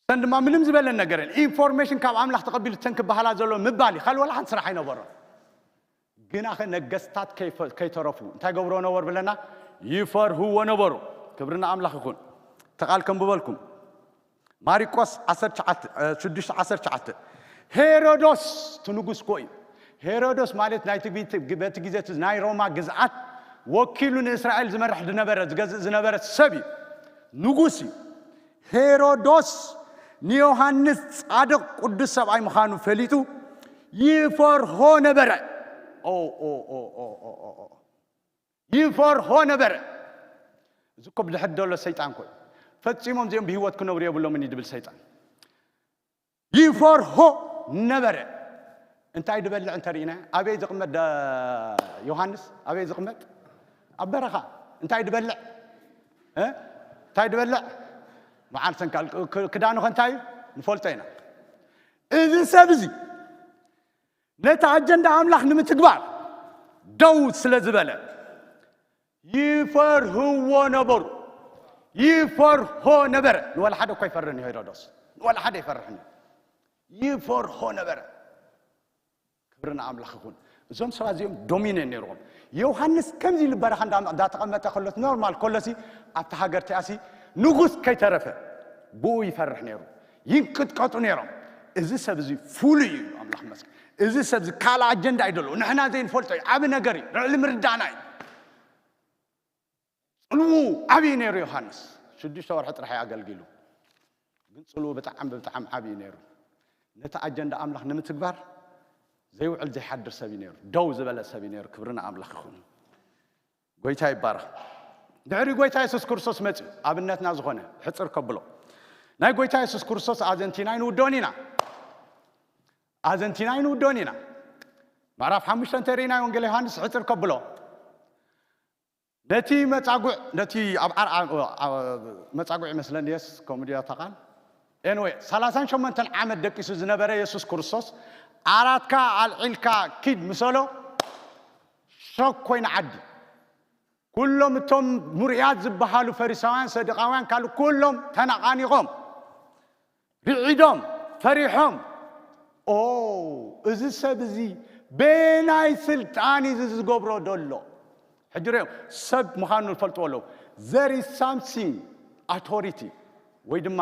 ሰን ድማ ምንም ዝበለን ነገር የለን ኢንፎርሜሽን ካብ ኣምላኽ ተቐቢሉ ተን ክበሃላ ዘሎ ምባል እዩ ካልእ ወላ ሓንቲ ስራሕ ኣይነበሮን ግናኸ ነገስታት ከይፈ- ከይተረፉ እንታይ ገብርዎ ነበሩ ብለና ይፈርህዎ ነበሩ ክብሪ ንኣምላኽ ይኹን ተቓል ከንብበልኩም ማሪቆስ ዓሰርተ ትሽዓተ፣ እ፣ ሽዱሽተ ዓሰርተ ትሽዓተ፣ ሄሮዶስ እቲ ንጉስ ኮ እዩ። ሄሮዶስ ማለት ናይቲ ግቢ- በቲ ግዜ እቲ ናይ ሮማ ግዝኣት ወኪሉ ንእስራኤል ዝመርሕ ዝነበረ ዝገዝእ ዝነበረ ሰብ እዩ። ንጉስ እዩ። ሄሮዶስ ንዮሃንስ ጻድቕ ቅዱስ ሰብኣይ ምዃኑ ፈሊጡ ይፈርሆ ነበረ። ኦ፣ ኦ፣ ኦ፣ ኦ፣ ኦ፣ ኦ፣ ኦ። ይፈርሆ ነበረ። እዚ እኮ ብድሕር ዘሎ ሰይጣን እኮ እዩ። ፈጺሞም እዚኦም ብህይወት ክነብሩ የብሎምን እዩ ድብል ሰይጣን። ይፈርሆ ነበረ። እንታይ ድበልዕ እንተርኢና ኣበይ ዝቕመጥ ደ- ዮሃንስ ኣበይ ዝቕመጥ ኣብ በረኻ እንታይ ድበልዕ እ? እንታይ ድበልዕ መዓር ሰንካል ክ- ክዳኑ ከ እንታይ እዩ ንፈልጦ ኢና። እዚ ሰብ እዚ ነቲ ኣጀንዳ ኣምላኽ ንምትግባር ደው ስለ ዝበለ ይፈርህዎ ነበሩ። ይፈርሆ ነበረ። ንወላ ሓደ እኮ ይፈርህን እዩ ሄሮዶስ። ንወላ ሓደ ይፈርህን እዩ። ይፈርሆ ነበረ። ክብሪ ንኣምላኽ ይኹን። እዞም ሰባት እዚኦም ዶሚኔት ነይርዎም። ዮሃንስ ከምዚ ኢሉ በረኻ እንዳ- እንዳተቐመጠ ከሎት ኖርማል ከሎሲ ኣብቲ ሃገር ቲኣሲ ንጉስ ከይተረፈ ብኡ ይፈርሕ ነይሩ። ይንቅጥቀጡ ነይሮም። እዚ ሰብ እዚ ፍሉይ እዩ ኣምላኽ መስገን። እዚ ሰብ እዚ ካልእ ኣጀንዳ እዩ ደለዎ። ንሕና ዘይንፈልጦ እዩ። ዓቢ ነገር እዩ። ልዕሊ ምርዳእና እዩ። ጽልዉ ዓብዪ ነይሩ ዮሃንስ ሽዱሽተ ወርሒ ጥራሕ ኣገልጊሉ ግን ጽልዉ ብጣዕሚ ብጣዕሚ ዓብዪ ነይሩ ነቲ ኣጀንዳ ኣምላኽ ንምትግባር ዘይውዕል ዘይሓድር ሰብ እዩ ነይሩ ደው ዝበለ ሰብ እዩ ነይሩ ክብሪ ንኣምላኽ ይኹን ጎይታ ይባረኽ ድሕሪ ጎይታ የሱስ ክርስቶስ መፅዩ ኣብነትና ዝኾነ ሕፅር ከብሎ ናይ ጎይታ የሱስ ክርስቶስ ኣዘንቲና ኣይንውደኦን ኢና ኣዘንቲና ኣይንውደኦን ኢና ምዕራፍ ሓሙሽተ እንተርኢና ወንጌል ዮሃንስ ሕፅር ከብሎ ነቲ መጻጉዕ ነቲ ኣብ ዓር- ኣብ- ኣብ- መጻጉዕ ይመስለኒ የስ ከምኡ ድያ እታ ቃል ኤንወይ ሰላሳን ሸሞንተን ዓመት ደቂሱ ዝነበረ የሱስ ክርስቶስ ዓራትካ ኣልዒልካ ኪድ ምሰሎ ሸክ ኮይና ዓዲ ኩሎም እቶም ሙርያት ዝበሃሉ ፈሪሳውያን ሰዱቃውያን ካልእ ኩሎም ተነቓኒቖም ርዒዶም ፈሪሖም ኦ እዚ ሰብ እዚ በየናይ ስልጣን እዩ ዝገብሮ ዘሎ ሕጂ ሪኦም ሰብ ምዃኑ ዝፈልጥዎ ኣለዉ there is something authority ወይ ድማ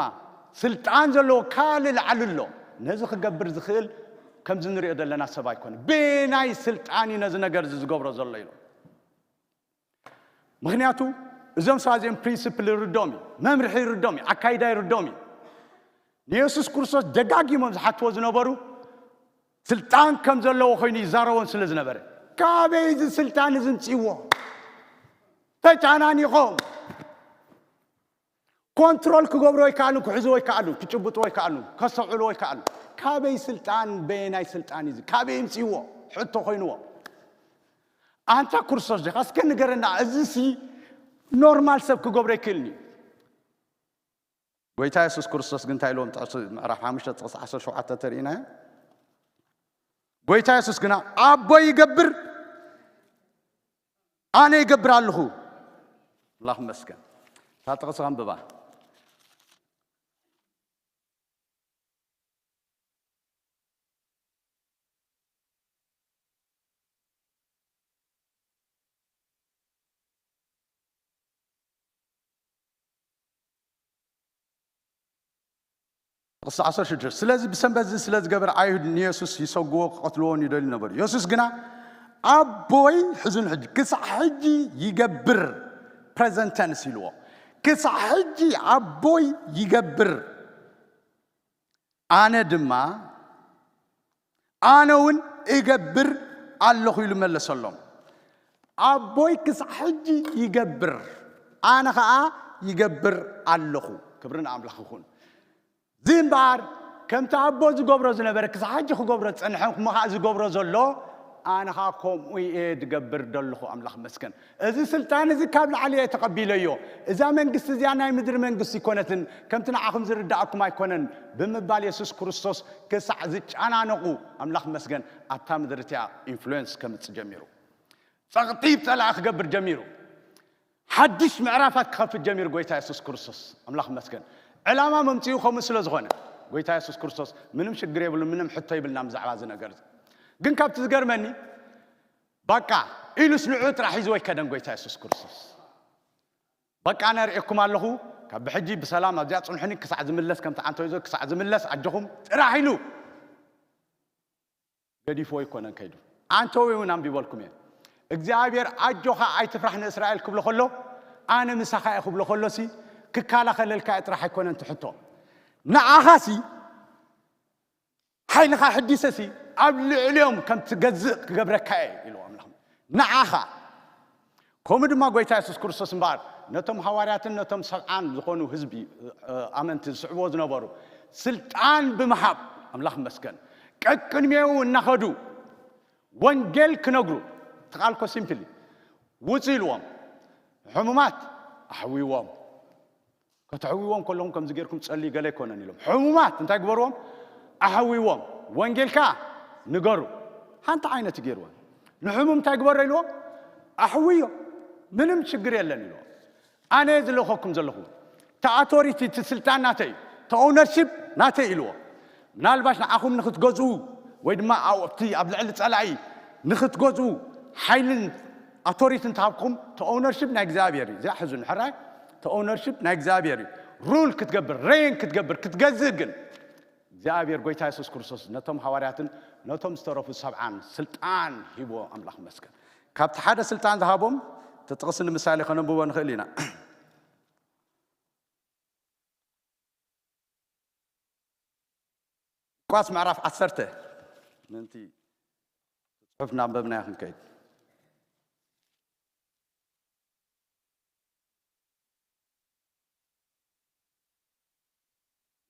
ስልጣን ዘለዎ ካልእ ላዕሊ ኣሎ ነዚ ክገብር ዝኽእል ከምዚ ንሪኦ ዘለና ሰብ ኣይኮነ በየናይ ስልጣን እዩ ነዚ ነገር እዚ ዝገብሮ ዘሎ ኢሎም ምኽንያቱ እዞም ሰባት እዚኦም ፕሪንስፕል ይርዶም እዩ መምርሒ ይርዶም እዩ ኣካይዳ ይርዶም እዩ ንየሱስ ክርስቶስ ደጋጊሞም ዝሓትዎ ዝነበሩ ስልጣን ከም ዘለዎ ኮይኑ ይዛረቦም ስለ ዝነበረ ካበይ እዚ ስልጣን እዚ ምፅዎ ተጫናኒቖም ኮንትሮል ክገብርዎ ይከኣሉ ክሕዝዎ ይከኣሉ ክጭብጥዎ ይከኣሉ ከስተውዕልዎ ይከኣሉ ካበይ ስልጣን በየናይ ስልጣን እዩ ካበይ ምፅዎ ሕቶ ኮይንዎ ኣንታ ክርስቶስ ዲኻ እስከ ንገረና እዚሲ ኖርማል ሰብ ክገብሮ ይክእልኒ ጎይታ የሱስ ክርስቶስ ግን እንታይ ኢልዎም ጥቕሲ ምዕራፍ ሓሙሽተ ጥቕሲ ዓሰርተ ሸውዓተ ተርእናዮ ጎይታ የሱስ ግና ኣቦ ይገብር ኣነ ይገብር ኣለኹ ኣምላኽ መስገን እታ ጥቕሲ ከንብባ ጥቕሲ ዓሰርተ ሽዱሽተ፣ ስለዚ ብሰንበት እዚ ስለ ዝገበረ ኣይሁድ ንየሱስ ይሰግዎ ክቐትልዎን ይደልዩ ነበሩ። የሱስ ግና ኣቦይ፣ ሕዝን ሕጂ፣ ክሳዕ ሕጂ ይገብር፣ ፕሬዘንት ተንስ ኢልዎ፣ ክሳዕ ሕጂ ኣቦይ ይገብር፣ ኣነ ድማ ኣነ እውን እገብር ኣለኹ ኢሉ መለሰሎም። ኣቦይ ክሳዕ ሕጂ ይገብር፣ ኣነ ኸዓ ይገብር ኣለኹ። ክብሪ ንኣምላኽ ይኹን። እዚ እምበኣር ከምቲ ኣቦ ዝገብሮ ዝነበረ ክሳዕ ሕጂ ክገብሮ ዝጸንሐ እሞ ኸዓ ዝገብሮ ዘሎ ኣነ ኸዓ ከምኡ እየ ዝገብር ዘለኹ። ኣምላኽ መስገን። እዚ ስልጣን እዚ ካብ ላዕሊ እየ ተቐቢለዮ። እዛ መንግስቲ እዚኣ ናይ ምድሪ መንግስቲ ኣይኮነትን፣ ከምቲ ንዓኹም ዝርድኣኩም ኣይኮነን ብምባል የሱስ ክርስቶስ ክሳዕ ዝጨናነቑ ኣምላኽ መስገን ኣብታ ምድሪ እቲኣ ኢንፍሉዌንስ ከምጽእ ጀሚሩ። ጸቕጢ ጸላኢ ክገብር ጀሚሩ። ሓድሽ ምዕራፋት ክኸፍት ጀሚሩ ጎይታ የሱስ ክርስቶስ። ኣምላኽ መስገን። ዕላማ መምጽኡ ከምኡ ስለ ዝኾነ ጎይታ የሱስ ክርስቶስ ምንም ሽግር የብሉን፣ ምንም ሕቶ ይብልናን ብዛዕባ እዚ ነገር እዚ። ግን ካብቲ ዝገርመኒ በቃ ኢሉስ ንዑ ጥራሕ ሒዝዎ ኣይከደን ጎይታ የሱስ ክርስቶስ። በቃ ኣነ ርእየኩም ኣለኹ፣ ካብ ብሕጂ ብሰላም ኣብዚኣ ጽንሑኒ ክሳዕ ዝምለስ፣ ከምቲ ዓንቶ ይዞ ክሳዕ ዝምለስ ኣጆኹም ጥራሕ ኢሉ ገዲፍዎ ኣይኮነን ከይዱ። ዓንቶ እውን ኣንቢበልኩም እየ። እግዚኣብሔር ኣጆኻ ኣይትፍራሕ ንእስራኤል ክብሎ ከሎ ኣነ ምሳኻ እየ ክብሎ ከሎሲ ክከላኸለልካ እየ ጥራሕ ኣይኮነን ትሕቶ። ንዓኻሲ ሓይልኻ ሕዲሰሲ ኣብ ልዕሊኦም ከም ትገዝእ ክገብረካ እየ ኢሉ ኣምላኽ ንዓኻ። ከምኡ ድማ ጎይታ የሱስ ክርስቶስ እምበኣር ነቶም ሃዋርያትን ነቶም ሰብዓን ዝኾኑ ህዝቢ፣ እ፣ ኣመንቲ ዝስዕብዎ ዝነበሩ ስልጣን ብምሃብ፣ ኣምላኽ ይመስገን፣ ቀቅድሜኡ እናኸዱ ወንጌል ክነግሩ፣ እቲ ቃል እኮ ሲምፕሊ፣ ውጹ ኢልዎም፣ ሕሙማት ኣሕውይዎም፣ ከተሕውይዎም ከለኹም ከምዚ ጌርኩም ጸልዩ ገለ ኣይኮነን ኢሎም። ሕሙማት እንታይ ግበርዎም? ኣሕውይዎም። ወንጌል ከኣ ንገሩ። ሓንቲ ዓይነት እዩ ገይርዎም። ንሕሙም እንታይ ግበሮ ኢልዎ? ኣሕውዮ። ምንም ችግር የለን ኢልዎ። ኣነ እየ ዝልእኸኩም ዘለኹ። እቲ ኣቶሪቲ፣ እቲ ስልጣን ናተይ እዩ። እቲ ኦውነርሺፕ ናተይ ኢልዎ። ምናልባሽ ንዓኹም ንኽትገዝኡ ወይ ድማ ኣብቲ ኣብ ልዕሊ ጸላኢ ንኽትገዝኡ ሓይልን ኣቶሪትን ተሃብኩም፣ እቲ ኦውነርሺፕ ናይ እግዚኣብሔር እዩ። እዚኣ ሕዙ ንሕራይ፣ እቲ ኦውነርሺፕ ናይ እግዚኣብሔር እዩ። ሩል ክትገብር፣ ሬን ክትገብር፣ ክትገዝእ ግን እግዚኣብሔር ጎይታ የሱስ ክርስቶስ ነቶም ሃዋርያትን ነቶም ዝተረፉ ሰብዓን ስልጣን ሂብዎ። ኣምላኽ ይመስገን። ካብቲ ሓደ ስልጣን ዝሃቦም እቲ ጥቕሲ ንምሳሌ ከነንብቦ ንኽእል ኢና። ሉቃስ ምዕራፍ ዓሰርተ፣ ምእንቲ ጽሑፍ እናንበብና ክንከይድ።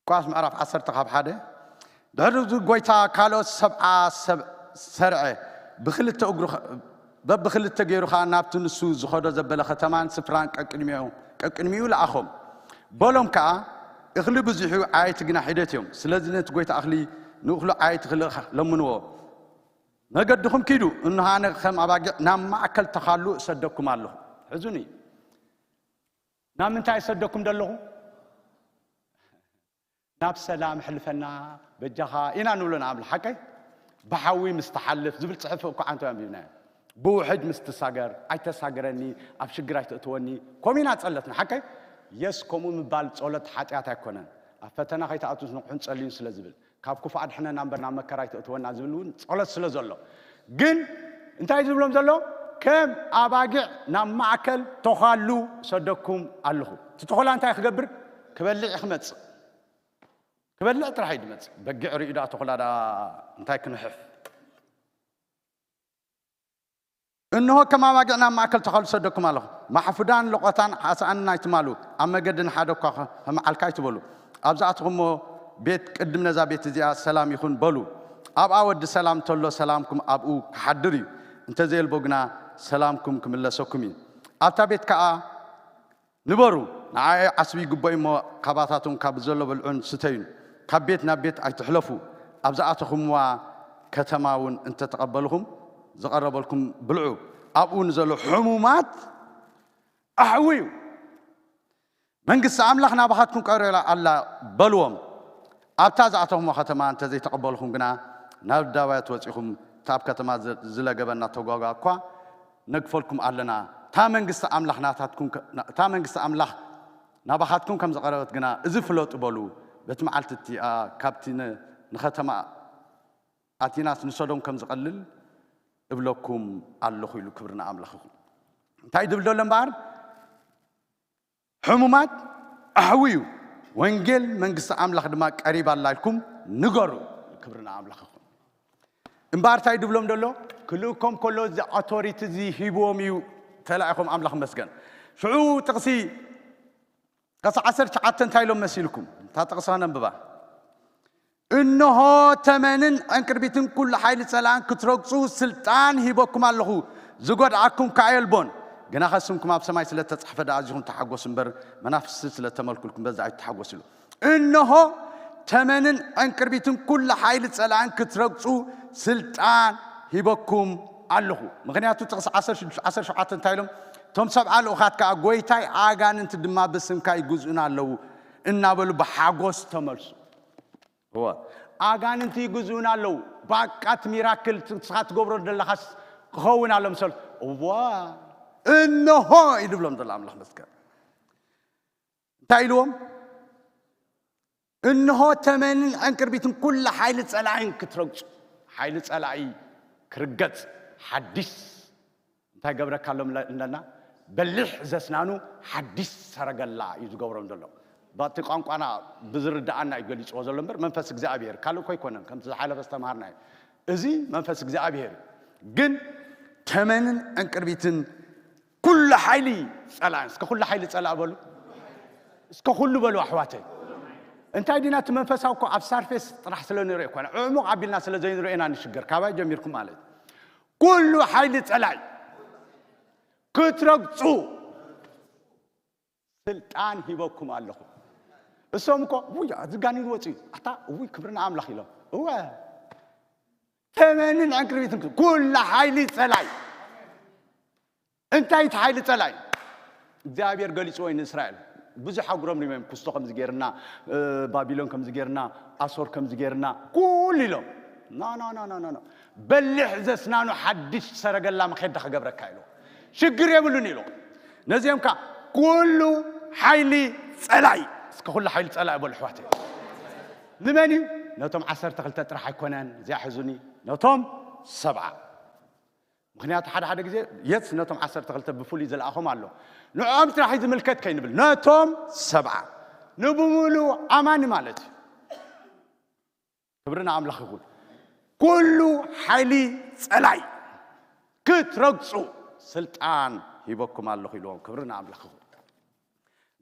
ሉቃስ ምዕራፍ ዓሰርተ ካብ ሓደ። ድሕሪ እዚ ጎይታ ካልኦት ሰብዓ ሰብ ሰርዐ፣ ብኽልተ እግሩ ኸ-፣ በብኽልተ ገይሩ ኸኣ ናብቲ ንሱ ዝኸዶ ዘበለ ኸተማን ስፍራን ቀቅድሚኡ፣ ቀቅድሚኡ ለኣኾም። በሎም ከኣ፣ "እኽሊ ብዙሕ እዩ፣ ዓየይቲ ግና ሒደት እዮም። ስለዚ ነቲ ጎይታ እኽሊ ንእኽሉ ዓየይቲ ክልእኽ ለምንዎ። መገድኹም ኪዱ፣ እንሆ ኣነ ከም ኣባጊዕ ናብ ማእከል ተኻሉ እሰደኩም ኣለኹ።" ሕዙኒ። ናብ ምንታይ እሰደኩም ደለኹ? ናብ ሰላም ሕልፈና በጃኻ ኢና ንብሎ ንኣምላኽ። ሓቀይ? ብሓዊ ምስ ትሓልፍ ዝብል ጽሑፍ እኮ ዓንቶ ኣንቢብናዮ። ብውሕጅ ምስ ትሳገር፣ "ኣይተሳግረኒ፣ ኣብ ሽግር ኣይተእትወኒ", ከምኡ ኢና ጸለትና። ሓቀይ? የስ፣ ከምኡ ምባል ጸሎት ሓጢኣት ኣይኮነን። "ኣብ ፈተና ከይትኣትዉስ ንቕሑን ጸልዩን" ስለ ዝብል፣ "ካብ ክፉእ ኣድሕነና እምበር ናብ መከራ ኣይተእትወና" ዝብል እውን ጸሎት ስለ ዘሎ። ግን እንታይ ዝብሎም ዘሎ? "ከም ኣባጊዕ ናብ ማእከል ተዃሉ ሰደኩም ኣለኹ።" እቲ ተኾላ እንታይ ክገብር? ክበልዕ እዩ ክመጽእ። ክበልዕ ጥራሕ እዩ ዝመጽእ። በጊዕ ርእዩ ደኣ ተኹላ ደኣ እንታይ ክንሕፍ? "እንሆ ከም ኣባጊዕ ናብ ማእከል ተዃሉ ሰደኩም ኣለኹ። ማሕፉዳን ለቖታን ሓሳእን ኣይትማሉ። ኣብ መገዲ ንሓደ እኳ ከ-፣ ከመዓልካ ኣይትበሉ። ኣብ ዝኣተኹሞ ቤት ቅድም ነዛ ቤት እዚኣ ሰላም ይኹን በሉ። ኣብኣ ወዲ ሰላም እንተሎ ሰላምኩም ኣብኡ ክሓድር እዩ። እንተዘየልቦ ግና ሰላምኩም ክምለሰኩም እዩ። ኣብታ ቤት ከኣ ንበሩ፣ ንዓኣ ዓስቢ ይግብኦ እሞ ካባታቶም ካብ ዘሎ ብልዑን ስተዩን፣ ካብ ቤት ናብ ቤት ኣይትሕለፉ። ኣብ ዝኣተኹምዋ ከተማ እውን እንተተቐበልኹም ዝቐረበልኩም ብልዑ፣ ኣብኡ ንዘሎ ሕሙማት ኣሕውዩ። መንግስቲ ኣምላኽ ናባኻትኩም ቀሪባ ኣላ በልዎም። ኣብታ ዝኣተኹምዋ ከተማ እንተዘይተቐበልኹም ግና ናብ ኣደባባያት ወጺኹም እቲ ኣብ ከተማ ዝ-፣ ዝለገበና ተጓጓ እኳ ነግፈልኩም ኣለና። እታ መንግስቲ ኣምላኽ ናታትኩም ከ-፣ እታ መንግስቲ ኣምላኽ ናባኻትኩም ከም ዝቐረበት ግና እዚ ፍለጡ በሉ። በቲ መዓልቲ እቲኣ ካብቲ ን-፣ ንኸተማ ኣቴናስ ንሶዶም ከም ዝቐልል እብለኩም ኣለኹ ኢሉ። ክብሪ ንኣምላኽ ይኹን። እንታይ ድብል ዘሎ እምበኣር? ሕሙማት ኣሕውዩ፣ ወንጌል መንግስቲ ኣምላኽ ድማ ቀሪባ ኣላ ኢልኩም ንገሩ። ክብሪ ንኣምላኽ ይኹን። እምበኣር እንታይ ድብሎም ዘሎ? ክልእኮም ከሎ እዚ ኣውቶሪቲ እዚ ሂብዎም እዩ ተላኢኾም። ኣምላኽ መስገን። ሽዑ ጥቕሲ፣ ጥቕሲ ዓሰርተ ትሽዓተ እንታይ ኢሎም መሲልኩም? እታ ጥቕሲ ነንብባ። እንሆ፣ ተመንን ዕንቅርቢትን ኩሉ ሓይሊ ጸላእን ክትረግጹ ስልጣን ሂበኩም ኣለኹ፣ ዝጎድኣኩም ከኣ የልቦን። ግናኸ ስምኩም ኣብ ሰማይ ስለ እተጻሕፈ ደኣ ኣዚኹም ተሓጎሱ እምበር፣ መናፍስቲ ስለ እተመልኩልኩም በዚ ኣይትተሓጎሱ ኢሉ። እንሆ፣ ተመንን ዕንቅርቢትን ኩሉ ሓይሊ ጸላእን ክትረግጹ ስልጣን ሂበኩም ኣለኹ። ምኽንያቱ ጥቕሲ ዓሰርተ ሽዱሽተ፣ ዓሰርተ ሸውዓተ እንታይ ኢሎም? እቶም ሰብዓ ልኡኻት ከኣ፣ ጎይታይ፣ ኣጋንንቲ ድማ ብስምካ ይግዝኡና ኣለዉ እናበሉ ብሓጎስ ተመልሱ። እወ፣ ኣጋንንቲ ይግዝኡና ኣለዉ። ባቃ እቲ ሚራክል ንስኻ ትገብሮ ዘለኻስ ክኸውን ኣሎ ምሰል። እዋ፣ እንሆ እዩ ድብሎም ዘሎ ኣምላኽ መስገን። እንታይ ኢልዎም? እንሆ ተመንን ዕንቅርቢትን ኩላ ሓይሊ ጸላኢን ክትረግጹ። ሓይሊ ጸላኢ ክርገጽ፣ ሓዲስ እንታይ ገብረካ ኣሎ ምለ-፣ እንለና? በሊሕ ዘስናኑ ሓዲስ ሰረገላ እዩ ዝገብሮም ዘሎ። በቲ ቋንቋና ብዝርድኣና እዩ ገሊጽዎ ዘሎ እምበር መንፈስ እግዚኣብሔር ካልእ እኮ ኣይኮነን። ከምቲ ዝሓለፈ ዝተምሃርናዮ። እዚ መንፈስ እግዚኣብሔር እዩ። ግን ተመንን ዕንቅርቢትን ኩሉ ሓይሊ ጸላእን፣ እስከ ኩሉ ሓይሊ ጸላእ በሉ። እስከ ኩሉ በሉ ኣሕዋተይ። እንታይ ዲና እቲ መንፈሳዊ እኮ ኣብ ሳርፌስ ጥራሕ ስለ ንርኢ እኮ፣ ዕሙቕ ኣቢልና ስለ ዘይንርኢ ኢና ንሽገር። ካባይ ጀሚርኩም ማለት እዩ። ኩሉ ሓይሊ ጸላኢ ክትረግጹ ስልጣን ሂበኩም ኣለኹ። እሶም እኮ ውይ፣ እዚ ጋኒን ወፂኡ፣ ኣታ ውይ፣ ክብሪ ንኣምላኽ ኢሎም። እወ፣ ተመንን ዕንቅርቢትን ኩላ ሓይሊ ጸላኢ። እንታይ እቲ ሓይሊ ጸላኢ? እግዚኣብሔር ገሊጽዎ እዩ ንእስራኤል። ብዙሕ ኣጉረምሪሞም፣ ኩስቶ ከምዚ ጌርና፣ እ፣ ባቢሎን ከምዚ ጌርና፣ ኣሶር ከምዚ ጌርና፣ ኩሉ ኢሎም። ኖ፣ ኖ፣ ኖ፣ ኖ፣ ኖ፣ ኖ። በሊሕ ዘስናኑ ሓድሽ ሰረገላ መኼዳ ክገብረካ ኢሉ። ሽግር የብሉን ኢሉ። ነዚኦም ከ ኩሉ ሓይሊ ጸላኢ፣ እስከ ኩሉ ሓይሊ ጸላኢ በሉ ኣሕዋተይ። ንመን እዩ? ነቶም ዓሰርተ ክልተ ጥራሕ ኣይኮነን፣ እዚኣ ሕዙኒ፣ ነቶም ሰብዓ። ምኽንያቱ ሓደ ሓደ ግዜ የስ ነቶም ዓሰርተ ክልተ ብፍሉይ ዝለኣኾም ኣሎ። ንዕኦም ጥራሕ እዩ ዝምልከት ከይንብል፣ ነቶም ሰብዓ ንብሙሉ ኣማኒ ማለት እዩ። ክብሪ ንኣምላኽ ይኹን። ኩሉ ሓይሊ ጸላኢ ክትረግጹ ስልጣን ሂበኩም ኣለኹ ኢልዎም። ክብሪ ንኣምላኽ ይኹን።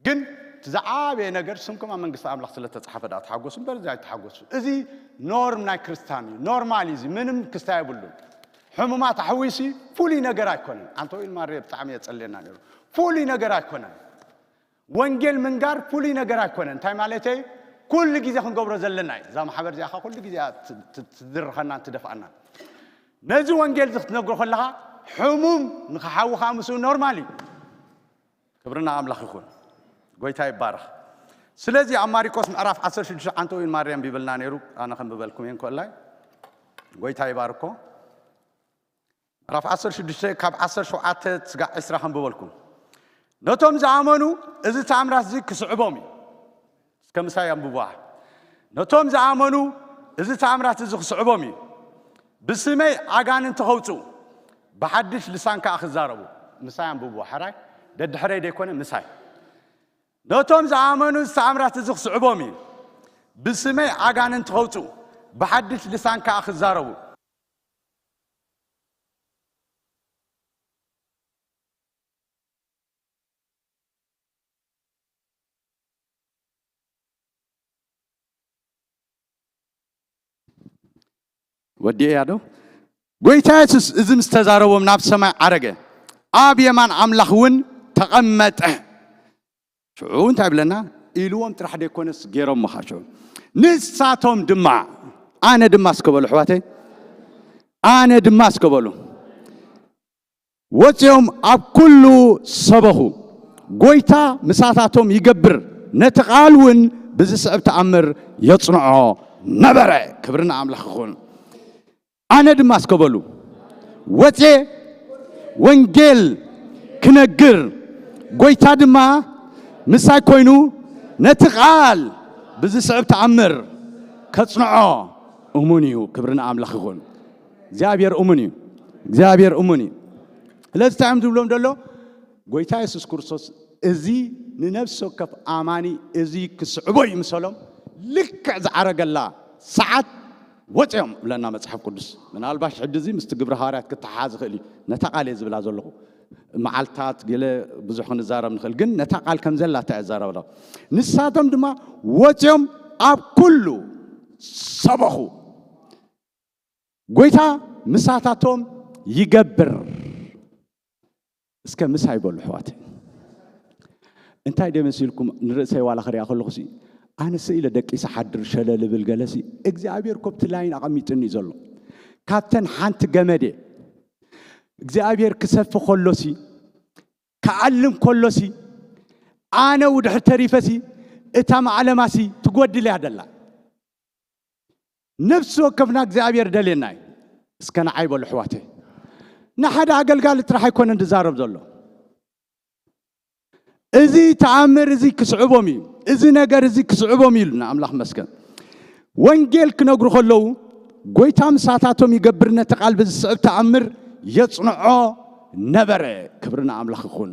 ግን እቲ ዝዓበየ ነገር ስምኩም ኣብ መንግስቲ ኣምላኽ ስለ እተጻሕፈ ደኣ ተሓጎሱ እምበር እዚ ኣይተሓጎሱ። እዚ ኖርም ናይ ክርስትያን እዩ። ኖርማል እዩ። እዚ ምንም ክስታይ የብሉን። ሕሙማት ኣሕዊሲ ፍሉይ ነገር ኣይኮነን። ኣንቶይን ማርየ ብጣዕሚ የጸልየና ነይሩ። ፍሉይ ነገር ኣይኮነን። ወንጌል ምንጋር ፍሉይ ነገር ኣይኮነን። እንታይ ማለተይ? ኩሉ ግዜ ክንገብሮ ዘለና እዩ። እዛ ማሕበር እዚኣ ኸ ኩሉ ግዜ እያ ት-፣ ት-፣ ትድርኸናን ትደፍኣናን። ነዚ ወንጌል እዚ ክትነግሮ ከለኻ ሕሙም ንኽሓዊ ከዓ ምስኡ ኖርማል እዩ። ክብርና ኣምላኽ ይኹን። ጎይታ ይባረኽ። ስለዚ ኣብ ማሪቆስ ምዕራፍ ዓሰርተ ሽዱሽተ ኣንቶይን ማርየ ኣንቢብልና ነይሩ። ኣነ ከንብበልኩም እየ እንኮላይ። ጎይታ ይባርኮ። ምዕራፍ ዓሰርተ ሽዱሽተ ካብ ዓሰርተ ሸውዓተ ስጋዕ ዕስራ ከንብበልኩም። ነቶም ዝኣመኑ እዚ ተኣምራት እዚ ክስዕቦም እዩ። እስከ ምሳይ ኣንብብዋ። ነቶም ዝኣመኑ እዚ ተኣምራት እዚ ክስዕቦም እዩ። ብስመይ ኣጋንንቲ ከውፅኡ፣ ብሓድሽ ልሳን ከኣ ክዛረቡ። ምሳይ ኣንብብዋ። ሕራይ ደድሕረይ ደይኮነ ምሳይ። ነቶም ዝኣመኑ እዚ ተኣምራት እዚ ክስዕቦም እዩ። ብስመይ ኣጋንንቲ ከውፅኡ፣ ብሓድሽ ልሳን ከኣ ክዛረቡ። ወዲኤያ ዶ? ጎይታ የሱስ እዚ ምስ ተዛረቦም ናብ ሰማይ ዓረገ፣ ኣብ የማን ኣምላኽ እውን ተቐመጠ። ሽዑ እንታይ ይብለና? ኢልዎም ጥራሕ ደይኮነስ ገይሮም ምኻ ሽዑ። ንሳቶም ድማ፣ ኣነ ድማ እስከ በሉ ኣሕዋተይ፣ ኣነ ድማ እስከ በሉ። ወፂኦም ኣብ ኩሉ ሰበኹ። ጎይታ ምሳታቶም ይገብር፣ ነቲ ቃል እውን ብዝስዕብ ተኣምር የጽንዖ ነበረ። ክብሪ ንኣምላኽ ይኹን። ኣነ ድማ እስከ በሉ፣ ወፅየ ወንጌል ክነግር፣ ጎይታ ድማ ምሳይ ኮይኑ ነቲ ቃል ብዝስዕብ ተኣምር ከጽንዖ እሙን እዩ። ክብሪ ንኣምላኽ ይኹን። እግዚኣብሔር እሙን እዩ። እግዚኣብሔር እሙን እዩ። ስለዚ እንታይ እዮም ዝብሎም ዘሎ? ጎይታ የሱስ ክርስቶስ እዚ ንነፍሲ ወከፍ ኣማኒ እዚ ክስዕቦ እዩ ምሰሎም። ልክዕ ዝዓረገላ ሰዓት ወፅኦም ብለና መጽሓፍ ቅዱስ። ምናልባሽ ሕጂ እዚ ምስቲ ግብረ ሃዋርያት ክተሓሓዝ ይኽእል እዩ። ነታ ቃል እየ ዝብላ ዘለኹ። መዓልታት ገለ ብዙሕ ክንዛረብ ንኽእል፣ ግን ነታ ቃል ከም ዘላ እታ እየ ዝዛረብ ኣለኹ። ንሳቶም ድማ ወፂኦም ኣብ ኩሉ ሰበኹ። ጎይታ ምሳታቶም ይገብር። እስከ ምሳይ በሉ ኣሕዋተይ። እንታይ ደመሲልኩም ንርእሰይ ዋላ ክሪኣ ከለኹ ሲ ኣነ ስኢለ ደቂሰ ሓድር ሸለል እብል ገለ ሲ እግዚኣብሔር ኮብቲ ላይን ኣቐሚጥኒ እዩ ዘሎ። ካብተን ሓንቲ ገመድ እየ እግዚኣብሔር ክሰፊ ከሎ ሲ ክኣልም ከሎ ሲ ኣነ ውድሕር ተሪፈ ሲ እታ ማዕለማ ሲ ትጎድል እያ ደላ። ነፍሲ ወከፍና እግዚኣብሔር ደልየና እዩ። እስከ ንዓይ በሉ ኣሕዋተይ። ንሓደ ኣገልጋሊ ጥራሕ ኣይኮነን ዝዛረብ ዘሎ። እዚ ተኣምር እዚ ክስዕቦም እዩ፣ እዚ ነገር እዚ ክስዕቦም እዩ ኢሉና ኣምላኽ መስገን። ወንጌል ክነግሩ ከለዉ ጎይታ ምሳታቶም ይገብር፣ ነቲ ቃል ብዝስዕብ ተኣምር የጽንዖ ነበረ። ክብሪ ንኣምላኽ ይኹን።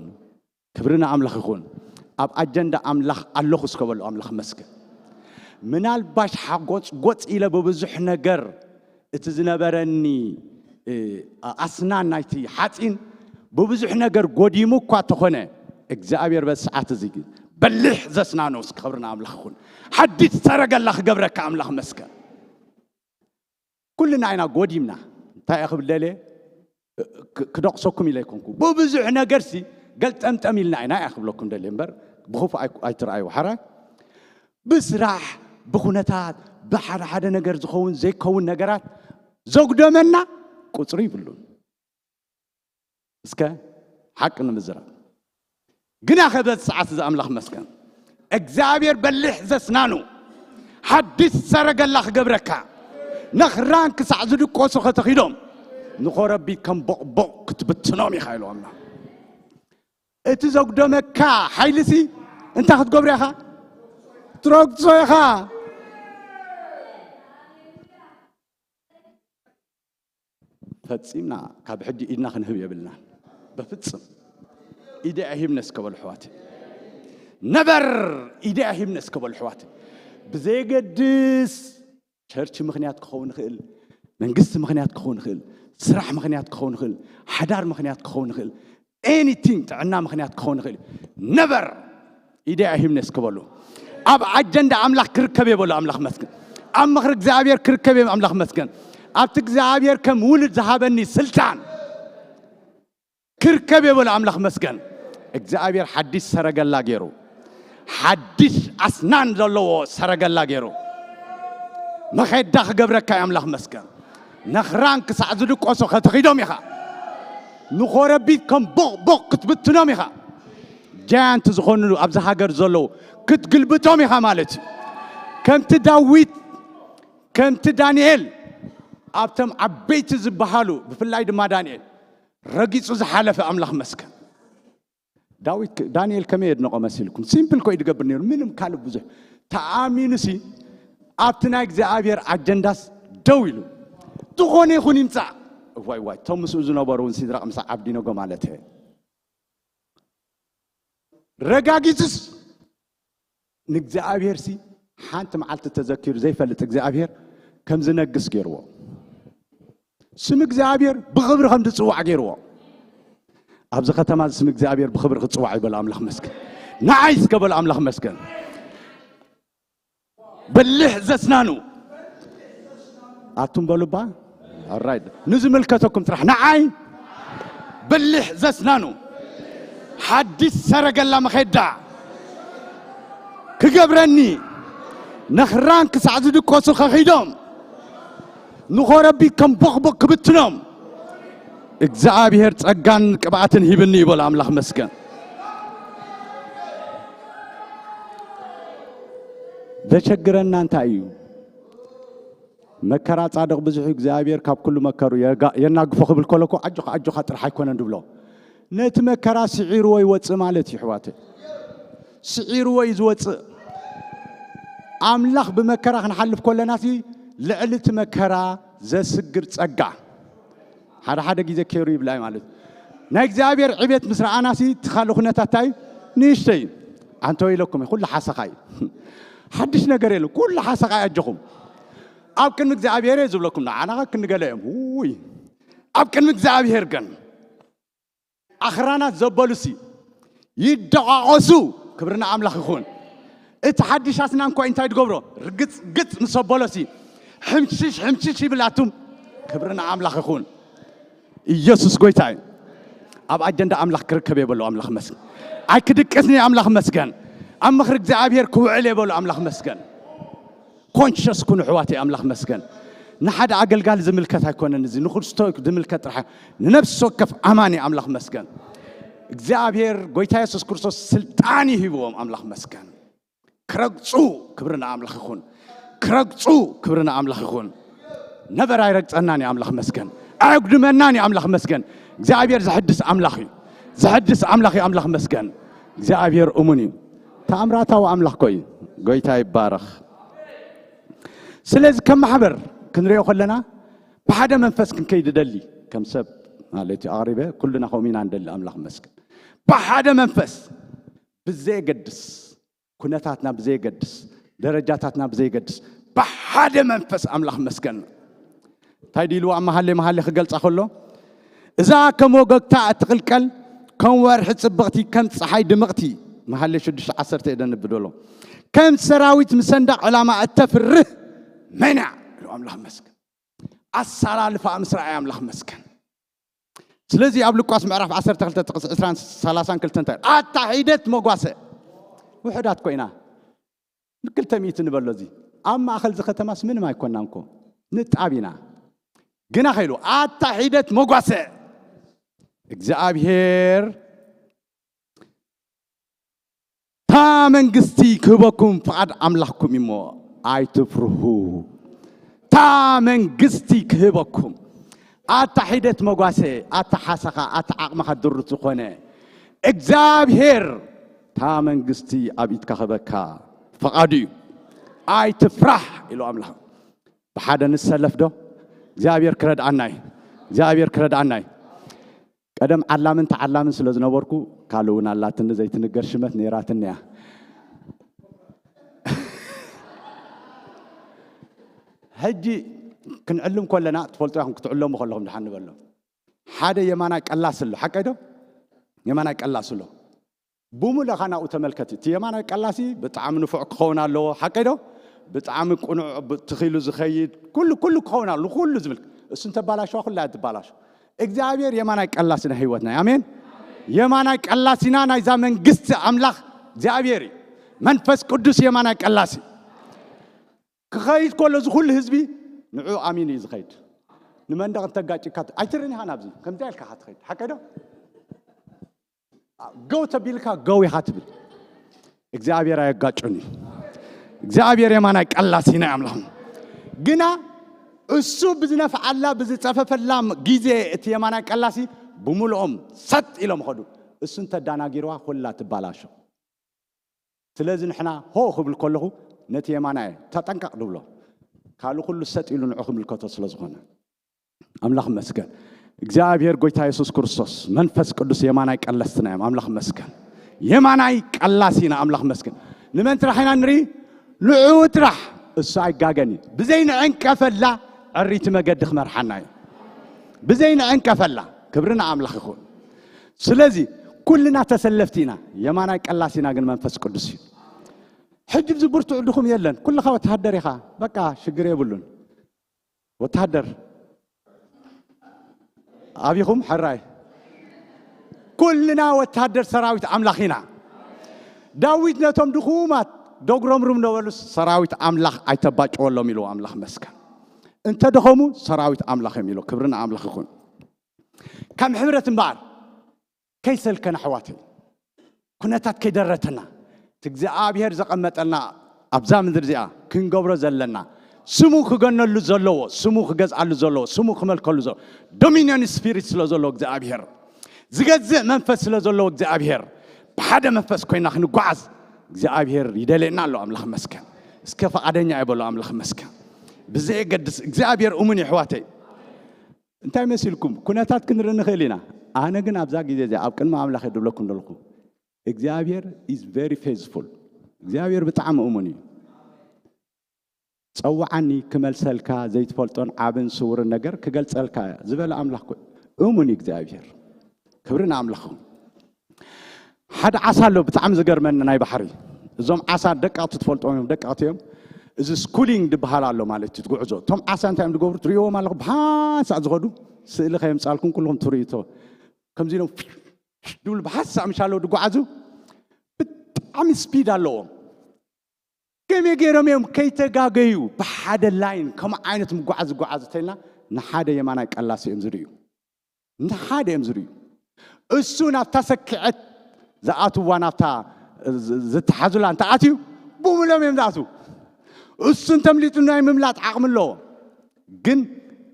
ክብሪ ንኣምላኽ ይኹን። ኣብ ኣጀንዳ ኣምላኽ ኣለኹ እስከ በሉ ኣምላኽ መስገን። ምናልባሽ ሓጎጽ ጎጽ ኢለ ብብዙሕ ነገር እቲ ዝነበረኒ ኣስናን ናይቲ ሓፂን ብብዙሕ ነገር ጎዲሙ እኳ ተኾነ እግዚኣብሔር በዚ ሰዓት እዚ ግን በሊሕ ዘስናኑ እስኪ ክብሪ ንኣምላኽ ይኹን። ሓዲት ሰረገላ ክገብረካ ኣምላኽ መስገን። ኩልና ኢና ጎዲምና። እንታይ እየ ክብል ደልየ ክደቕሰኩም ኢለ ኣይኮንኩ። ብብዙሕ ነገርሲ ገልጠምጠም ኢልና ኢና እያ ክብለኩም ደልየ እምበር ብኽፉ ኣይትረኣዩ። ሓራይ ብስራሕ ብኩነታት ብሓደ ሓደ ነገር ዝኸውን ዘይከውን ነገራት ዘጉደመና ቁፅሪ ይብሉን። እስከ ሓቂ ንምዝራብ ግና ኸበዝ ሰዓት እዚ ኣምላኽ መስገን እግዚኣብሔር በሊሕ ዘስናኑ ሓድሽ ሰረገላ ክገብረካ ነኽራን ክሳዕ ዝድቆሱ ከተኺዶም ንኾረቢት ከም ቦቕቦቕ ክትብትኖም ኢኻ ኢሉ ኣምላኽ። እቲ ዘጉደመካ ሓይልሲ እንታይ ክትገብሮ ኢኻ? ትረግጾ ኢኻ። ፈጺምና ካብ ሕጂ ኢድና ክንህብ የብልናን። በፍጽም ኢደ ኣሂብነ እስከ በሉ ኣሕዋት። ነበር ኢደ ኣሂብነ እስከ በሉ ኣሕዋት። ብዘየገድስ ቸርች ምኽንያት ክኸውን ይኽእል፣ መንግስቲ ምኽንያት ክኸውን ይኽእል፣ ስራሕ ምኽንያት ክኸውን ይኽእል፣ ሓዳር ምኽንያት ክኸውን ይኽእል፣ ኤኒቲንግ ጥዕና ምኽንያት ክኸውን ይኽእል። ነበር ኢደ ኣሂብነ እስከ በሉ። ኣብ ኣጀንዳ ኣምላኽ ክርከብ እየ በሉ ኣምላኽ መስገን። ኣብ ምኽሪ እግዚኣብሔር ክርከብ እየ ኣምላኽ መስገን። ኣብቲ እግዚኣብሔር ከም ውሉድ ዝሃበኒ ስልጣን ክርከብ እየ በሉ ኣምላኽ መስገን። እግዚኣብሔር ሓድሽ ሰረገላ ገይሩ፣ ሓድሽ ኣስናን ዘለዎ ሰረገላ ገይሩ መኼዳ ክገብረካ እዩ ኣምላኽ መስገን። ነኽራን ክሳዕ ዝድቆሱ ከተኺዶም ኢኻ። ንኾረቢት ከም ቦቕ ቦቕ ክትብትኖም ኢኻ። ጃያንት ዝኾኑ ኣብዚ ሃገር ዘለዉ ክትግልብጦም ኢኻ ማለት እዩ። ከምቲ ዳዊት ከምቲ ዳንኤል ኣብቶም ዓበይቲ ዝበሃሉ ብፍላይ ድማ ዳንኤል ረጊጹ ዝሓለፈ ኣምላኽ መስገን። ዳዊት ዳንኤል ከመይ የድንቆ መሲልኩም? ሲምፕል ኮይ ድገብር ነይሩ ምንም ካልእ ብዙሕ ተኣሚኑሲ ኣብቲ ናይ እግዚኣብሔር ኣጀንዳስ ደው ኢሉ ዝኾነ ይኹን ይምጻእ። ዋይ ዋይ እቶም ምስኡ ዝነበሩ እውን ሲድራቅ ምሳቅ ዓብዲነጎ ማለት እየ። ረጋጊጹስ ንእግዚኣብሔር ሲ ሓንቲ መዓልቲ ተዘኪሩ ዘይፈልጥ እግዚኣብሔር ከም ዝነግስ ገይርዎ። ስም እግዚኣብሔር ብኽብሪ ከም ዝጽዋዕ ገይርዎ። ኣብዚ ከተማ እዚ ስም እግዚኣብሔር ብኽብሪ ክጽዋዕ ይበሉ ኣምላኽ መስገን። ንዓይ እስከ በሉ ኣምላኽ መስገን። በሊሕ ዘስናኑ ኣቱም በሉባ። ኦራይት ንዝምልከተኩም ጥራሕ ንዓይ በሊሕ ዘስናኑ ሓድሽ ሰረገላ መኼዳ ክገብረኒ ነኽራን ክሳዕ ዝድቆሱ ከኺዶም ንኾረቢት ከም ቦኽቦክ ክብትኖም እግዚኣብሔር ጸጋን ቅብኣትን ሂብኒ ይበሉ ኣምላኽ መስገን። ዘቸግረና እንታይ እዩ? መከራ ጻድቕ ብዙሕ እዩ፣ እግዚኣብሔር ካብ ኩሉ መከሩ የጋ- የናግፎ ክብል ከሎ እኮ ኣጆኻ ኣጆኻ ጥራሕ ኣይኮነን ድብሎ። ነቲ መከራ ስዒርዎ ይወጽእ ማለት እዩ ኣሕዋተይ። ስዒርዎ እዩ ዝወጽእ። ኣምላኽ ብመከራ ክንሓልፍ ከለናሲ ልዕሊ እቲ መከራ ዘስግር ጸጋ ሓደ ሓደ ግዜ ኬሩ ይብላይ ማለት እዩ። ናይ እግዚኣብሔር ዕቤት ምስ ረኣናሲ እቲ ካልእ ኩነታት እንታይ እዩ? ንእሽተይ እዩ። ኣንተ ወይለኩም እዩ፣ ኩሉ ሓሰኻ እዩ። ሓድሽ ነገር የለን፣ ኩሉ ሓሰኻ እዩ። ኣጆኹም ኣብ ቅድሚ እግዚኣብሔር እየ ዝብለኩም። ንዓና ክንገለ እዮም ውይ ኣብ ቅድሚ እግዚኣብሔር ግን ኣኽራናት ዘበሉሲ ይደቓቐሱ። ክብሪ ንኣምላኽ ይኹን። እቲ ሓድሽ ኣስናን እኳ እንታይ ትገብሮ? ርግጽ ግጽ ምስ ኣበሎሲ ሕምሽሽ ሕምሽሽ ይብል ኣቱም። ክብሪ ንኣምላኽ ይኹን። ኢየሱስ ጎይታ እዩ። ኣብ ኣጀንዳ ኣምላኽ ክርከብ የበሉ ኣምላኽ መስገን። ኣይክድቅስን እየ ኣምላኽ መስገን። ኣብ ምኽሪ እግዚኣብሔር ክውዕል የበሉ ኣምላኽ መስገን። ኮንሸስ ኩኑ ኣሕዋተይ ኣምላኽ መስገን። ንሓደ ኣገልጋሊ ዝምልከት ኣይኮነን እዚ ንክርስቶስ ዝምልከት ጥራሕ ንነፍሲ ወከፍ ኣማኒ ኣምላኽ መስገን። እግዚኣብሔር ጎይታ የሱስ ክርስቶስ ስልጣን እዩ ሂብዎም ኣምላኽ መስገን። ክረግጹ ክብሪ ንኣምላኽ ይኹን። ክረግጹ ክብሪ ንኣምላኽ ይኹን። ነበር ኣይረግጸናን እዩ ኣምላኽ መስገን። ኣየጉድመናን እዩ ኣምላኽ መስገን። እግዚኣብሔር ዘሕድስ ኣምላኽ እዩ። ዘሕድስ ኣምላኽ እዩ ኣምላኽ መስገን። እግዚኣብሔር እሙን እዩ። ተኣምራታዊ ኣምላኽ ኮ እዩ። ጎይታ ይባረኽ። ስለዚ ከም ማሕበር ክንሪኦ ከለና ብሓደ መንፈስ ክንከይድ ደሊ ከም ሰብ ማለት እዩ ኣቕሪበ ኩልና ከምኡ ኢና ንደሊ ኣምላኽ መስገን። ብሓደ መንፈስ ብዘየገድስ ኩነታትና ብዘየገድስ ደረጃታትና ብዘየገድስ ብሓደ መንፈስ ኣምላኽ መስገን። እንታይ ድልዋ ኣብ መሃሌ መሃሌ ክገልጻ ከሎ እዛ ከም ወገግታ እትቕልቀል ከም ወርሒ ጽብቕቲ ከም ፀሓይ ድምቕቲ መሃሌ ሽዱሽተ ዓሰርተ እየ ደንብደሎ ከም ሰራዊት ምሰንዳ ዕላማ እተፍርህ መን እያ ኢሉ ኣምላኽ መስገን። ኣሰላልፋ ምስ ረኣየ ኣምላኽ መስገን። ስለዚ ኣብ ሉቃስ ምዕራፍ ዓሰርተ ክልተ ጥቕሲ ዕስራን ሰላሳን ክልተ እንታይ ኣታ ሒደት መጓሰ ውሕዳት ኮይና ክልተ ሚእቲ ንበሎ እዚ ኣብ ማእኸል እዚ ከተማስ ምንም ኣይኮናንኮ ንጣብ ኢና ግና ከይሉ ኣታ ሒደት መጓሰ እግዚኣብሔር እታ መንግስቲ ክህበኩም ፍቓድ ኣምላኽኩም እሞ ኣይትፍርሁ። እታ መንግስቲ ክህበኩም ኣታ ሒደት መጓሰ ኣታ ሓሰኻ ኣታ ዓቕምኻ ድሩት ዝኾነ እግዚኣብሔር እታ መንግስቲ ኣብ ኢድካ ክህበካ ፍቓዱ እዩ። ኣይትፍራሕ ኢሉ ኣምላኽ። ብሓደ ንሰለፍ ዶ እግዚኣብሔር ክረድኣና እዩ። እግዚኣብሔር ክረድኣና እዩ። ቀደም ዓላምን ተዓላምን ስለ ዝነበርኩ ካልእ እውን ኣላትኒ ዘይትንገር ሽመት ነይራትኒ እያ። ሕጂ ክንዕልም ከለና ትፈልጡ ኢኹም ክትዕለሙ ከለኹም ድሓን ንበሎ ሓደ የማናይ ቀላስ ኣሎ ሓቀይ ዶ? የማናይ ቀላስ ኣሎ ብሙሉእ ኻ ናብኡ ተመልከት እቲ የማናይ ቀላሲ ብጣዕሚ ንፉዕ ክኸውን ኣለዎ ሓቀይ ዶ? ብጣዕሚ ቁኑዕ ትኺሉ ዝኸይድ ኩሉ ኩሉ ክኸውን ኣሎ ንኩሉ ዝብል እሱ እንተባላሸዋ ኩላ ትባላሸ እግዚኣብሔር የማናይ ቀላሲ ናይ ህይወትና ኣሜን። የማናይ ቀላሲና ናይዛ መንግስቲ ኣምላኽ እግዚኣብሔር እዩ። መንፈስ ቅዱስ የማናይ ቀላሲ ክኸይድ ከሎ እዚ ኩሉ ህዝቢ ንዑ ኣሚን እዩ ዝኸይድ። ንመንደቕ እንተጋጭካ ኣይትርን ኢኻ ናብዚ ከምዚ ኢልካ ኢኻ ትኸይድ ሓቀ ዶ? ገው ተቢልካ ገው ኢኻ ትብል። እግዚኣብሔር ኣየጋጩን እዩ። እግዚኣብሔር የማናይ ቀላሲና ኣምላኽ ግና እሱ ብዝነፍዓላ ብዝጸፈፈላ ግዜ እቲ የማናይ ቀላሲ ብምልኦም ሰጥ ኢሎም ኸዱ። እሱ እንተዳናጊርዋ ኩላ ትባላሾ። ስለዚ ንሕና ሆ ክብል ከለኹ ነቲ የማናየ ተጠንቀቕ ድብሎ ካልእ ኩሉ ሰጥ ኢሉ ንዑ ክምልከቶ ስለ ዝኾነ ኣምላኽ መስገን እግዚኣብሔር ጎይታ የሱስ ክርስቶስ መንፈስ ቅዱስ የማናይ ቀለስትና እዮም ኣምላኽ መስገን የማናይ ቀላሲና ኣምላኽ መስገን ንመን ጥራሕ ኢና ንርኢ ንዕኡ ጥራሕ እሱ ኣይጋገን እዩ ብዘይንዕንቀፈላ ዕሪቲ መገዲ ክመርሓና እዩ ብዘይንዕንቀፈላ ክብሪ ንኣምላኽ ይኹን ስለዚ ኩልና ተሰለፍቲ ኢና የማናይ ቀላሲና ግን መንፈስ ቅዱስ እዩ ሕጂ ብዚ ብርቱዕ ድኹም የለን ኩልኻ ወተሃደር ኢኻ በቃ ሽግር የብሉን ወተሃደር ኣቢኹም ሕራይ ኩልና ወተሃደር ሰራዊት ኣምላኽ ኢና ዳዊት ነቶም ድኹማት ዶግሮምሩም ነበሉ ሰራዊት ኣምላኽ ኣይተባጭወሎም ኢልዎ ኣምላኽ መስከን እንተ ደኸሙ ሰራዊት ኣምላኽ እዮም ኢሎ ክብሪ ንኣምላኽ ይኹን ከም ሕብረት እምበኣር ከይሰልከና ኣሕዋተይ ኩነታት ከይደረተና እቲ እግዚኣብሔር ዘቐመጠልና ኣብዛ ምድሪ እዚኣ ክንገብሮ ዘለና ስሙ ክገነሉ ዘለዎ ስሙ ክገዝኣሉ ዘለዎ ስሙ ክመልከሉ ዘለዎ ዶሚኒዮን ስፒሪት ስለ ዘለዎ እግዚኣብሔር ዝገዝእ መንፈስ ስለ ዘለዎ እግዚኣብሔር ብሓደ መንፈስ ኮይና ክንጓዓዝ እግዚኣብሔር ይደልየና ኣሎ ኣምላኽ መስከን እስከ ፈቓደኛ እየ በሎ። ኣምላኽ መስከ ብዘየገድስ እግዚኣብሔር እሙን የሕዋተይ። እንታይ መሲልኩም? ኩነታት ክንርኢ ንኽእል ኢና። ኣነ ግን ኣብዛ ግዜ እዚኣ ኣብ ቅድሚ ኣምላኽ እየ ድብለኩም ዘለኹ። እግዚኣብሔር is very faithful። እግዚኣብሔር ብጣዕሚ እሙን እዩ። ጸውዓኒ ክመልሰልካ ዘይትፈልጦን ዓብን ስውርን ነገር ክገልጸልካ ዝበለ ኣምላኽ እሙን እዩ እግዚኣብሔር። ክብሪ ንኣምላኽ። ሓደ ዓሳ ኣሎ ብጣዕሚ ዝገርመኒ ናይ ባሕሪ። እዞም ዓሳ ደቀቕቲ ትፈልጦም እዮም፣ ደቀቕቲ እዮም። እዚ ስኩሊንግ ዝበሃል ኣሎ ማለት እዩ፣ ጉዕዞ። እቶም ዓሳ እንታይ እዮም ዝገብሩ ትርእይዎም ኣለኹ፣ ብሃንሳእ ዝኸዱ። ስእሊ ከየምጻልኩም ኩልኹም ትርእይቶ። ከምዚ ኢሎም ድብል ብሃንሳእ ምሻለው ዝጓዓዙ። ብጣዕሚ ስፒድ ኣለዎም። ከመይ ገይሮም እዮም ከይተጋገዩ ብሓደ ላይን ከምኡ ዓይነት ምጓዓዝ ዝጓዓዙ ተልና፣ ንሓደ የማናይ ቀላሲ እዮም ዝርእዩ። ንሓደ እዮም ዝርእዩ። እሱ ናብታ ሰኪዐት ዝኣትዋ ናብታ ዝ- ዝተሓዙላ እንተኣትዩ ብሙሎም እዮም ዝኣትዉ። እሱ እንተምሊጡ ናይ ምምላጥ ዓቕሚ ኣለዎ። ግን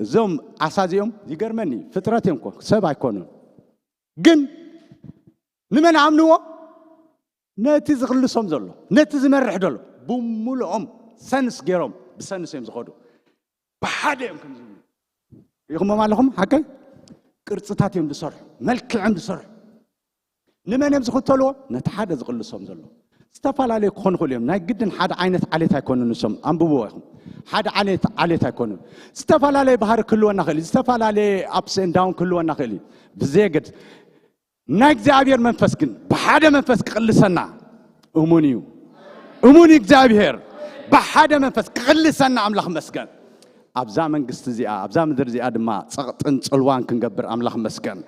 እዞም ዓሳ እዚኦም ይገርመኒ፣ ፍጥረት እዮም እኮ፣ ሰብ ኣይኮኑን። ግን ንመን ኣምንዎ? ነቲ ዝቕልሶም ዘሎ፣ ነቲ ዝመርሕ ዘሎ ብሙሉኦም ሰንስ ገይሮም፣ ብሰንስ እዮም ዝኸዱ። ብሓደ እዮም ከም ዝብሉ ርኢኹሞም ኣለኹም። ሓቀይ ቅርፅታት እዮም ዝሰርሑ፣ መልክዕ እዮም ዝሰርሑ። ንመን እዮም ዝኽተልዎ? ነቲ ሓደ ዝቕልሶም ዘሎ። ዝተፈላለዩ ክኾኑ ይኽእሉ እዮም። ናይ ግድን ሓደ ዓይነት ዓሌት ኣይኮኑን። ንሶም ኣንብብዎ ኢኹም። ሓደ ዓይነት ዓሌት ኣይኮኑን። ዝተፈላለየ ባህሪ ክህልወና ይኽእል እዩ። ዝተፈላለየ ኣፕስ ኤንድ ዳውን ክህልወና ይኽእል እዩ። ብዘየገድ ናይ እግዚኣብሔር መንፈስ ግን ብሓደ መንፈስ ክቕልሰና እሙን እዩ። እሙን እዩ እግዚኣብሔር። ብሓደ መንፈስ ክቕልሰና ኣምላኽ መስገን። ኣብዛ መንግስቲ እዚኣ፣ ኣብዛ ምድሪ እዚኣ ድማ ጸቕጥን ጽልዋን ክንገብር ኣምላኽ መስገን።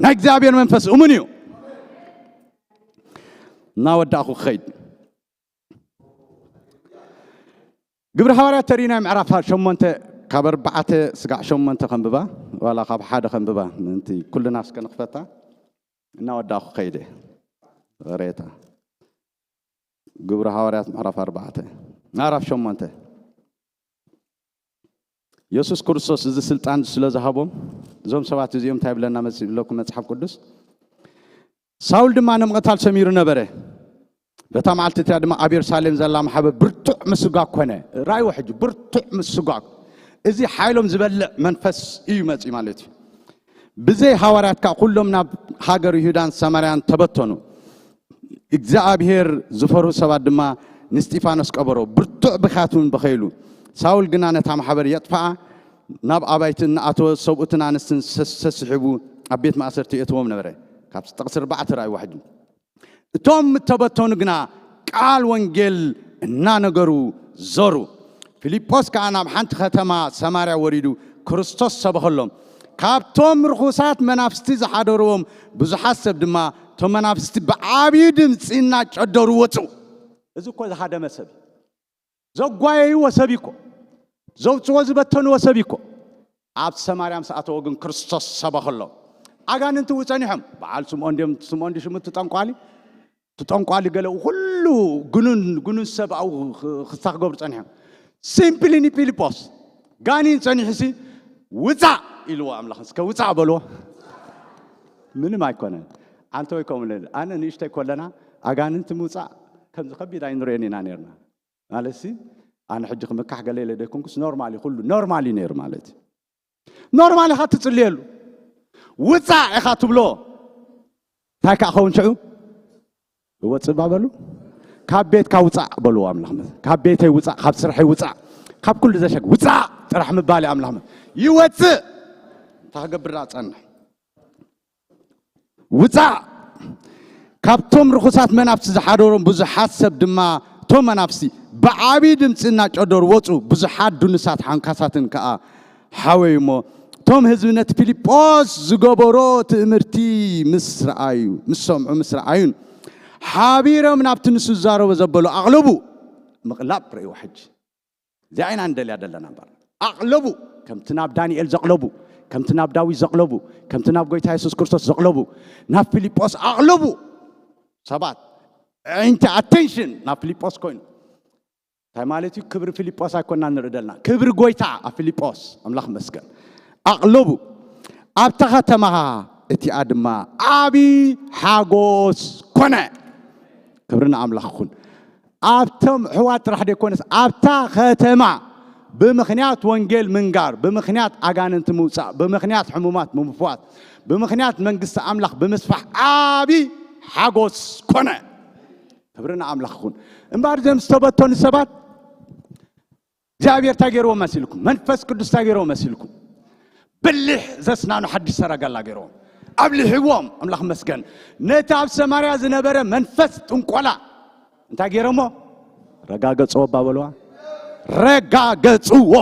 ናይ እግዚኣብሔር መንፈስ እሙን እዩ። እናወዳእኹ ክኸይድ ግብሪ ሃዋርያት ተሪእና ምዕራፍ ሸሞንተ ካብ ኣርባዕተ ስጋዕ ሸሞንተ ከንብባ ዋላ ካብ ሓደ ከንብባ ምእንቲ ኩልና እስከ ንኽፈታ እናወዳእኹ ከይደ ሬታ ግብሪ ሃዋርያት ምዕራፍ ኣርባዕተ ምዕራፍ ሸሞንተ የሱስ ክርስቶስ እዚ ስልጣን ስለ ዝሃቦም እዞም ሰባት እዚኦም እንታይ ይብለና መስ- ይብለኩም መጽሓፍ ቅዱስ ሳውል ድማ ንምቕታል ሰሚሩ ነበረ። በታ መዓልቲ እቲኣ ድማ ኣብ የሩሳሌም ዘላ ማሕበር ብርቱዕ ምስጓግ ኮነ። ራእይዎ ሕጂ ብርቱዕ ምስጓግ። እዚ ሓይሎም ዝበልዕ መንፈስ እዩ መጺኡ ማለት እዩ። ብዘይ ሃዋርያት ከዓ ኩሎም ናብ ሃገር ይሁዳን ሰማርያን ተበተኑ። እግዚኣብሔር ዝፈርሁ ሰባት ድማ ንስጢፋኖስ ቀበሮ። ብርቱዕ ብኽያት እውን በኸይሉ። ሳውል ግና ነታ ማሕበር የጥፍኣ ናብ ኣባይቲ እናኣተወ ሰብኡትን ኣንስትን ሰስ- ሰስሒቡ ኣብ ቤት ማእሰርቲ የእትዎም ነበረ። ካብ ጥቕሲ ኣርባዕተ ራእይዎ ሕጂ እቶም እተበተኑ ግና ቃል ወንጌል እናነገሩ ዞሩ። ፊልጶስ ከኣ ናብ ሓንቲ ከተማ ሰማርያ ወሪዱ ክርስቶስ ሰበኸሎም። ካብቶም ርኹሳት መናፍስቲ ዝሓደርዎም ብዙሓት ሰብ ድማ እቶም መናፍስቲ ብዓብዪ ድምፂ እናጨደሩ ወፁ። እዚ እኮ ዝሃደመ ሰብ እዩ። ዘጓየይዎ ሰብ እኮ ዘውፅዎ ዝበተንዎ ሰብ እኮ ኣብ ሰማርያ ምስ ኣተዎ ግን ክርስቶስ ሰበኸሎም። ኣጋንንቲ እውን ጸኒሖም በዓል ስምዖን ድዮም ስምዖን ድዩ ሽሙ እቲ ጠንቋሊ እቲ ጠንቋሊ ገለ ኩሉ ግኑን ግኑን ሰብ ኣብኡ ክስታ ክገብሩ ጸኒሖም። ሲምፕሊ ንፊልጶስ ጋኒን ጸኒሑሲ ውፃእ ኢልዎ ኣምላኽ እስከ ውፃእ በልዎ። ምንም ኣይኮነን። ኣንተ ወይ ከምኡ ልል ኣነ ንእሽተይ ኮለና ኣጋንንቲ ምውፃእ ከምዚ ከቢድ ኣይንሪኦን ኢና ነርና። ማለት ሲ ኣነ ሕጂ ክምካሕ ገለ ኢለ ደይኮንኩስ ኖርማል እዩ ኩሉ ኖርማል እዩ ነይሩ ማለት እዩ። ኖርማል ኢኻ ትፅልየሉ ውፃእ ኢኻ ትብሎ እንታይ ከዓ ኸውን ሽዑ እወፅእ ባ በሉ ካብ ቤትካ ውፃእ በልዎ ኣምላኽ መ- ካብ ቤተይ ውፃእ ካብ ስርሐይ ውፃእ ካብ ኩሉ ዘሸግ ውፃእ ጥራሕ ምባል እዩ ኣምላኽ መ- ይወፅእ እንታይ ክገብር ዳኣ ፀንሕ ውፃእ ካብቶም ርኹሳት መናፍስቲ ዝሓደሮም ብዙሓት ሰብ ድማ እቶም መናፍስቲ ብዓብዪ ድምፂ እናጨደሩ ወፁ ብዙሓት ድኑሳት ሓንካሳትን ከዓ ሓወዩ እሞ እቶም ህዝቢ ነቲ ፊልጶስ ዝገበሮ ትእምርቲ ምስ ረኣዩ ምስ ሰምዑ ምስ ረኣዩን ሓቢሮም ናብቲ ንሱ ዝዛረቦ ዘበሉ ኣቕለቡ ምቕላብ ርእይዎ ሕጂ እዚኣ ኢና ንደልያ ዘለና እምበር ኣቕለቡ ከምቲ ናብ ዳንኤል ዘቕለቡ ከምቲ ናብ ዳዊት ዘቕለቡ ከምቲ ናብ ጎይታ የሱስ ክርስቶስ ዘቕለቡ ናብ ፊልጶስ ኣቕለቡ ሰባት ዕንቲ ኣቴንሽን ናብ ፊልጶስ ኮይኑ እንታይ ማለት እዩ ክብሪ ፊልጶስ ኣይኮና ንርኢ ደልና ክብሪ ጎይታ ኣብ ፊልጶስ ኣምላኽ መስገን ኣቕለቡ ኣብታ ከተማ እቲኣ ድማ ዓብዪ ሓጎስ ኮነ ክብሪ ንኣምላኽ ይኹን ኣብቶም ኣሕዋት ጥራሕ ዘይኮነስ ኣብታ ከተማ ብምኽንያት ወንጌል ምንጋር፣ ብምኽንያት ኣጋንንቲ ምውፃእ፣ ብምኽንያት ሕሙማት ምፍዋስ፣ ብምኽንያት መንግስቲ ኣምላኽ ብምስፋሕ ዓቢ ሓጎስ ኮነ። ክብሪ ንኣምላኽ ይኹን። እምበኣር እዞም ዝተበተኑ ሰባት እግዚኣብሔር እንታይ ገይርዎም መሲልኩም? መንፈስ ቅዱስ እንታይ ገይርዎም መሲልኩም? ብሊሕ ዘስናኑ ሓድሽ ሰረገላ ገይርዎም ኣብሊሕዎም። ኣምላኽ መስገን። ነቲ ኣብ ሰማርያ ዝነበረ መንፈስ ጥንቆላ እንታይ ገይሮሞ? ረጋገጽዎ። ባበልዋ ረጋገጽዎ።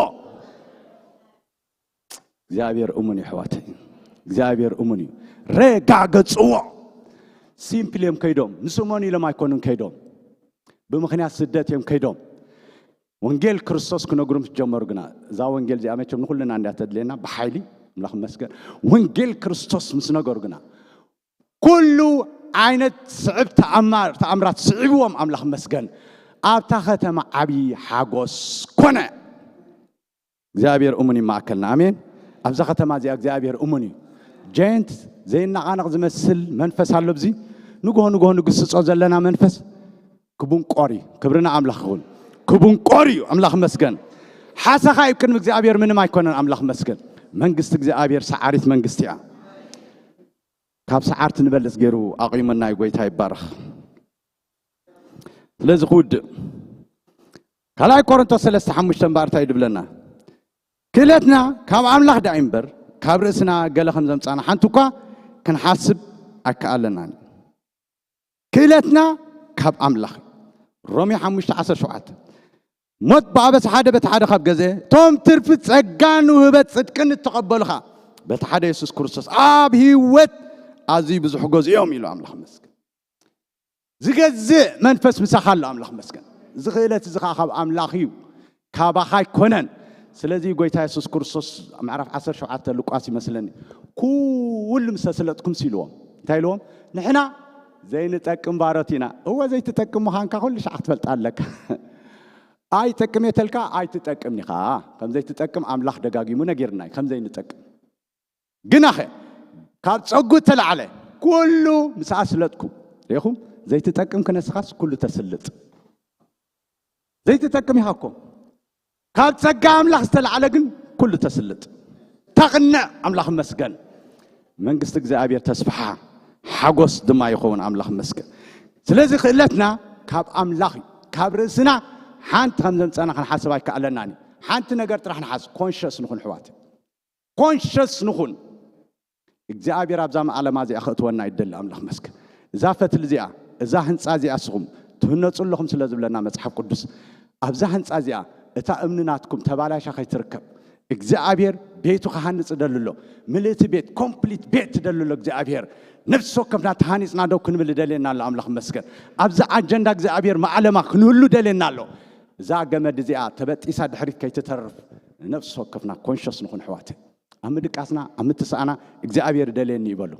እግዚኣብሔር እሙን እዩ ኣሕዋተይ። እግዚኣብሔር እሙን እዩ። ረጋገጽዎ። ሲምፕል እዮም ከይዶም፣ ንስእመኑ ኢሎም ኣይኮኑን ከይዶም፣ ብምኽንያት ስደት እዮም ከይዶም። ወንጌል ክርስቶስ ክነግሩ ምስ ጀመሩ ግና፣ እዛ ወንጌል እዚኣ መቸም ንኹልና እንዲያ ተድልየና ብሓይሊ፣ ኣምላኽ መስገን። ወንጌል ክርስቶስ ምስ ነገሩ ግና ኩሉ ዓይነት ስዕብ ተኣማር ተኣምራት ስዒብዎም፣ ኣምላኽ መስገን። ኣብታ ከተማ ዓብዪ ሓጎስ ኮነ። እግዚኣብሔር እሙን ይማእከልና። ኣሜን። ኣብዛ ከተማ እዚኣ እግዚኣብሔር እሙን እዩ። ጀንት ዘይነቓነቕ ዝመስል መንፈስ ኣሎ ኣብዚ። ንግሆ ንግሆ ንግስጾ ዘለና መንፈስ ክቡንቆር እዩ። ክብርና ኣምላኽ ይኹን። ክቡንቆር እዩ። ኣምላኽ መስገን። ሓሰኻ እዩ ቅድሚ እግዚኣብሔር ምንም ኣይኮነን። ኣምላኽ መስገን። መንግስቲ እግዚኣብሔር ሰዓሪት መንግስቲ እያ። ካብ ሰዓርቲ ንበልጽ ገይሩ ኣቑመና እዩ። ጎይታ ይባረኽ። ስለዚ ክውድእ ካልኣይ ቆሮንቶስ ሰለስተ ሓሙሽተ እምበኣር እንታይ እዩ ድብለና? ክእለትና ካብ ኣምላኽ ደኣ እምበር ካብ ርእስና ገለ ከም ዘምጻና ሓንቲ እኳ ክንሓስብ ኣይከኣለናን። ክእለትና ካብ ኣምላኽ። ሮሜ ሓሙሽተ ዓሰርተ ሸውዓተ። ሞት ብኣበሳ ሓደ በቲ ሓደ ካብ ገዘ፣ እቶም ትርፊ ጸጋ ንውህበት ጽድቅን እተቐበሉ ኸኣ በቲ ሓደ የሱስ ክርስቶስ ኣብ ህይወት ኣዝዩ ብዙሕ ገዝኦም ኢሉ። ኣምላኽ መስገን። ዝገዝእ መንፈስ ምሳኻ ኣሎ። ኣምላኽ መስገን። እዚ ክእለት እዚ ኸዓ ካብ ኣምላኽ እዩ፣ ካባኻ ኣይኮነን። ስለዚ ጎይታ የሱስ ክርስቶስ ምዕራፍ ዓሰርተ ሸውዓተ ሉቃስ ይመስለኒ፣ ኩሉ ምስ ተስለጥኩም ኢልዎም። እንታይ ኢልዎም? ንሕና ዘይንጠቅም ባሮት ኢና። እወ ዘይትጠቅም ምዃንካ ኩሉ ሻዕ ክትፈልጥ ኣለካ። ኣይጠቅም እየ ተልካ ኣይትጠቅም ኢኻ። ከም ዘይትጠቅም ኣምላኽ ደጋጊሙ ነጊርና እዩ፣ ከም ዘይንጠቅም። ግናኸ ካብ ጸጉ እተላዕለ ኩሉ ምስ ኣስለጥኩም ርኢኹም፣ ዘይትጠቅም ክነስኻስ ኩሉ ተስልጥ። ዘይትጠቅም ኢኻ እኮ። ካብ ጸጋ ኣምላኽ ዝተላዕለ ግን ኩሉ ተስልጥ። ተቕንዕ። ኣምላኽ መስገን። መንግስቲ እግዚኣብሔር ተስፍሓ ሓጎስ ድማ ይኸውን። ኣምላኽ መስገን። ስለዚ ክእለትና ካብ ኣምላኽ እዩ። ካብ ርእስና ሓንቲ ከም ዘምጸና ክንሓስብ ኣይከኣለናን እዩ። ሓንቲ ነገር ጥራሕ ንሓስ፣ ኮንሸስ ንኹን ኣሕዋት። ኮንሸስ ንኹን። እግዚኣብሔር ኣብዛ መዓለማ እዚኣ ከእትወና ይደሊ። ኣምላኽ መስገን። እዛ ፈትሊ እዚኣ፣ እዛ ህንጻ እዚኣ እስኹም ትህነጹ ኣለኹም ስለ ዝብለና መጽሓፍ ቅዱስ፣ ኣብዛ ህንጻ እዚኣ እታ እምኒ ናትኩም ተባላሻ ከይትርከብ እግዚኣብሔር ቤቱ ክሃንጽ ደሊ ኣሎ። ምልእቲ ቤት፣ ኮምፕሊት ቤት ደሊ ኣሎ እግዚኣብሔር። ነፍሲ ወከፍና ተሃኒጽና ደው ክንብል ደልየና ኣሎ። ኣምላኽ መስገን። ኣብዛ ኣጀንዳ እግዚኣብሔር መዓለማ ክንህሉ ደልየና ኣሎ። እዛ ገመድ እዚኣ ተበጢሳ ድሕሪት ከይትተርፍ ነፍሲ ወከፍና ኮንሸስ ንኹን ኣሕዋት። ኣብ ምድቃስና፣ ኣብ ምትስኣና እግዚኣብሔር ደልየኒ ይበሉ።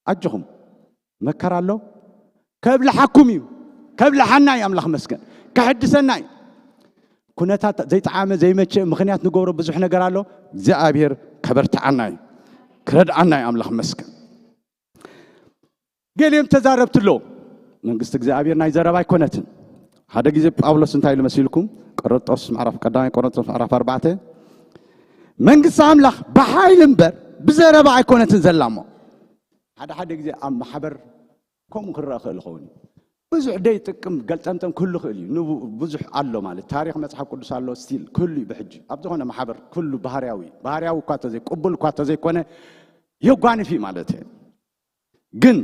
ኣጆኹም፣ መከራ ኣሎ፣ ከብልሓኩም እዩ። ከብልሓና እዩ። ኣምላኽ መስገን። ከሕድሰና እዩ። ኩነታት ዘይጠዓመ ዘይመቸ ምኽንያት ንገብሮ ብዙሕ ነገር ኣሎ። እግዚኣብሔር ከበርትዓና እዩ፣ ክረድኣና እዩ። ኣምላኽ መስገን። ገሊኦም ተዛረብቲ ኣለዉ። መንግስቲ እግዚኣብሔር ናይ ዘረባ ኣይኮነትን። ሓደ ግዜ ጳውሎስ እንታይ ኢሉ መሲልኩም? ቆሮንጦስ ምዕራፍ፣ ቀዳማይ ቆሮንጦስ ምዕራፍ ኣርባዕተ፣ መንግስቲ ኣምላኽ ብሓይሊ እምበር ብዘረባ ኣይኮነትን ዘላ እሞ። ሓደ ሓደ ግዜ ኣብ ማሕበር ከምኡ ክረአ ክእል ይኸውን እዩ። ብዙሕ ደይ ጥቅም ገልጠምጠም ክህሉ ክእል እዩ። ንቡ-፣ ብዙሕ ኣሎ ማለት ታሪኽ መጽሓፍ ቅዱስ ኣሎ፣ ስቲል ክህሉ እዩ። ብሕጂ ኣብ ዝኾነ ማሕበር ኩሉ ባህርያዊ፣ ባህርያዊ እኳ ተዘይ-፣ ቅቡል እኳ ተዘይኮነ የጓንፍ እዩ ማለት እዩ። ግን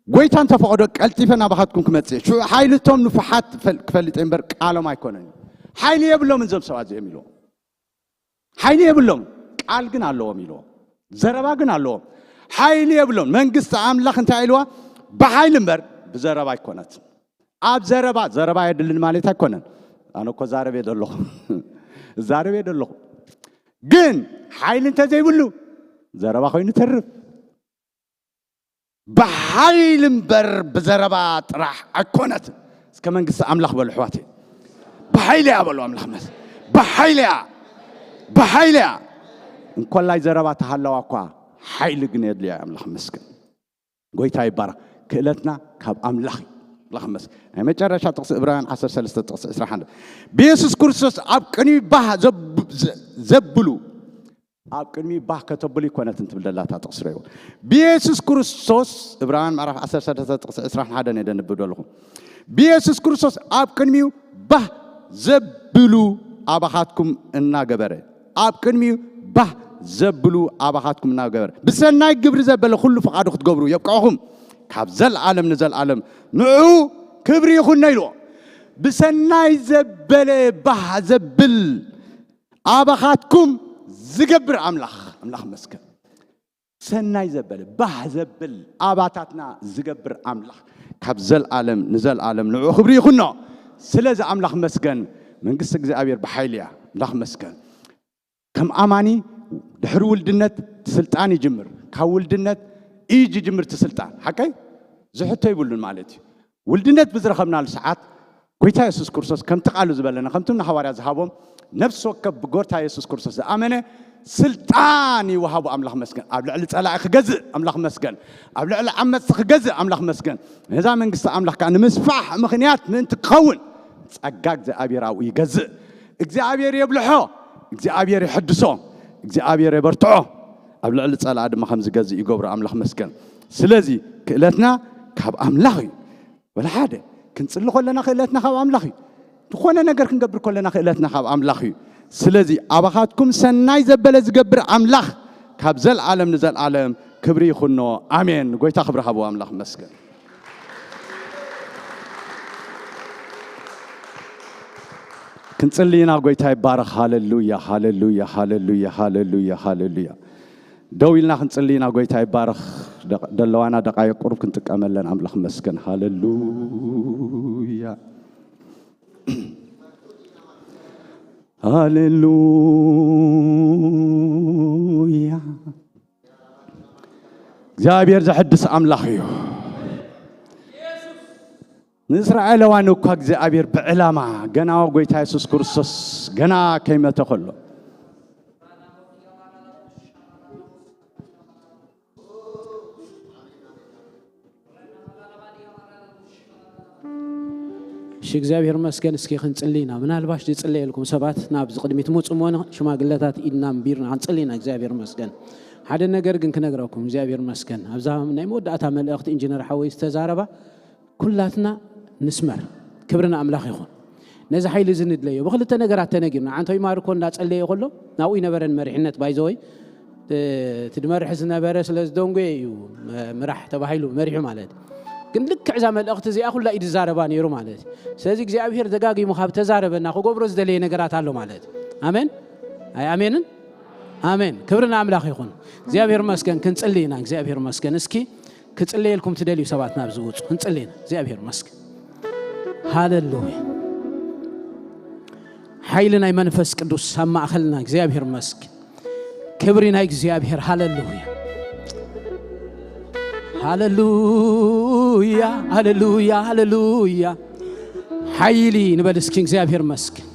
ጎይታ እንተፈቐዶ ቀልጢፈ ናባኻትኩም ክመጽእ እየ። ሽዑ ሓይሊ እቶም ንፉሓት ክፈል-፣ ክፈልጥ እየ እምበር ቃሎም ኣይኮነን። ሓይሊ የብሎምን እዞም ሰባት እዚኦም ኢልዎም። ሓይሊ የብሎም፣ ቃል ግን ኣለዎም ኢልዎም። ዘረባ ግን ኣለዎም። ሓይሊ የብሎም። መንግስቲ ኣምላኽ እንታይ ኢልዋ? ብሓይሊ እምበር ብዘረባ ኣይኮነትን። ኣብ ዘረባ፣ ዘረባ የድልን ማለት ኣይኮነን። ኣነ እኮ ዛረብ እየ ዘለኹ። ዛረብ እየ ዘለኹ። ግን ሓይሊ እንተዘይብሉ ዘረባ ኮይኑ ተርፍ። ብሓይሊ እምበር ብዘረባ ጥራሕ ኣይኮነትን። እስከ መንግስቲ ኣምላኽ በሉ ኣሕዋተይ። ብሓይሊ እያ በሉ ኣምላኽ መስ-፣ ብሓይሊ እያ። ብሓይሊ እያ። እንኮላይ ዘረባ ተሃለዋ እኳ ሓይሊ ግን የድልያ እዩ። ኣምላኽ መስገን። ጎይታ ይባረኽ። ክእለትና ካብ ኣምላኽ እዩ። ኣምላኽ ይመስገን። ናይ መጨረሻ ጥቕሲ ዕብራውያን ዓሰርተ ሰለስተ ጥቕሲ ዕስራን ሓደን። ብየሱስ ክርስቶስ ኣብ ቅድሚ ባህ ዘብ-፣ ዘ-፣ ዘብሉ፣ ኣብ ቅድሚ ባህ ከተብሉ ይኮነትን ትብል ደላታ ጥቕሲ ርእይዎ። ብየሱስ ክርስቶስ፣ ዕብራውያን ምዕራፍ ዓሰርተ ሰለስተ ጥቕሲ ዕስራን ሓደን እየ ደንብብ ዘለኹ። ብየሱስ ክርስቶስ ኣብ ቅድሚኡ ባህ ዘብሉ ኣባኻትኩም እናገበረ፣ ኣብ ቅድሚኡ ባህ ዘብሉ ኣባኻትኩም እናገበረ፣ ብሰናይ ግብሪ ዘበለ ኩሉ ፍቓዱ ክትገብሩ የብቅዕኹም። ካብ ዘልኣለም ንዘልኣለም ንዕኡ ክብሪ ይኹኖ ኢልዎ። ብሰናይ ዘበለ ባህ ዘብል ኣባኻትኩም ዝገብር ኣምላኽ፣ ኣምላኽ መስገን። ሰናይ ዘበለ፣ ባህ ዘብል ኣባታትና ዝገብር ኣምላኽ፣ ካብ ዘልኣለም ንዘልኣለም ንዕኡ ክብሪ ይኹኖ። ስለዚ ኣምላኽ መስገን። መንግስቲ እግዚኣብሔር ብሓይሊ እያ። ኣምላኽ መስገን። ከም ኣማኒ ድሕሪ ውልድነት ስልጣን ይጅምር። ካብ ውልድነት እዩ ዝጅምር እቲ ስልጣን። ሓቀይ? ዝሕቶ ይብሉን ማለት እዩ። ውልድነት ብዝረኸብናሉ ሰዓት፣ ጎይታ የሱስ ክርስቶስ ከምቲ ቃሉ ዝበለና፣ ከምቲ ንሃዋርያ ዝሃቦም፣ ነፍሲ ወከፍ ብጎይታ የሱስ ክርስቶስ ዝኣመነ ስልጣን ይወሃቦ። ኣምላኽ መስገን። ኣብ ልዕሊ ጸላኢ ክገዝእ ኣምላኽ መስገን። ኣብ ልዕሊ ዓመጽቲ ክገዝእ ኣምላኽ መስገን። ነዛ መንግስቲ ኣምላኽ ከኣ ንምስፋሕ ምኽንያት ምእንቲ ክኸውን ጸጋ እግዚኣብሔር ኣብኡ ይገዝእ። እግዚኣብሔር የብልሖ፣ እግዚኣብሔር የሐድሶ፣ እግዚኣብሔር የበርትዖ። ኣብ ልዕሊ ጸላኢ ድማ ከም ዝገዝእ ይገብሮ። ኣምላኽ መስገን። ስለዚ ክእለትና ካብ ኣምላኽ እዩ። ወላ ሓደ። ክንጽሊ ከለና ክእለትና ካብ ኣምላኽ እዩ። ዝኾነ ነገር ክንገብር ከለና ክእለትና ካብ ኣምላኽ እዩ። ስለዚ ኣባኻትኩም ሰናይ ዘበለ ዝገብር ኣምላኽ ካብ ዘልኣለም ንዘልኣለም ክብሪ ይኹኖ። ኣሜን። ጎይታ ክብሪ ሃብዎ። ኣምላኽ መስገን። ክንጽሊ ኢና። ጎይታ ይባረኽ። ሃሌሉያ፣ ሃሌሉያ፣ ሃሌሉያ፣ ሃሌሉያ፣ ሃሌሉያ። ደው ኢልና ክንጽሊ ኢና። ጎይታ ይባረኽ። ደቕ-፣ ደለዋና ደቓይቕ ቁሩብ ክንጥቀመለን። ኣምላኽ መስገን። ሃሌሉያ፣ ሃሌሉያ። እግዚኣብሔር ዘሐድስ ኣምላኽ እዩ። ንእስራኤላውያን እኳ እግዚኣብሔር ብዕላማ፣ ገና ጎይታ የሱስ ክርስቶስ ገና ከይመተ ከሎ፣ እሺ፣ እግዚኣብሔር መስገን። እስኪ ክንጽሊ ኢና። ምናልባሽ ዝጽለየልኩም ሰባት ናብዚ ቅድሚት ምጹ እሞ፣ ሽማግለታት ኢድና ኣንቢርና ክንጽሊ ኢና። እግዚኣብሔር መስገን። ሓደ ነገር ግን ክነግረኩም፣ እግዚኣብሔር መስገን። ኣብዛ ናይ መወዳእታ መልእኽቲ ኢንጂነር ሓወይ ዝተዛረባ፣ ኩላትና ንስመር። ክብሪ ንኣምላኽ ይኹን። ነዚ ሓይሊ እዚ ንድለዮ። ብኽልተ ነገራት ተነጊርና። ዓንቶይ ማርኮ እንዳጸለየ ከሎ፣ ናብኡ ይነበረን መሪሕነት፣ ባይዘወይ፣ እ፣ እቲ ድመርሕ ዝነበረ ስለ ዝደንጎየ እዩ፣ መ-፣ ምራሕ ተባሂሉ መሪሑ ማለት። ግን ልክዕ እዛ መልእኽቲ እዚኣ ኩላ እዩ ዝዛረባ ነይሩ ማለት። ስለዚ እግዚኣብሔር ደጋጊሙ ካብ ተዛረበና ክገብሮ ዝደለየ ነገራት ኣሎ ማለት። ኣሜን? ኣይ ኣሜንን? ኣሜን። ክብሪ ንኣምላኽ ይኹን። እግዚኣብሔር መስገን። ክንጽሊ ኢና። እግዚኣብሔር መስገን። እስኪ ክጽለየልኩም ትደልዩ ሰባት ናብዚ ውጹ። ክንጽሊ ኢና። እግዚኣብሔር መስገን። ሃሌሉያ። ሓይሊ ናይ መንፈስ ቅዱስ ኣብ ማእኸልና። እግዚኣብሔር መስገን። ክብሪ ናይ እግዚኣብሔር። ሃሌሉያ። ሃሌሉያ፣ ሃሌሉያ፣ ሃሌሉያ። ሓይሊ ንበል እስኪ። እግዚኣብሔር መስገን።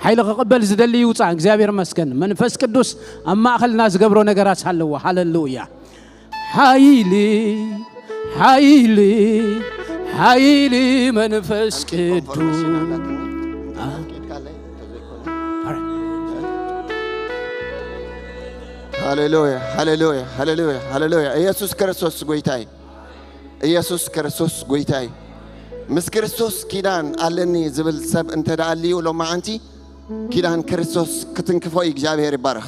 ሓይሊ ክቕበል ዝደሊ ይውጻእ። እግዚኣብሔር መስገን። መንፈስ ቅዱስ ኣብ ማእኸልና ዝገብሮ ነገራት ኣለዎ። ሃሌሉያ። ሓይሊ፣ ሓይሊ፣ ሓይሊ መንፈስ ቅዱስ። ሃሌሉያ፣ ሃሌሉያ፣ ሃሌሉያ፣ ሃሌሉያ። ኢየሱስ ክርስቶስ ጎይታይ። ኢየሱስ ክርስቶስ ጎይታይ። ምስ ክርስቶስ ኪዳን ኣለኒ ዝብል ሰብ እንተ ደኣ ኣልዩ ሎማዓንቲ፣ ኪዳን ክርስቶስ ክትንክፎ እዩ። እግዚኣብሔር ይባረኽ።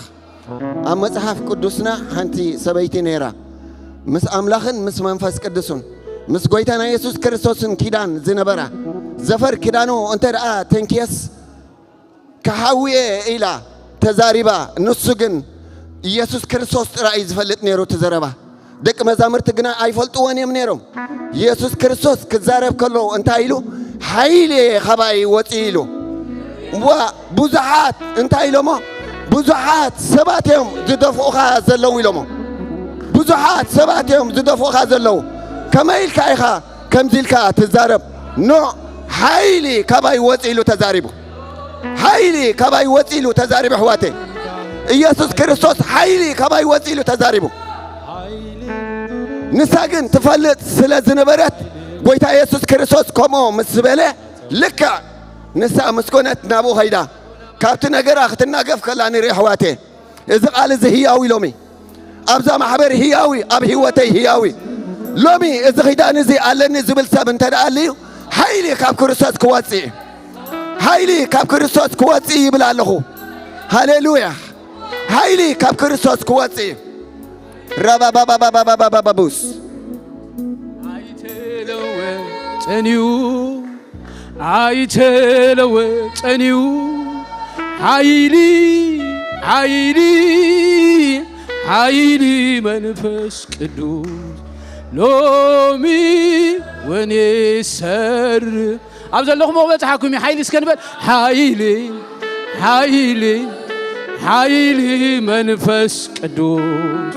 ኣብ መጽሓፍ ቅዱስና ሓንቲ ሰበይቲ ነይራ፣ ምስ ኣምላኽን ምስ መንፈስ ቅዱስን፣ ምስ ጎይታና የሱስ ክርስቶስን ኪዳን ዝነበራ፣ ዘፈር ኪዳኑ እንተ ደኣ ተንክየስ፣ ክሓውየ ኢላ ተዛሪባ። ንሱ ግን ኢየሱስ ክርስቶስ ጥራይ እዩ ዝፈልጥ ነይሩ እቲ ዘረባ። ደቂ መዛሙርቲ ግና ኣይፈልጥዎን እዮም ነይሮም። ኢየሱስ ክርስቶስ ክዛረብ ከሎ እንታይ ኢሉ? ሓይሊ ካባይ ወፂኡ ኢሉ። እዋ፣ ብዙሓት እንታይ ኢሎሞ? ብዙሓት ሰባት እዮም ዝደፍኡኻ ዘለዉ ኢሎሞ። ብዙሓት ሰባት እዮም ዝደፍኡኻ ዘለዉ። ከመይ ኢልካ ኢኻ ከምዚ ኢልካ ትዛረብ? ኖ፣ ሓይሊ ካባይ ወፂኡ ኢሉ ተዛሪቡ። ሓይሊ ካባይ ወፂ ኢሉ ተዛሪቡ፣ ኣሕዋተይ። ኢየሱስ ክርስቶስ ሓይሊ ካባይ ወፂ ኢሉ ተዛሪቡ። ንሳ ግን ትፈልጥ ስለ ዝነበረት፣ ጎይታ የሱስ ክርስቶስ ከምኡ ምስ ዝበለ፣ ልክዕ ንሳ ምስ ኮነት ናብኡ ኸይዳ። ካብቲ ነገራ ክትናገፍ ከላ ንርኢ፣ ኣሕዋተ። እዚ ቓል እዚ ህያው እዩ ሎሚ። ኣብዛ ማሕበር ህያው እዩ፣ ኣብ ህይወተይ ህያው እዩ። ሎሚ እዚ ኺዳን እዚ ኣለኒ ዝብል ሰብ እንተ ደኣ ኣልዩ፣ ሓይሊ ካብ ክርስቶስ ክወጽእ እዩ። ሓይሊ ካብ ክርስቶስ ክወጽእ ይብል ኣለኹ። ሃሌሉያ! ሓይሊ ካብ ክርስቶስ ክወጽእ እዩ። ረባባባባባባባቡስ ኣይተለወጠን እዩ፣ ኣይተለወጠን እዩ። ሓይሊ፣ ሓይሊ፣ ሓይሊ መንፈስ ቅዱስ ሎሚ ወኔሰር ኣብ ዘለኹም በጽሓኩም እዩ። ሓይሊ እስከ ንበል። ሓይሊ፣ ሓይሊ፣ ሓይሊ መንፈስ ቅዱስ